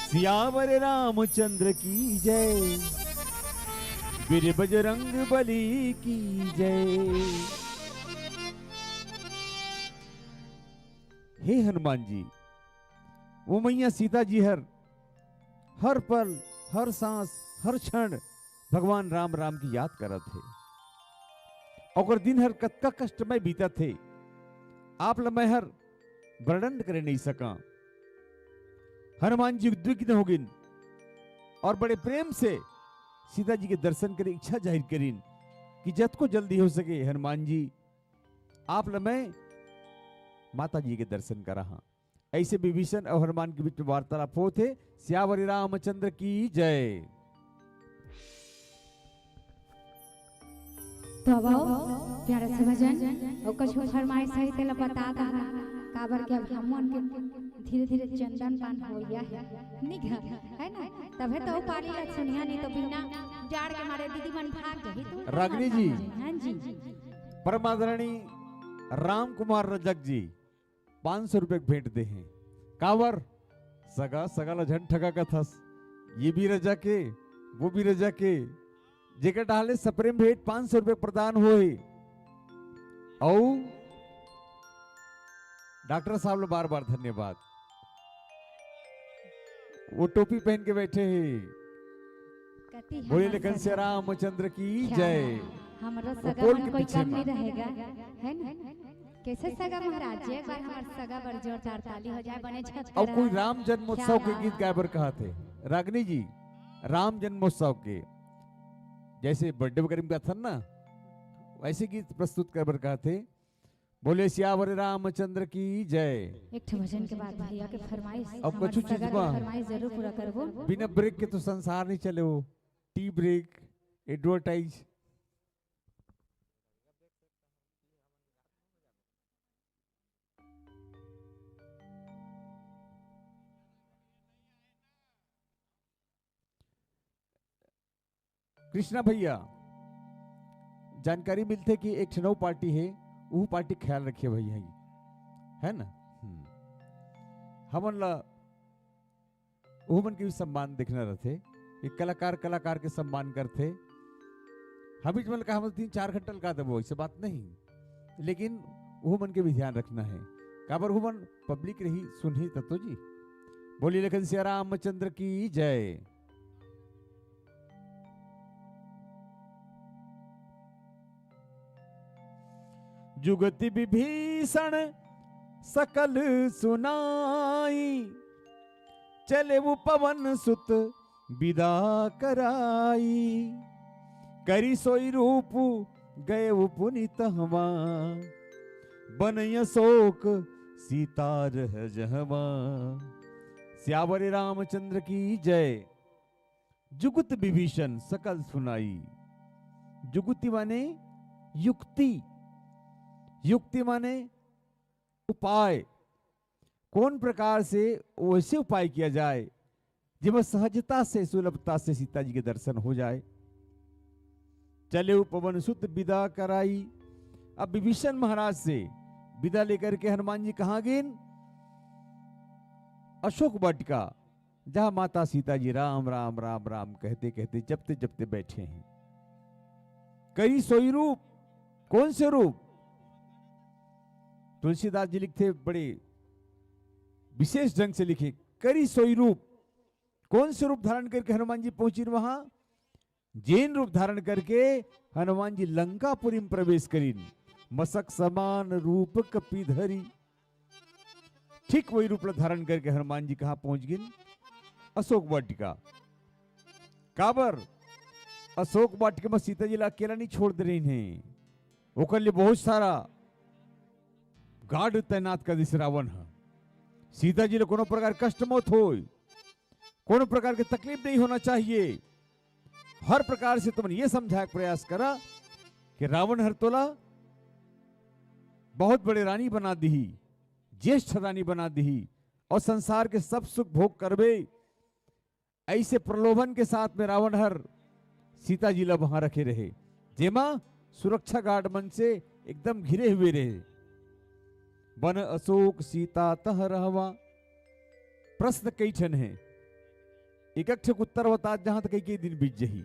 सियावर रामचंद्र की जय, वीर बजरंग बली की जय। हे हनुमान जी, वो मैया सीता जी हर, हर पल, हर सांस, हर क्षण भगवान राम राम की याद करत हे। ओकर दिन हर कतका कष्टमय बीतत हे, आप ल मैं हर वर्णन करे नहीं सका। हनुमान जी उद्विग्न हो गिन और बड़े प्रेम से सीता जी के दर्शन करे इच्छा जाहिर करिन कि जतको जल्दी हो सके हनुमान जी, आप ल मैं माता जी के दर्शन करा हाँ। ऐसे विभीषण और हनुमान के बीच में वार्तालाप होत हे। सियावर रामचंद्र की जय। तो अब आओ, प्यारा से भजन, और कुछ फरमाइश है, तेला बता दहा, काबर के अब हमन के धीरे-धीरे चंदन पान होइया है, निक है, है ना? तभे तो पारी ला सुनिया, नहीं तो बिना जाड़ के मारे दीदी मन भाग जाही तो रागनी जी। हाँ जी। परम आदरणीय राम कुमार रजक जी पाँच सौ रुपये के भेंट दे हैं। काबर? सगा, सगा ला झन ठगा कथस। ये भी रजक हे, वो भी रजक हे। जेकर डाले सप्रेम भेंट पाँच सौ रुपये प्रदान होए। अउ डॉक्टर साहब ला बार-बार धन्यवाद। वो टोपी पहन के बैठे हैं। कति बोले हमार लखन से सरकार। रामचंद्र की क्या जय। बात। हमरो सगा मन कोई कम नहीं रहेगा, है ना? कैसे सगा महाराज जी, एक बार हमर सगा बर जोरदार ताली हो जाए, बने छत अउ कोई राम जन्मोत्सव के गीत गाए बर कहा थे रागनी जी, राम जन्मोत्सव के जैसे बर्थडे वगैरह में गाथन ना, वैसे गीत प्रस्तुत करे बर कहा थे। बोले सियावर रामचंद्र की जय। एक ठो भजन के बाद भैया के फरमाइश, अब हमर कुछ चीज सगा के बा। फरमाइश जरूर पूरा करबो। बिना ब्रेक के तो संसार नहीं चले हो। Tea break, advertise. कृष्णा भैया, जानकारी मिलथे कि एक ठन अउ पार्टी हे, वो पार्टी ख्याल रखिए भैया, है ना? हम्म। हमन ला वो मन के भी सम्मान देखना रहथे। एक कलाकार कलाकार के सम्मान करथे। हम बीच में कहा, हम तीन चार घंटा लगा देबो, ऐसे बात नहीं, लेकिन वो मन के भी ध्यान रखना है। काबर वो मन पब्लिक रही, सुनही तत्व जी। बोली लखन सिया रामचंद्र की जय। जुगति विभीषण सकल सुनाई, चले वो पवन सुत विदा कराई। करी सोई रूप गए वो पुनि तहवा, बन अशोक सीता रह जहवा। सियावर रामचंद्र की जय। जुगुत विभीषण सकल सुनाई। जुगुति माने युक्ति, युक्ति माने उपाय। कौन प्रकार से वैसे उपाय किया जाए जेमा सहजता से, सुलभता से सीता जी के दर्शन हो जाए। चले पवन सुत विदा कराई। अब विभीषण महाराज से विदा लेकर के हनुमान जी कहाँ गेन? अशोक वाटिका, जहाँ माता सीता जी राम राम राम राम कहते कहते जपते जपते बैठे हैं। करी सोई रूप, कौन से रूप? तुलसीदास जी लिखथे, बड़े विशेष ढंग से लिखे, करी सोई रूप। कौन से रूप धारण करके हनुमान जी पहुंचिन वहां? जेन रूप धारण करके हनुमान जी लंकापुरी में प्रवेश करिन, मसक समान रूप कपि धरी। ठीक वही रूप ला धारण करके हनुमान जी कहाँ पहुंच गिन? अशोक वाटिका। काबर? अशोक वाटिका में सीता जी ला अकेला नहीं छोड़ दे रही हैं, ओकर लिए बहुत सारा गार्ड तैनात कर दिस रावण ह। सीता जी ला कोनो प्रकार कष्ट मत होय, कोनो प्रकार के तकलीफ नहीं होना चाहिए। हर प्रकार से तुमन ये समझाए के प्रयास करा कि रावण हर तोला बहुत बड़े रानी बना दिही, ज्येष्ठ रानी बना दिही और संसार के सब सुख भोग करबे। ऐसे प्रलोभन के साथ में रावण हर सीता जी ला वहां रखे रहे, जेमा सुरक्षा गार्ड मन से एकदम घिरे हुए रहे। बन अशोक सीता तह रहवा। प्रश्न कई ठन है, एक एक ठे उत्तर बता, जहां तक कई दिन बीत जही।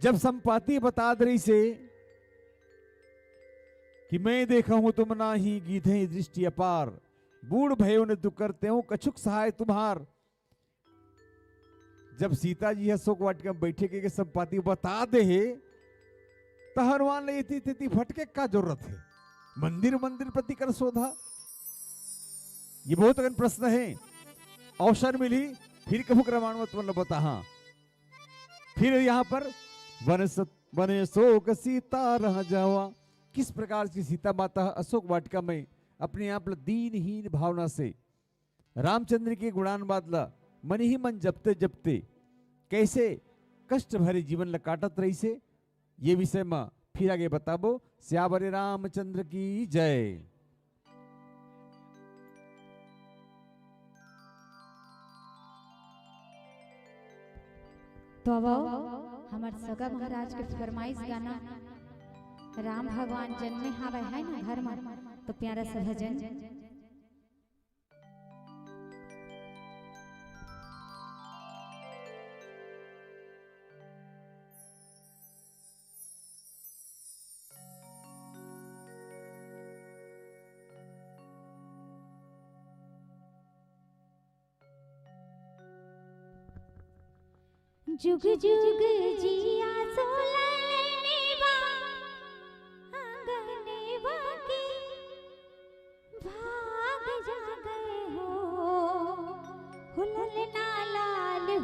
जब संपाति बता दे रही से कि मैं देखा हूं तुम नाही गीधे दृष्टि अपार, बूढ़ भयो न दुख करते हो कछुक सहाय तुम्हार। जब सीता जी ह शोक वाटिका में बैठे के, के संपाति बता दे हे, त हनुमान ले इति तिति भटके का जरूरत है? मंदिर मंदिर प्रति कर शोधा, ये बहुत अकन प्रश्न है। अवसर मिली, फिर कभू रामायण में तुमन ल बताहा। फिर यहाँ पर वन सत-, वन अशोक सीता रह जावा। किस प्रकार से सीता माता अशोक वाटिका में अपने आप ल दीनहीन भावना से रामचंद्र के गुणानुवाद ला मन ही मन जपते जपते कैसे कष्ट भरे जीवन ला काटत रहिसे, ये विषय म फिर आगे बताबो। सियावर रामचंद्र की जय। तो अब हमर सगा महाराज के फरमाइश गाना राम भगवान जन्मे हावय है ना घर म, तो प्यारा सा भजन। जुग जुग जिया सोलल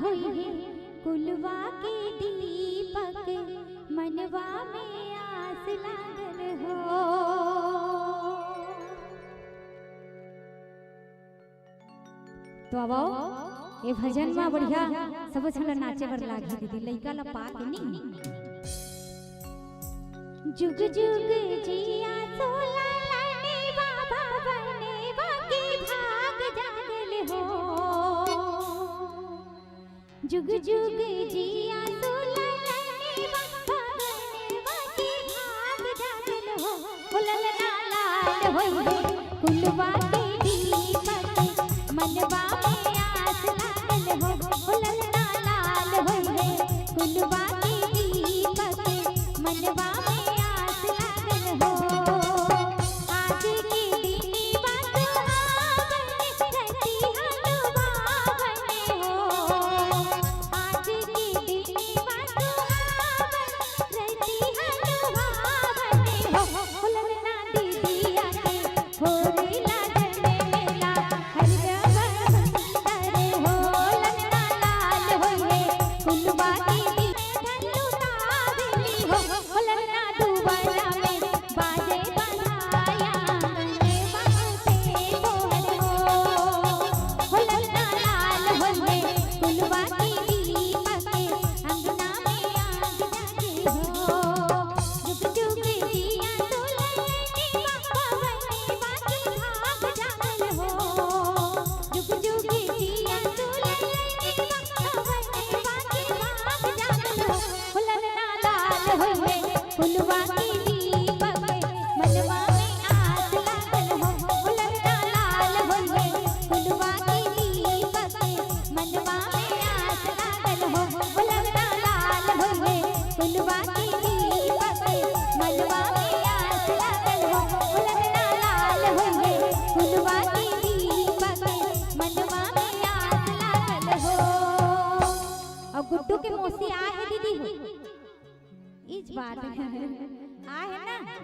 होई हे कुलवा के दीपक, मनवा में आस लागल हो। तो आवो, ए भजन मा बढ़िया सबो झन ला नाचे बर लागही दीदी, लइका ला पा के नी। जुग जुग जिया सोला लने बाबा बने बाकी भाग जागल हो। जुग जुग जिया सोला लने बाबा बने बाकी भाग जागल हो। हो ललना लाल होई हे कुलवा के दीपक, मनवा में आस लागल हो। हो ललना लाल होई हे कुलवा के दीपक, मनवा में आस लागल हो। आज के दिन बा सुहावन, धरती हनुभावन हो। आज के दिन बा सुहावन, धरती हनुभावन हो। हो ललना दीदिया के होरी लागल मेला, हरियर बसंत रे हो। ललना लाल होई हे कुलवा के दीपक, लुटावली हो। हो ललना दुआरा में बाजे बधाया, आंगन में बाजे कोहर हो। हो ललना लाल होई हे कुलवा के दीपक, अंगना में आग जागे हो। जुग जुग जिया सोला लने बाबा बने बाकी भाग जागल हो। जुग जुग जिया सोला लने बाबा बने बाकी भाग जागल हो। हो ललना लाल होई हे कुलवा के दीपक, मनवा में आस लागल हो। हो ललना लाल होई हे कुलवा के दीपक, मनवा में आस लागल हो। हो ललना लाल होई हे कुलवा के दीपक, मनवा में आस लागल हो। हो ललना लाल होई हे कुलवा के दीपक, मनवा में आस लागल हो। अउ गुड्डू के मौसी आए हे दीदी हो। इच बात हे। आए हे ना?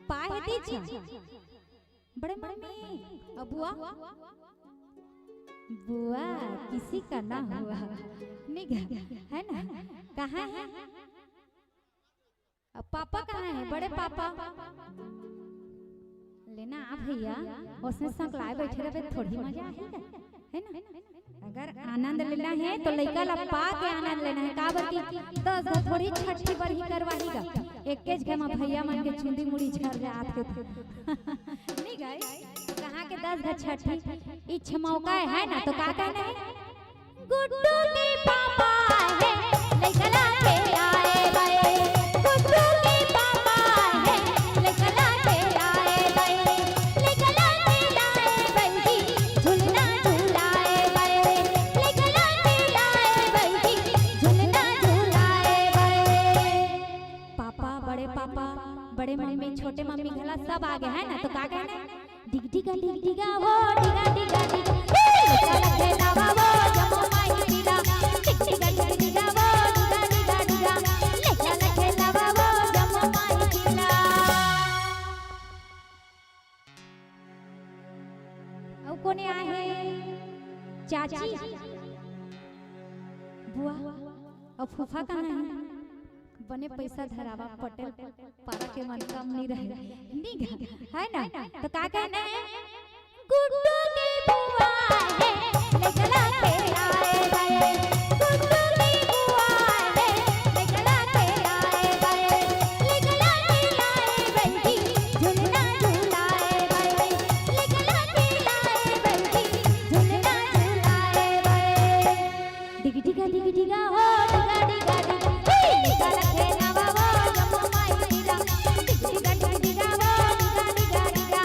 पाए हे तीच। बड़े मम्मी, अउ बुआ? बुआ, किसी का ना हुआ। नहीं गा, है ना? कहाँ हे? अब पापा कहाँ हे? बड़े पापा? लेना आ भैया, ओसने सकलाए बइठे रहिबे त थोड़ी मजा आही गा, है ना? अगर आनंद लेना हे त लइका ला पा के आनंद लेना हे। काबर कि दस घ थोड़ी छट्ठी बरही करवाही गा, एकेच घ मा भैया मन के चुंदी मुड़ी झर जात हे। नहीं गा, कहाँ के दस घ छट्ठी, इच मौका हे ना, त का कहना हे? गुड्डू के पापा हे, लइका ला खेलाए बर। गुड्डू के पापा हे, लइका ला खेलाए बर। लइका ला खेलाए बर जी, झुलना झुलाए बर। लइका ला खेलाए बर जी, झुलना झुलाए बर। पापा, बड़े पापा, बड़े मम्मी, छोटे मम्मी घला सब आ गे हे ना, त का कहना हे? डिग डिगा, डिग डिगा, वो डिगा, डिगा, डिगा। हे, लइका ला खेलावा वो जम्मो माई पिला। डिग डिगा, डिग डिगा, वो डिगा, डिगा, डिगा। लइका ला खेलावा वो जम्मो माई पिला। अउ कोने आहे? चाची? बुआ? अउ फूफा कहाँ हे? बने पइसा धरावा, पटेल पारा के मन कम नी रहे। नी गा, है ना? त का कहना हे? गुड्डू के बुआ हे, लइका ला खेलाए बर। गुड्डू के बुआ हे, लइका ला खेलाए बर। लइका ला खेलाए बर जी, झुलना झुलाए बर। लइका ला खेलाए बर जी, झुलना झुलाए बर। डिग डिगा, डिग डिगा, हो डिगा, डिगा, डिगा। हे, लइका ला खेलावा वो जम्मो माई पिला। डिग डिगा, डिग डिगा, वो डिगा, डिगा, डिगा।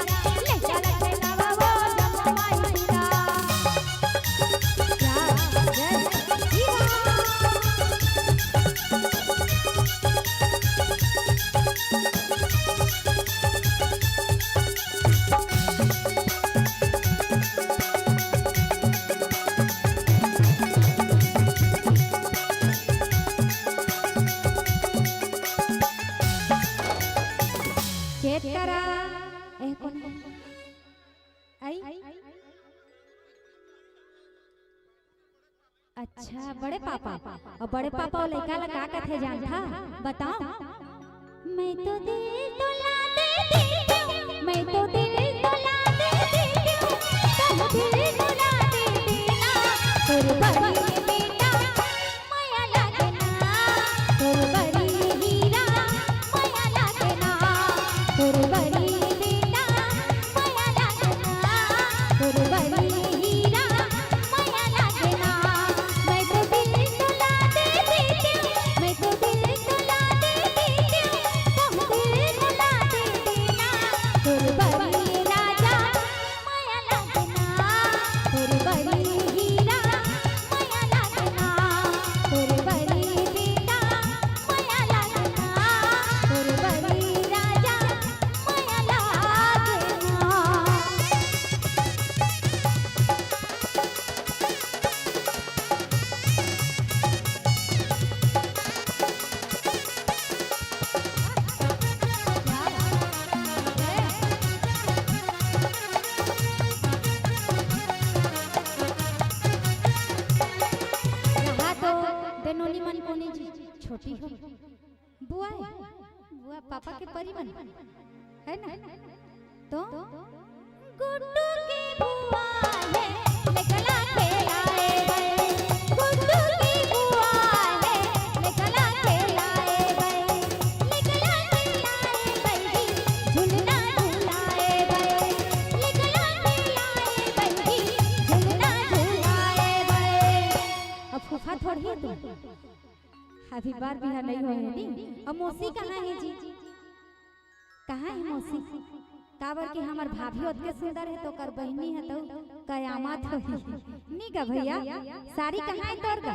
लइका ला खेलावा वो जम्मो माई पिला। क्या जय शिवा। चेत करा। ए, कोन? आई? अच्छा, बड़े पापा। अउ बड़े पापा अउ लइका ला का कथे जानथा? बताओ। मैं तो दिल डोला दे देती हूँ, मैं तो दिल डोला दे देती हूँ, तुम दिल डोला दे देना। तोर बड़ी बेटा मया लागे ना, तोर बड़ी हीरा मया लागे ना, तोर बड़ी बेटा मया लागे ना, तोर बड़ी हीरा मया लागे ना। मैं तो दिल डोला दे देती हूँ, मैं तो दिल डोला दे देती हूँ, तुम दिल डोला दे देना। तोर बड़ी राजा मया लागे ना, तोर बड़ी हीरा मया लागे ना, तोर बड़ी बेटा मया लागे ना, तोर बड़ी राजा मया लागे ना। यहाँ तो दे नोनी मन कोनी जी, छोटी हो। बुआ, बुआ पापा के परी मन, है ना? तो गुड्डू के बुआ है, लइका ला खेलाए बर। गुड्डू के बुआ है, लइका ला खेलाए बर। लइका ला खेलाए बर जी, झुलना झुलाए बर। लइका ला खेलाए बर जी, झुलना झुलाए बर। अब फूफा थोड़ी है तू। अभी बार बिहा नहीं होए हे नी। अब मौसी कहाँ है जी? कहाँ है मौसी? काबर कि हमर भाभी ओतके सुंदर है, तो ओकर बहिनी है तो कयामत होही। नी गा भैया, सारी कहाँ है तोर गा?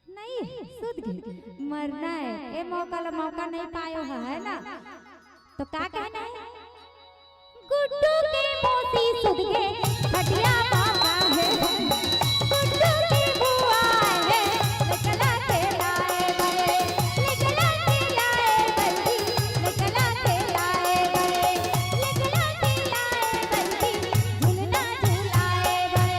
नहीं, सुत गई। मरना है, ए मौका ला मौका नहीं पायो है, है ना? तो का कहना है? गुड्डू के मौसी सुत गे, खटिया पापा है। गुड्डू के बुआ है, लइका ला खेलाए बर। लइका ला खेलाए बर जी, लइका ला खेलाए बर। लइका ला खेलाए बर जी, झुलना झुलाए बर।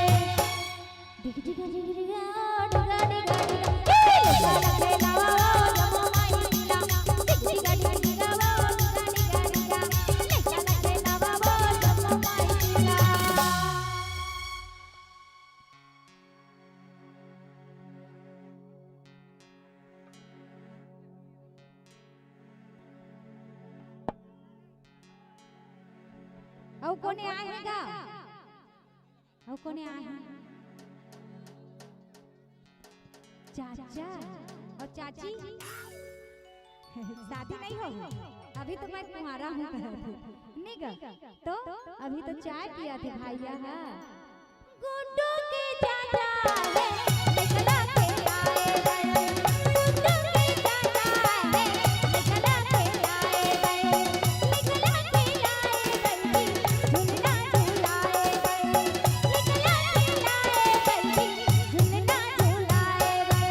अउ कोने आए हे गा? अउ कोने आए हे? चाचा अउ चाची। शादी नहीं हो, अभी तो मैं कुंवारा हूँ। नी गा, तो अभी तो चाय पिया थे भैया। हाँ, गुड्डू के चाचा है, लइका ला खेलाए बर। गुड्डू के चाचा है, लइका ला खेलाए बर। लइका ला खेलाए बर जी, झुलना झुलाए बर। लइका ला खेलाए बर जी, झुलना झुलाए बर।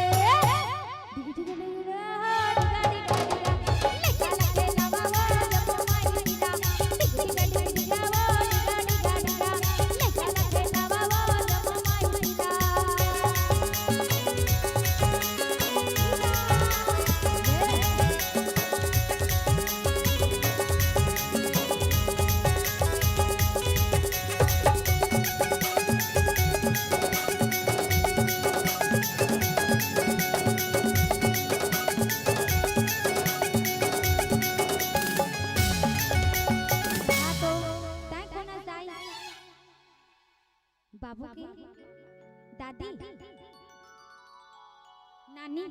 हाँ तो, तैं कोन अस दाई? बाबू के दादी, नानी,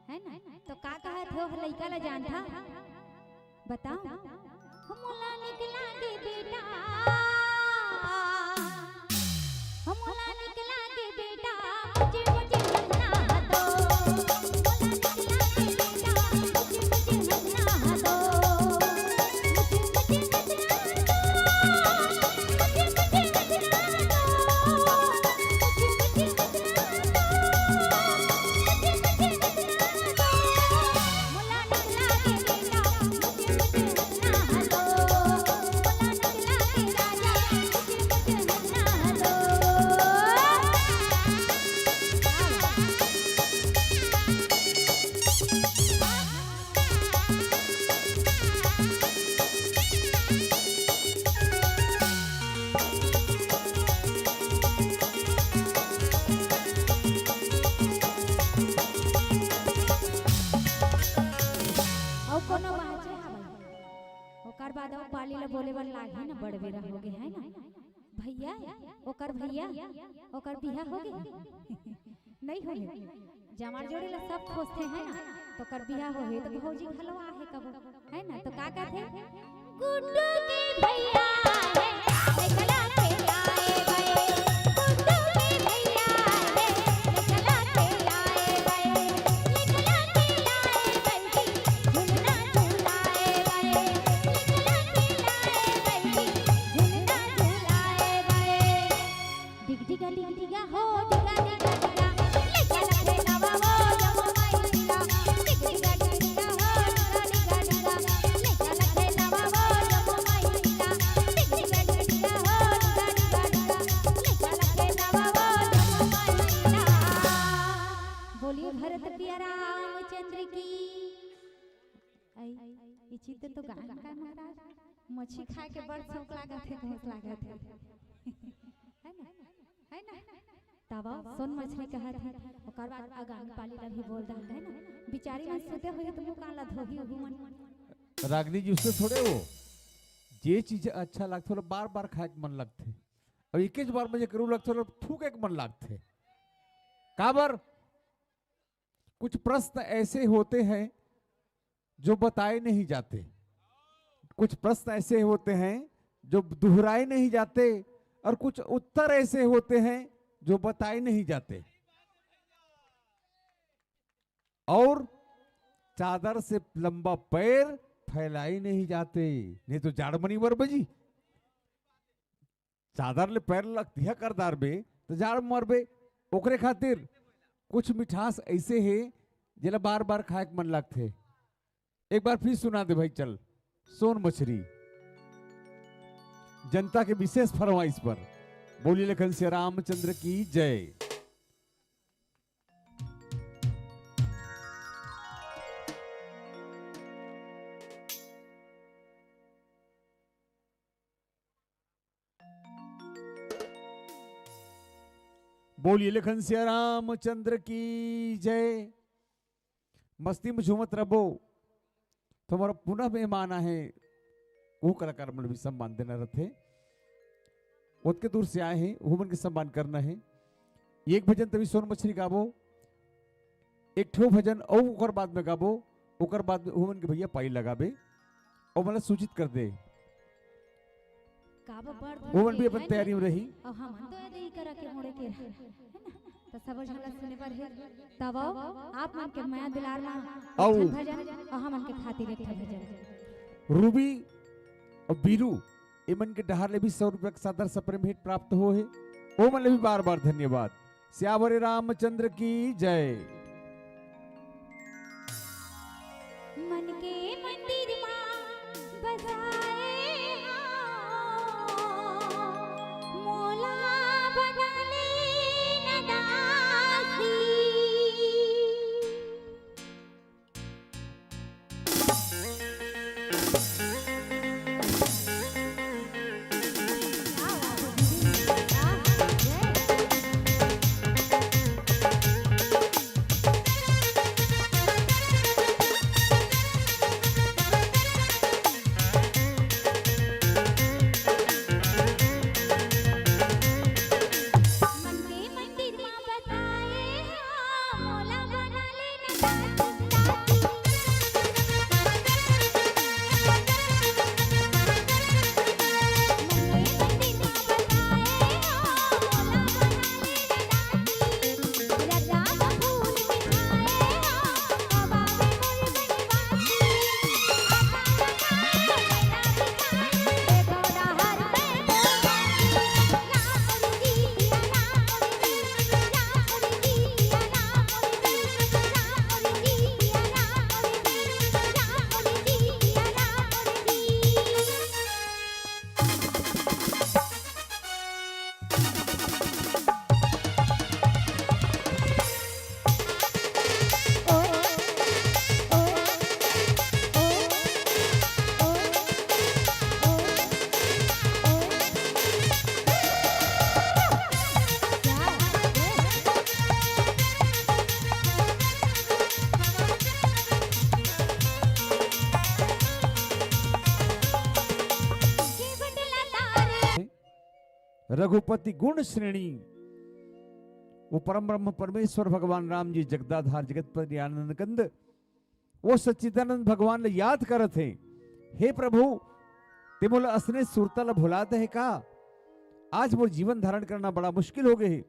है ना? तो का कहत हो, लइका ला जानथा? बताओ। मोला निकला दे बेटा, मोला निकला दे बेटा, मुझे, मुझे हंसना दो। मोला निकला दे बेटा, मुझे, मुझे हंसना दो। मुझे, मुझे हंसना दो। मुझे, मुझे हंसना दो। मुझे, मुझे हंसना दो। मुझे, मुझे हंसना दो। मोला निकला दे बेटा, मुझे, मुझे हंसना दो। मोला निकला दे ओकर बाद अउ पाली ला बोले बर लागही ना, बड़ बेरा होगे, है ना? भैया, ओकर भैया, ओकर बिहा होगे? नहीं होगे। जमार जोड़ी ला सब खोजथे, है ना? तो ओकर बिहा होगे, तो भौजी घलो आहे कबो, है ना? तो का कहथे? गुड्डू के भैया हे, लइका ला खेलाए बर। गुड्डू के भैया हे, लइका ला खेलाए बर। लइका ला खेलाए बर, झुलना झुलाए बर। लइका ला खेलाए बर, झुलना झुलाए बर। डिगडिगा डिगडिगा हो, डिगा डिगा डिगा। लइका लखे नवा वो, जम्मो माई पिला। डिगडिगा डिगडिगा हो, डिगा डिगा डिगा। लइका लखे नवा वो, जम्मो माई पिला। डिगडिगा डिगडिगा हो, डिगा डिगा डिगा। लइका लखे नवा वो, जम्मो माई पिला। बोलिए भरत प्रिया रामचंद्र की। आई, ई चित्त तो गान का महाराज, मछली खाए के बड़ शौक लागत हे, बहुत लागत हे। है ना? है ना? तब सोन मछली कहत हे, ओकर बाद अगांग पाली ला भी बोल रहा है ना, बिचारी मन सुते होही तो मुंह कान ला धोही उही मन। रागनी जी उससे थोड़े हो, जे चीज अच्छा लागथे, ओला बार-बार खाए के मन लगथे। अब एकेच बार में जेकर लगथे, ओला थूके के मन लगथे। काबर? कुछ प्रश्न ऐसे होते हैं जो बताए नहीं जाते, कुछ प्रश्न ऐसे होते हैं जो दोहराए नहीं जाते, और कुछ उत्तर ऐसे होते हैं जो बताए नहीं जाते। और चादर से लंबा पैर फैलाए नहीं जाते, नहीं तो जाड़ मनी बर बजी। चादर ले पैर ल तिहा कर डारबे, त जाड़ मरबे। ओकरे खातिर कुछ मिठास ऐसे हे, जेला बार-बार खाए के मन लगथे। एक बार फिर सुना दे भाई, चल। सोन मछली, जनता के विशेष फरमाइश पर। बोलिए लखन सिया रामचंद्र की जय। बोलिए लखन सिया रामचंद्र की जय। मस्ती में झूमत रबो। तो हमारा पुनः मेहमान आहे, वो कलाकार मन भी सम्मान देना रहथे। ओतके दूर से आए हे, वो मन के सम्मान करना हे। एक भजन तभी सोन मछली गाबो, एक ठो भजन अउ ओकर बाद में गाबो, ओकर बाद में वो मन के भैया पाई लगाबे। अउ मतलब सूचित कर दे। काबर बर वो मन भी अपन तैयारी में रही। अउ हमन तो ये दे करा के मोड़े के रहे, है ना? तो सब झन ला सुने बर हे। तब आओ, आप मन के मया दुलार मा अउ एक ठन भजन, अउ हमन के खातिर एक ठन भजन। रूबी अउ बीरू, एमन के डहार ले भी सौ रुपया के सादर सप्रेम भेंट प्राप्त हो हे। ओ मन ले भी बार-बार धन्यवाद। सियावर रामचंद्र की जय। मन के मंदिर मा बसाए हव, मोला बना ले न दासी। रघुपति गुण श्रेणी, वो परम ब्रह्म परमेश्वर भगवान राम जी, जगदाधार जगतपति आनंद कंद, वो सच्चिदानंद भगवान ला याद करत हे, "हे प्रभु, ते मोला असने सुरता ला भुला दे हे का? आज मोर जीवन धारण करना बड़ा मुश्किल हो गए हे।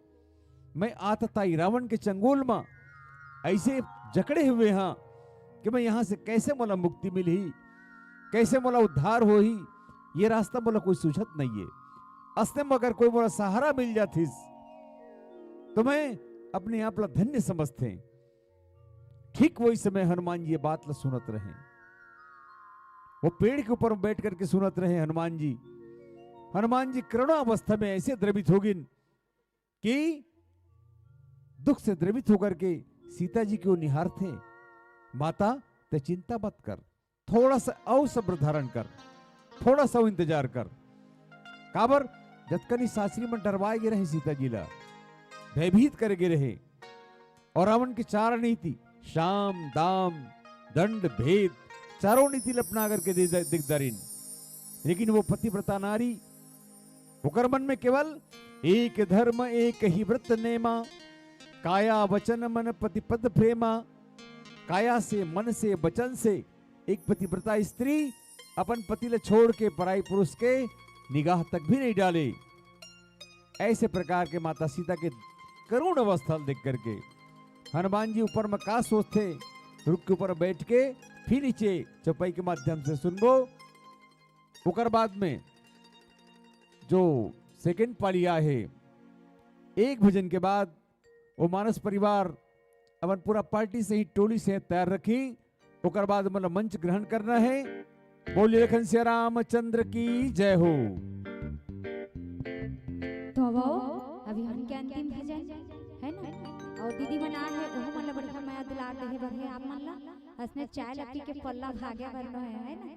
मैं आतताई रावण के चंगुल मा ऐसे जकड़े हुए हाँ कि मैं यहाँ से कैसे मोला मुक्ति मिलही, कैसे मोला उद्धार होही, ये रास्ता मोला कोई सूझत नहीं है। असने म अगर कोई मोला सहारा मिल जातिस, तो मैं अपने आप ला धन्य समझते।" ठीक वही समय हनुमान जी ये बात ला सुनत रहे। वो पेड़ के ऊपर बैठ करके सुनत रहे हनुमान जी। हनुमान जी करुणावस्था में ऐसे द्रवित हो गिन कि दुख से द्रवित होकर के सीता जी को निहारथे, "माता, ते चिंता मत कर, थोड़ा सा अउ सब्र धारण कर, थोड़ा सा अउ इंतजार कर।" काबर? जतकनी सासरी मन डरवाए गे रहे सीता जी ला, भयभीत करे गे रहे, और रावण के चार नीति, साम, दाम, दंड, भेद, चारों नीति ल अपना करके दे-, दिख डरिन। लेकिन वो पतिव्रता नारी, ओकर मन में केवल एक धर्म एक ही व्रत नेमा, काया वचन मन पति पद प्रेमा। काया से, मन से, वचन से एक पतिव्रता स्त्री अपन पति ल छोड़ के पराई पुरुष के निगाह तक भी नहीं डाले। ऐसे प्रकार के माता सीता के करुण अवस्था ल देख करके हनुमान जी ऊपर में का सोचथे, रुख के ऊपर बैठ के फिर नीचे चौपाई के माध्यम से सुनबो। ओकर बाद में जो सेकंड पाली आहे, एक भजन के बाद वो मानस परिवार अपन पूरा पार्टी से ही, टोली से तैयार रखी। ओकर बाद मतलब मंच ग्रहण करना है। बोलिए लखन सिया रामचंद्र की जय हो। तो अब आओ, अभी हमन के अंतिम भजन है ना, और दीदी मन आ है, ओहू मन ला बढ़िया मया दुलार देहे बर है आप मन ला। असने चाय लत्ती के पल्ला भागे बर नो है, है ना?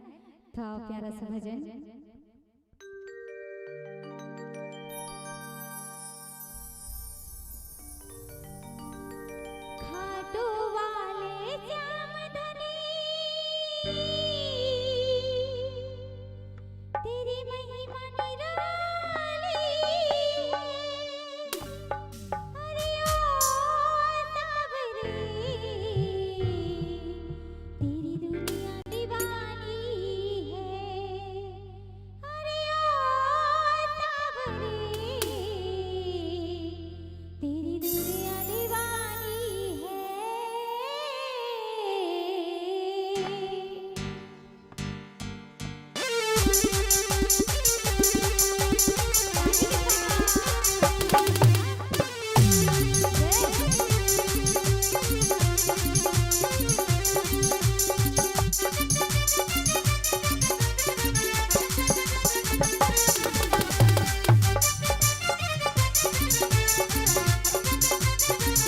तो आओ प्यारा सा भजन। खाटू वाले श्याम धनी, तेरी महिमा निराली है। अरे ओ सावरे, तेरी दुनिया दीवानी है। अरे ओ सावरे, तेरी दुनिया दीवानी है।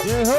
जय हो।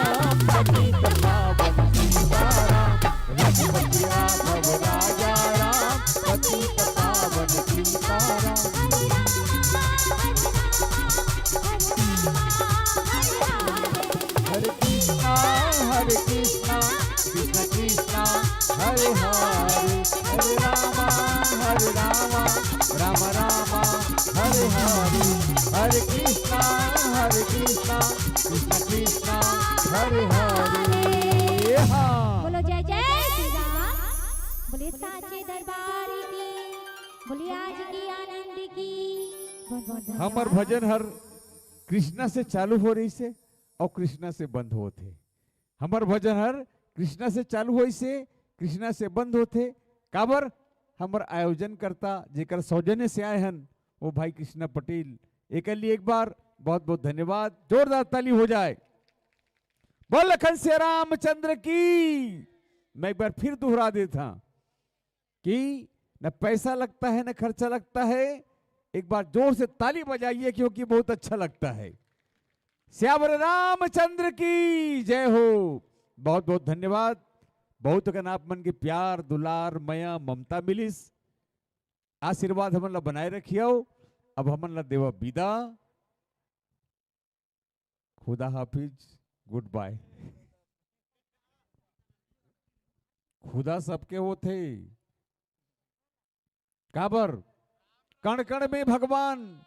राम, पतित पावन सीताराम, रघुपति राघव राजा राम, पतित पावन सीताराम। हरे कृष्णा, हरे कृष्णा, कृष्ण कृष्ण, हरे हरे, हरे राम, हरे राम, राम राम, हरे हरे, हरे कृष्णा, हरे कृष्णा, कृष्ण कृष्ण, हरे हरे। हाँ। बोलो जय जय श्री राम। बोलिए साचे दरबार की, बोलिए आज की आनंद की। बहुत बहुत धन्यवाद। हमर भजन हर कृष्णा से चालू हो रहिसे अउ कृष्णा से बंद होत हे। हमर भजन हर कृष्णा से चालू होइसे, कृष्णा से बंद होथे। काबर? हमर आयोजनकर्ता, जेकर सौजन्य से आए हन, वो भाई कृष्णा पटेल। एकर लिए एक बार बहुत बहुत धन्यवाद, जोरदार ताली हो जाए। बोल लखन सिया रामचंद्र की। मैं एक बार फिर दोहरा देता हूं कि न पैसा लगता है, न खर्चा लगता है। एक बार जोर से ताली बजाइए, क्योंकि बहुत अच्छा लगता है। सियावर रामचंद्र की जय हो। बहुत बहुत धन्यवाद। बहुत कन आप मन के प्यार, दुलार, मया, ममता मिलिस। आशीर्वाद हमन ला बनाए रखियो। अब हमन ला देवा विदा। खुदा हाफिज, गुड बाय। खुदा सबके होथे। काबर? कण कण में भगवान,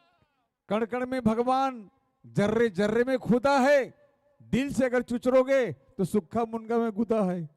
कण कण में भगवान, जर्रे जर्रे में खुदा है। दिल से अगर चुचरोगे तो सुक्खा मुनगा में गुदा है।